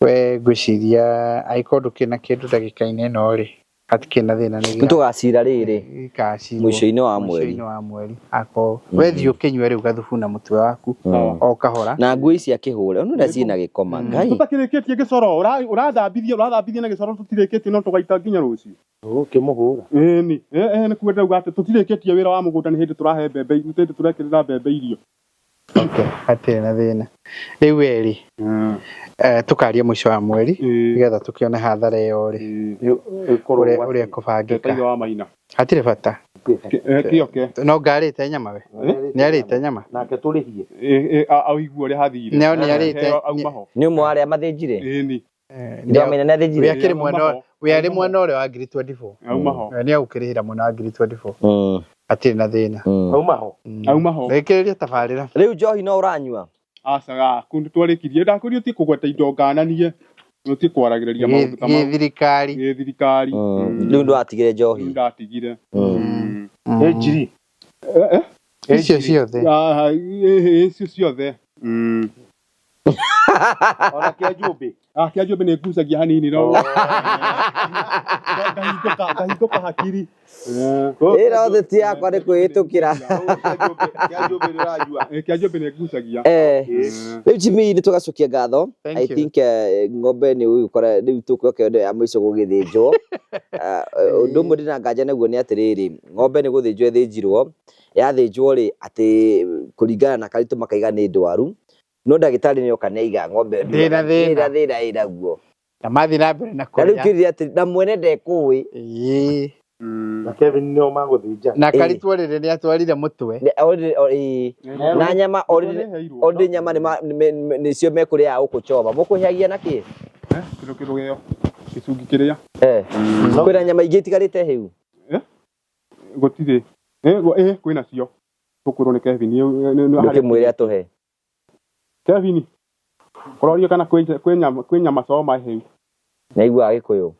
We ngwĩciria angĩkorwo ndũkĩrĩ na kĩndũ ndagĩka-inĩ ĩno rĩ, hatikĩrĩ na thĩna nĩ Nĩ tũgacira rĩrĩ. Gĩgacirwo Mũico-inĩ wa mweri. Mũico-inĩ wa mweri. Akorwo we thiĩ ũkĩnyue rĩu gathubu na mũtwe waku o kahora. Na nguo ici akĩhũre, ona ũrĩa ciĩna gĩkoma. Ngai. Tũtakĩrĩkĩtie gĩcoro, ũrathambithia ũrathambithia na gĩcoro tũtirĩkĩtie no tũgaita nginya rũciũ. Ũkĩmũhũra. Ĩni, nĩ kuo ndĩrauga atĩ tũtirĩkĩtie wĩra wa mũgũnda nĩ hĩndĩ tũrahe mbembe, nĩ hĩndĩ tũrekĩrĩra mbembe irio. Okay, hatirĩ na thĩna. Rĩu we rĩ, tũkaria mũico wa mweri nĩgetha tũkĩone hathara ĩyo rĩ, ũrĩa ĩkũbangĩka. wa Maina. Hatirĩ bata. Kĩoke. No ngarĩte nyama we. Nĩ arĩte nyama. Nake tũrĩhie. Aigua ũrĩa hathire. No nĩ arĩte. Auma ho. Nĩ ũmwe wa arĩa mathĩnjire? Ĩni. Nĩ Maina nĩ athĩnjire? We akĩrĩ mwena we arĩ mwena ũrĩa wa ngiri 24. Auma ho. Nĩ agũkĩrĩhĩra mwena wa ngiri 24. Hatirĩ na thĩna. Auma ho. Auma ho. Rĩkĩrĩria tabarĩra. Rĩu njohi no ũranyua? Aca kũndũ twarĩkirie ndakwĩrire ũtige kũgweta indo ngananie ũtige kwaragĩrĩria maũndũ ta mau. Gĩthirikari. Gĩthirikari. Rĩu ndwatigire njohi. Rĩu ndatigire. Ĩ njiri. Icio ciothe. Icio ciothe. Ona kĩa njũmbĩ. Kĩa njũmbĩ nĩ ngucagia hanini no. Ngahingũka hakiri. Ĩno thĩ ti yakwa nĩ kwĩhĩtũkĩra. Kĩa njũmbĩ nĩ ũranyua. Kĩa njũmbĩ nĩ ngucagia. Rĩu Jimmy nĩ tũgacokia ngatho. I think ng'ombe nĩ ũgũkora rĩu tũgũka ya mũico gũgĩthĩnjwo. Ũndũ ũmwe ndĩna nganja naguo nĩ atĩrĩrĩ, ng'ombe nĩ gũthĩnjwo ĩthĩnjirwo, yathĩnjwo rĩ atĩ kũringana na karitũ makaiga nĩ ndwaru. No ndagĩtarĩ nĩ oka nĩaiga ng'ombe Ndĩna thĩna. ndĩna thĩna ĩnaguo. Na mathiĩ na mbere na Na rĩu kũrĩa. kĩrĩa atĩ na mwene ndekũĩ. Ĩĩ. Na Kevin nĩo magũthĩnja. Na karitwo rĩrĩ nĩ atwarire mũtwe. Na nyama already nyama nĩcio mekũrĩa gũkũ choma. Mũkũhĩagia na kĩ? Kĩndũ kĩrũgeo. Gĩcungi kĩrĩa. Kwĩna nyama ingĩ itigarĩte hĩu? Gũtirĩ. Kwĩna cio. Tũkwĩrwo nĩ Kevin. Ndũkĩmwĩre atũhe. Kevin. Kũrorio kana kwĩ nyama choma hĩu. Naiguaga Gĩkũyũ.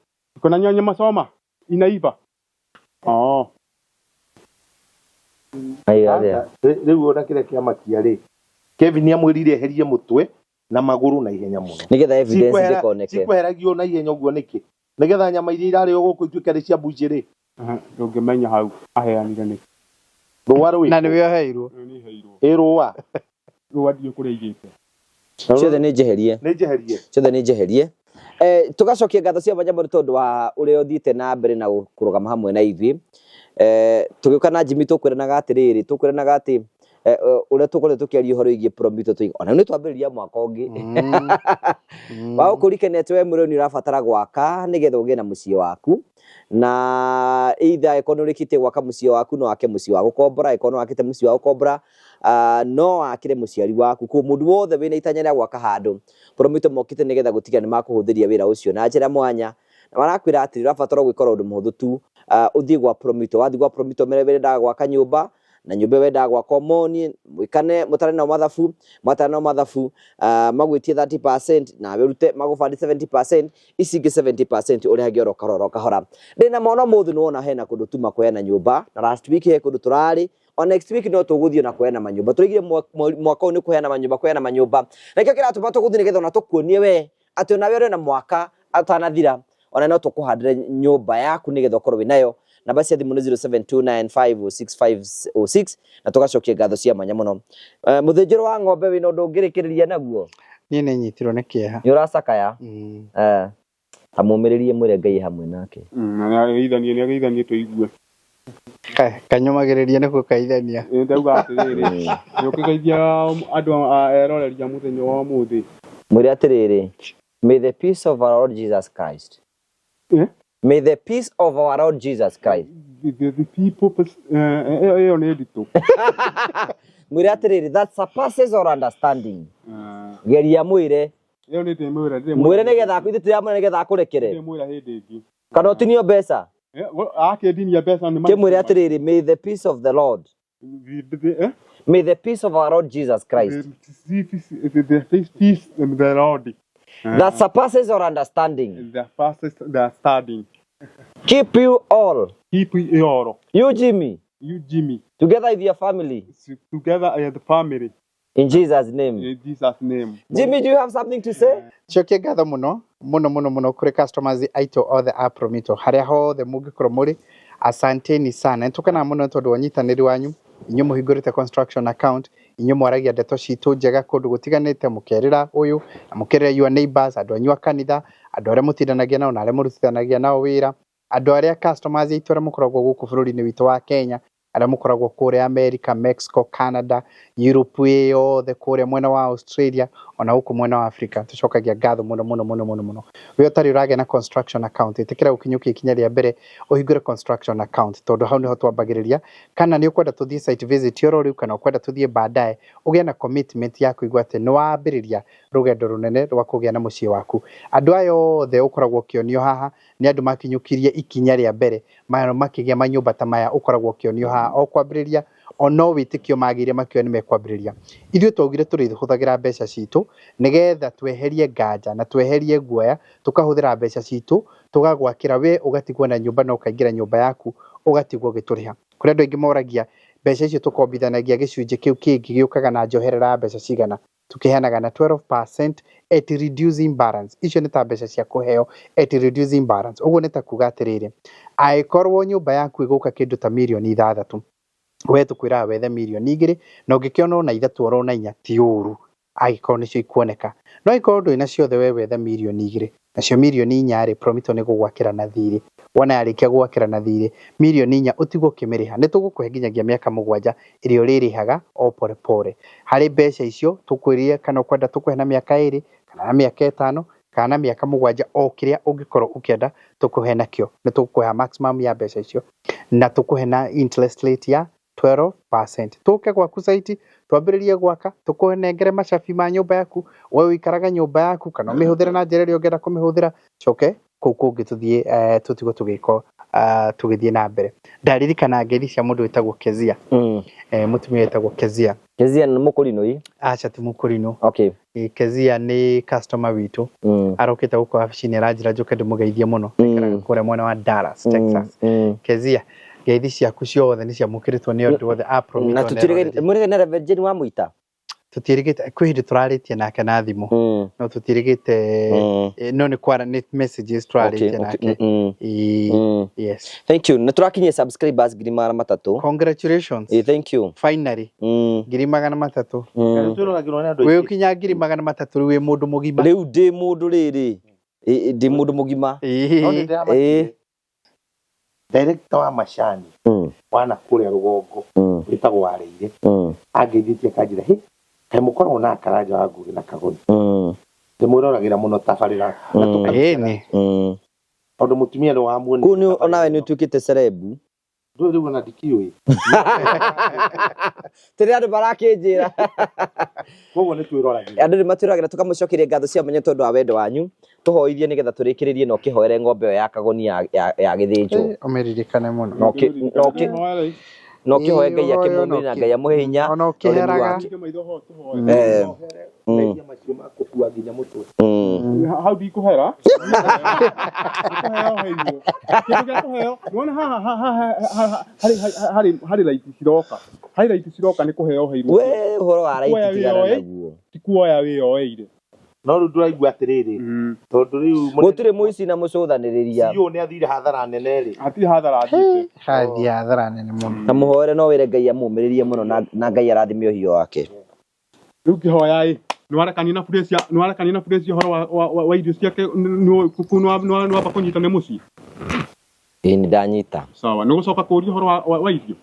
Kuna nyama choma inaiva. Oh. Rĩu ona kĩrĩa kĩamakia rĩ, Kevin amwĩrire eherie mũtwe na magũrũ na ihenya mũno. Nĩgetha evidence ndĩkoneke. Cikweheragio na ihenya ũguo nĩkĩ? Nĩgetha nyama iria irarĩo gũkũ ituĩke nĩ cia mbucĩrĩ. Ndũngĩmenya hau aheanire nĩkĩ. Rũa rwĩkũ? Na nĩwe ũheirwo. Ĩ rũa. Rũa ndiũ kũrĩa igĩte. Ciothe nĩ njeherie. Nĩ njeherie. Ciothe nĩ njeherie. Tũgacokia ngatho cia mwanya mũno tondũ wa ũrĩa ũthiĩte na mbere na kũrũgama hamwe na ithuĩ. Tũgĩũka na Jimmy tũkwĩranaga atĩrĩrĩ, tũkwĩranaga atĩ Ũrĩa tũkoretwo tũkĩaria ũhoro wĩgiĩ Promito tũiga ona nĩ twambĩrĩria mwaka ũngĩ. Wa gũkũrikania atĩ we mwĩrĩ nĩ ũrabatara gwaka nĩgetha ũgĩe na mũciĩ waku, na either angĩkorwo nĩ ũrĩkĩtie gwaka mũciĩ waku, no wake mũciĩ wa gũkombora, angĩkorwo nĩ wakĩte mũciĩ wa gũkombora, no wakĩre mũciari waku. Koguo mũndũ wothe wĩna itanya rĩa gwaka handũ, Promito mokĩte nĩgetha gũtiga nĩ makũhũthĩria wĩra ũcio na njĩra mwanya, na marakwĩra atĩrĩ, ũrabatara gwĩka ũndũ mũhũthũ tu, ũthiĩ gwa Promito. Wathiĩ gwa Promito mere wendaga gwaka nyũmba, na nyũmba ĩyo wendaga gwaka ũmonie, mwĩkane mũtare nao mathabu, mwatara nao mathabu, magwĩtie 30% nawe ũrute magũbandi 70%, ici ingĩ 70% ũrĩhagie oro kahora oro kahora. Ndĩna mwana ũmũthĩ nĩwona hena kũndũ tuma kũheana nyũmba, na last week he kũndũ tũrarĩ, o next week no tũgũthiĩ na kũheana manyũmba. Tũraigire mwaka ũyũ nĩ kũheana manyũmba, kũheana manyũmba, na nĩkĩo kĩratũma tũgũthiĩ nĩgetha ona tũkuonie we atĩ onawe ũrĩ na mwaka ũtanathira, ona no tũkũhandĩre nyũmba yaku nĩgetha ũkorwo wĩnayo. Namba cia thimũ nĩ 0729506506, na tũgacokia ngatho cia mwanya mũno. Mũthĩnjĩro wa ng'ombe wĩna ũndũ ũngĩrĩkĩrĩria naguo? Niĩ nĩ nyitirwo nĩ kĩeha. Nĩ ũracakaya? Ta mũmĩrĩrie, mwĩre Ngai hamwe nake. Nĩ ageithanie tũigue. Kanyũmagĩrĩria nĩguo kaithania. Ndauga atĩrĩrĩ, nĩ ũkĩgeithia andũ a eroreri a mũthenya wa ũmũthĩ. Mwĩre atĩrĩrĩ, may the peace of our Lord Jesus Christ. Eh? May the peace of our Lord Jesus Christ. The people, ĩyo nĩ nditũ. Mwĩre atĩrĩrĩ, that surpasses all understanding. Geria mwĩre. Ĩyo nĩ ndĩmwĩra. Mwĩre nĩgetha ithuĩ tũramwĩra nĩgetha akũrekere. Ndĩmwĩra hĩndĩ ĩngĩ. Kana ũtinio mbeca. Akĩndinia mbeca nĩ Kĩmwĩre atĩrĩrĩ, may the peace of the Lord. May the peace of our Lord Jesus Christ. The peace of the Lord. That surpasses all understanding. The passes the understanding. Keep you all. Keep you all. You Jimmy. You Jimmy. Together with your family. Together with the family. In Jesus' name. In Jesus' name. Jimmy, do you have something to say? Cokia ngatho mũno mũno mũno mũno kũrĩ customers aitũ othe a Promito harĩa hothe mũngĩkorwo mũrĩ, asanteni sana. Nĩtũkenaga mũno tondũ wa ũnyitanĩri wanyu, inyuĩ mũhingũrĩte construction account, inyuĩ mwaragia ndeto citũ njega kũndũ gũtiganĩte, mũkerĩra ũyũ na mũkerĩra your neighbors, andũ anyu a kanitha, andũ arĩa mũtindanagia nao na arĩa mũrutithanagia nao wĩra, andũ arĩa customers aitũ arĩa mũkoragwo gũkũ bũrũri-inĩ witũ wa Kenya, arĩa mũkoragwo kũrĩa America, Mexico, Canada, Europe ĩ yothe, kũrĩa mwena wa Australia, ona gũkũ mwena wa Africa. Tũcokagia ngatho mũno mũno mũno mũno mũno. We ũtarĩ ũragĩa na construction account, ĩtĩkĩra gũkinyũkia ikinya rĩa mbere ũhingũre construction account, tondũ hau nĩho twambagĩrĩria. Kana nĩ ũkwenda tũthiĩ site visit oro rĩu, kana ũkwenda tũthiĩ baadaye, ũgĩe na commitment ya kũigua atĩ nĩ wambĩrĩria rũgendo rũnene rwa kũgĩa na mũciĩ waku. Andũ aya othe ũkoragwo ũkĩonio haha nĩ andũ makinyũkirie ikinya rĩa mbere makĩgĩa manyũmba ta maya ũkoragwo ũkĩonio haha o kwambĩrĩria, o no wĩtĩkio magĩire makĩoya nĩ mekwambĩrĩria. Ithuĩ twaugire tũrĩhũthagĩra mbeca citũ nĩgetha tweherie nganja na tweherie guoya, tũkahũthĩra mbeca citũ tũgagwakĩra we, ũgatigwo na nyũmba na ũkaingĩra nyũmba yaku ũgatigwo ũgĩtũrĩha. Kũrĩ andũ aingĩ moragia mbeca icio tũkombithanagia gĩcunjĩ kĩu kĩngĩ gĩũkaga na njoherera ya mbeca cigana, tũkĩheanaga na 12% at reducing balance. Icio nĩ ta mbeca cia kũheo at reducing balance. Ũguo nĩ ta kuga atĩrĩrĩ, angĩkorwo nyũmba yaku ĩgũka kĩndũ ta mirioni 6, we tũkwĩraga wethe mirioni 2, na ũngĩkĩona ona 3 oro ona 4 ti ũru, angĩkorwo nĩcio ikuoneka. No angĩkorwo ndũrĩ na ciothe, we wethe mirioni 2, nacio mirioni 4 rĩ, Promito nĩ gũgwakĩra na thirĩ. Wona yarĩkia gwakĩra na thirĩ mirioni 4, ũtigwo ũkĩmĩrĩha. Nĩ tũgũkũhe nginyagia mĩaka 7 ĩrĩa ũrĩrĩhaga o pore pore. Harĩ mbeca icio tũkwĩrire kana ũkwenda tũkũhe na mĩaka 2, kana na mĩaka 5, kana na mĩaka 7, o kĩrĩa ũngĩkorwo ũkĩenda tũkũhe nakĩo. Nĩ tũgũkũhe maximum ya mbeca icio na tũkũhe na interest rate ya 12%. Tũke gwaku site twambĩrĩrie gwaka, tũkũnengere macabi ma nyũmba yaku, we ũikaraga nyũmba yaku kana ũmĩhũthĩre na njĩra ĩrĩa ũngĩenda kũmĩhũthĩra, coke kũu kũngĩ tũthiĩ, tũtigwo tũgĩko, tũgĩthiĩ na mbere. Ndaririkana ngeithi cia mũndũ wĩtagwo Kezia. Mũtumia wĩtagwo Kezia. Kezia nĩ mũkũrinũ ĩ? Aca, ti mũkũrinũ. Okay. Kezia nĩ customer witũ. Arokĩte gũkũ wabici-inĩ aranjĩra njũke ndĩmũgeithie mũno. Aikaraga kũrĩa mwena wa Dallas, Texas. Kezia, ngeithi ciaku ciothe nĩ ciamũkĩrĩtwo nĩ andũ othe a Promito. Na tũtirĩgĩ na Reverend Jane wa Mũita? Tũtiĩrĩgĩte, kwĩ hĩndĩ tũrarĩtie nake na thimũ, no tũtiĩrĩgĩte, no nĩ kwara nĩ messages tũrarĩtie nake. Yes. Thank you. Nĩ tũrakinyia subscribers 300,000. Congratulations. Thank you. Finally. 300,000. Wĩ ũkinya 300,000 rĩu wĩ mũndũ mũgima. Rĩu ndĩ mũndũ rĩrĩ. Ndĩ mũndũ mũgima. Director wa macani wana kũrĩa rũgongo wĩtagwo Warĩire angeithĩtie akanjĩra, "Hĩ, kaĩ mũkoragwo na Karanja wa Ngugi na Kagoni?" Ndĩmwĩroragĩra mũno tabarĩra na tũkaruta Ĩni. Tondũ mũtumia nĩ wamuonire. Kũu nĩ onawe nĩ ũtuĩkĩte cerebu. Ndũĩ rĩu ona ndikĩũĩ. Tũrĩ andũ marakĩnjĩra. Koguo nĩ twĩroragĩra. Andũ nĩ matwĩragĩra, tũkamũcokeria ngatho cia mwanya tondũ wa wendo wanyu. Tũhoithie nĩgetha tũrĩkĩrĩrie na ũkĩhoere ng'ombe ĩyo ya Kagoni ya gĩthĩnjwo. Ũmĩririkane mũno. Na ũkĩhoe Ngai akĩmũmĩrĩrie na Ngai amũhe hinya Ona na ũrĩmi ũkĩheraga. wake. Eh. Mehia macio ma kũkua nginya mũtwe. Hau ndikũhera, kũheo heirwo kĩndũ gĩa kũheo. Nĩwona haha harĩ raiti ciroka, harĩ raiti ciroka, nĩ kũheo heirwo. We ũhoro wa Kuoya raiti tigana wĩyoe. naguo. Ti kuoya wĩyoeire. No rĩu ndũraigua atĩrĩrĩ, tondũ rĩu Gũtirĩ mũici na mũcũthanĩrĩria. CEO nĩ athire hathara nene rĩ. Hatirĩ hathara athiĩte. Hathiĩ hathara nene mũno. Na mũhoere no wĩre Ngai amũmĩrĩrie mũno na Ngai arathime ũhiũ wake. Rĩu ngĩhoya ĩ, nĩwarekania na Furacia, nĩwarekania na Furacia ũhoro wa irio ciake kũu nĩwamba kũnyita nĩ mũciĩ. Ĩĩ, nĩ ndanyita. Sawa, nĩ gũcoka kũũria ũhoro wa irio?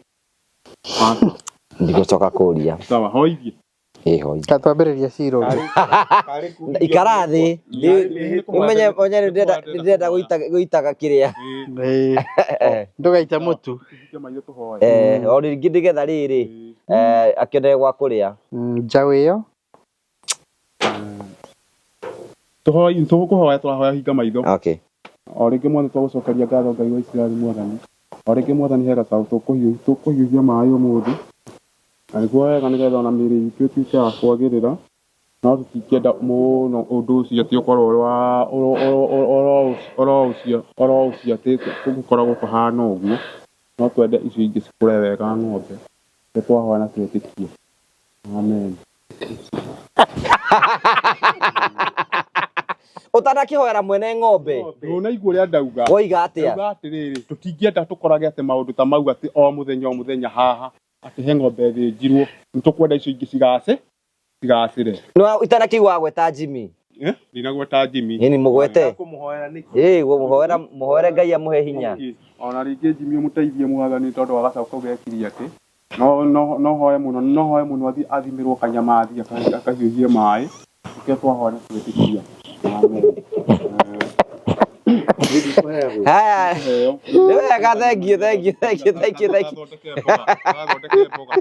Aca. Ndigũcoka kũria. Sawa, hoithie. Ĩĩ, hoi. Katwambĩrĩria cira ũngĩ. Ikara thĩ ũmenye ũmenye nĩ ndĩrenda gũitaga kĩrĩa. Ĩĩ. Ndũgaite mũtu. Tũhinge maitho tũhoe. Eh, o rĩngĩ nĩgetha rĩrĩ akĩone gwa kũrĩa. Njaũ ĩyo. Tũhoe, tũkũhoya, tũrahoya, hinga maitho. Okay. O rĩngĩ mwathani, twagũcokeria ngatho, Ngai wa Isiraeli. Mwathani, o rĩngĩ mwathani, he gacaũ tũkũhiũhia maĩ ũmũthĩ na nĩguo wega, nĩgetha ona mĩĩrĩ itũ ĩtuĩke ya kwagĩrĩra, no tũtingĩenda mũno ũndũ ũcio atĩ ũkorwo ũrĩ wa oro ũcio atĩ gũkoragwo kũhana ũguo, no twende icio ingĩ cikũre wega ng'ombe. Nĩ twahoya na twĩtĩkie, amen. Ũtanakĩhoera mwene ng'ombe. Ndũnaigua ũrĩa ndauga? Woiga atĩa? Ndauga atĩrĩrĩ, tũtingĩenda tũkorage atĩ maũndũ ta mau atĩ o mũthenya o mũthenya haha atĩ he ng'ombe ĩthĩnjirwo. Nĩ tũkwenda icio ingĩ cigacĩre. No itanakĩigua gweta Jimmy. Eh, ndinagweta Jimmy. Ĩni mũgwete. Kũmũhoera nĩkĩ? Ĩĩ, mũhoera, mũhoere Ngai amũhe hinya. Ona rĩngĩ Jimmy ũmũteithie mwathani, tondũ wa gacaũ kau gekirie atĩ no hoe mũno, no hoe mũno athiĩ athimĩrwo kanyama, athiĩ akahiũhie maĩ. Nĩkĩo twahoya na twĩtĩkia, amen. Haya. Kũheo. Nĩ wega, thank you, thank you, thank you, thank you, thank you. Agathondeke mboga, agathondeke mboga.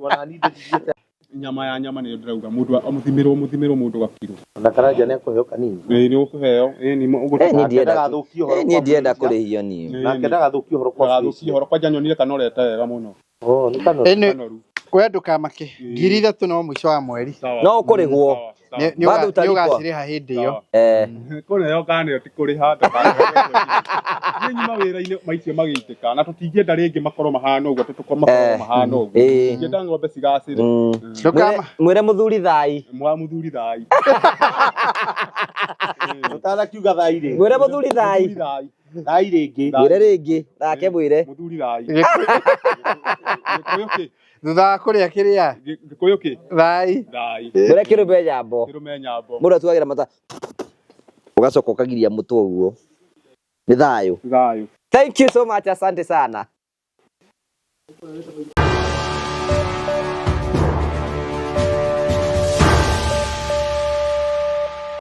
Ona niĩ ndĩtigĩte. Nyama ya nyama nĩyo ndĩrauga, mũndũ mũthimĩrwo mũndũ gakiro. Ona Karanja nĩ akũheo kanini. Ĩĩ, nĩ ũkũheo, ĩĩ, nĩ ũguo. Eh, niĩ Nake ndienda ndagathũkie ũhoro niĩ kwa ndienda Felicia. kũrĩhio niĩ. Nake ndagathũkie ũhoro kwa Ndagathũkie Felicia. ũhoro kwanja, nyonire kanorete wega mũno. Oh, nĩ kanoru. Ĩnĩ Kanoru. we ndũkamake, 3,000 no mũico wa mweri. Sawa. No ũkũrĩhwo. Sawa, sawa. Nĩ Bado utalipwa. ũgacirĩha hĩndĩ ĩyo. Sawa. Eh. Kũneo kaneo ti kũrĩha, niĩ nyuma wĩra-inĩ maicio magĩitĩka, na tũtingĩenda rĩngĩ makorwo mahana ũguo, atĩ tũkorwo makorwo mahana ũguo. Tũtingĩenda ng'ombe cigacĩre. Ndũkama Mwĩre mũthuri thai. Mwa mũthuri thai. Ũtanakiuga thai rĩ. Mwĩre mũthuri thai. Mũthuri thai. Thai rĩngĩ. Mwĩre rĩngĩ nake mwĩre. Mũthuri thai. Gĩkũyũ kĩ? Thutha wa kũrĩa kĩrĩa. Gĩkũyũ kĩ? Thai. Thai. Mwĩre kĩrũme nyambo. Kĩrũme nyambo. Mũndũ atuagĩra mata, ũgacoka ũkagiria mũtwe ũguo, nĩ thayũ. Thayũ. Thank you so much, asante sana.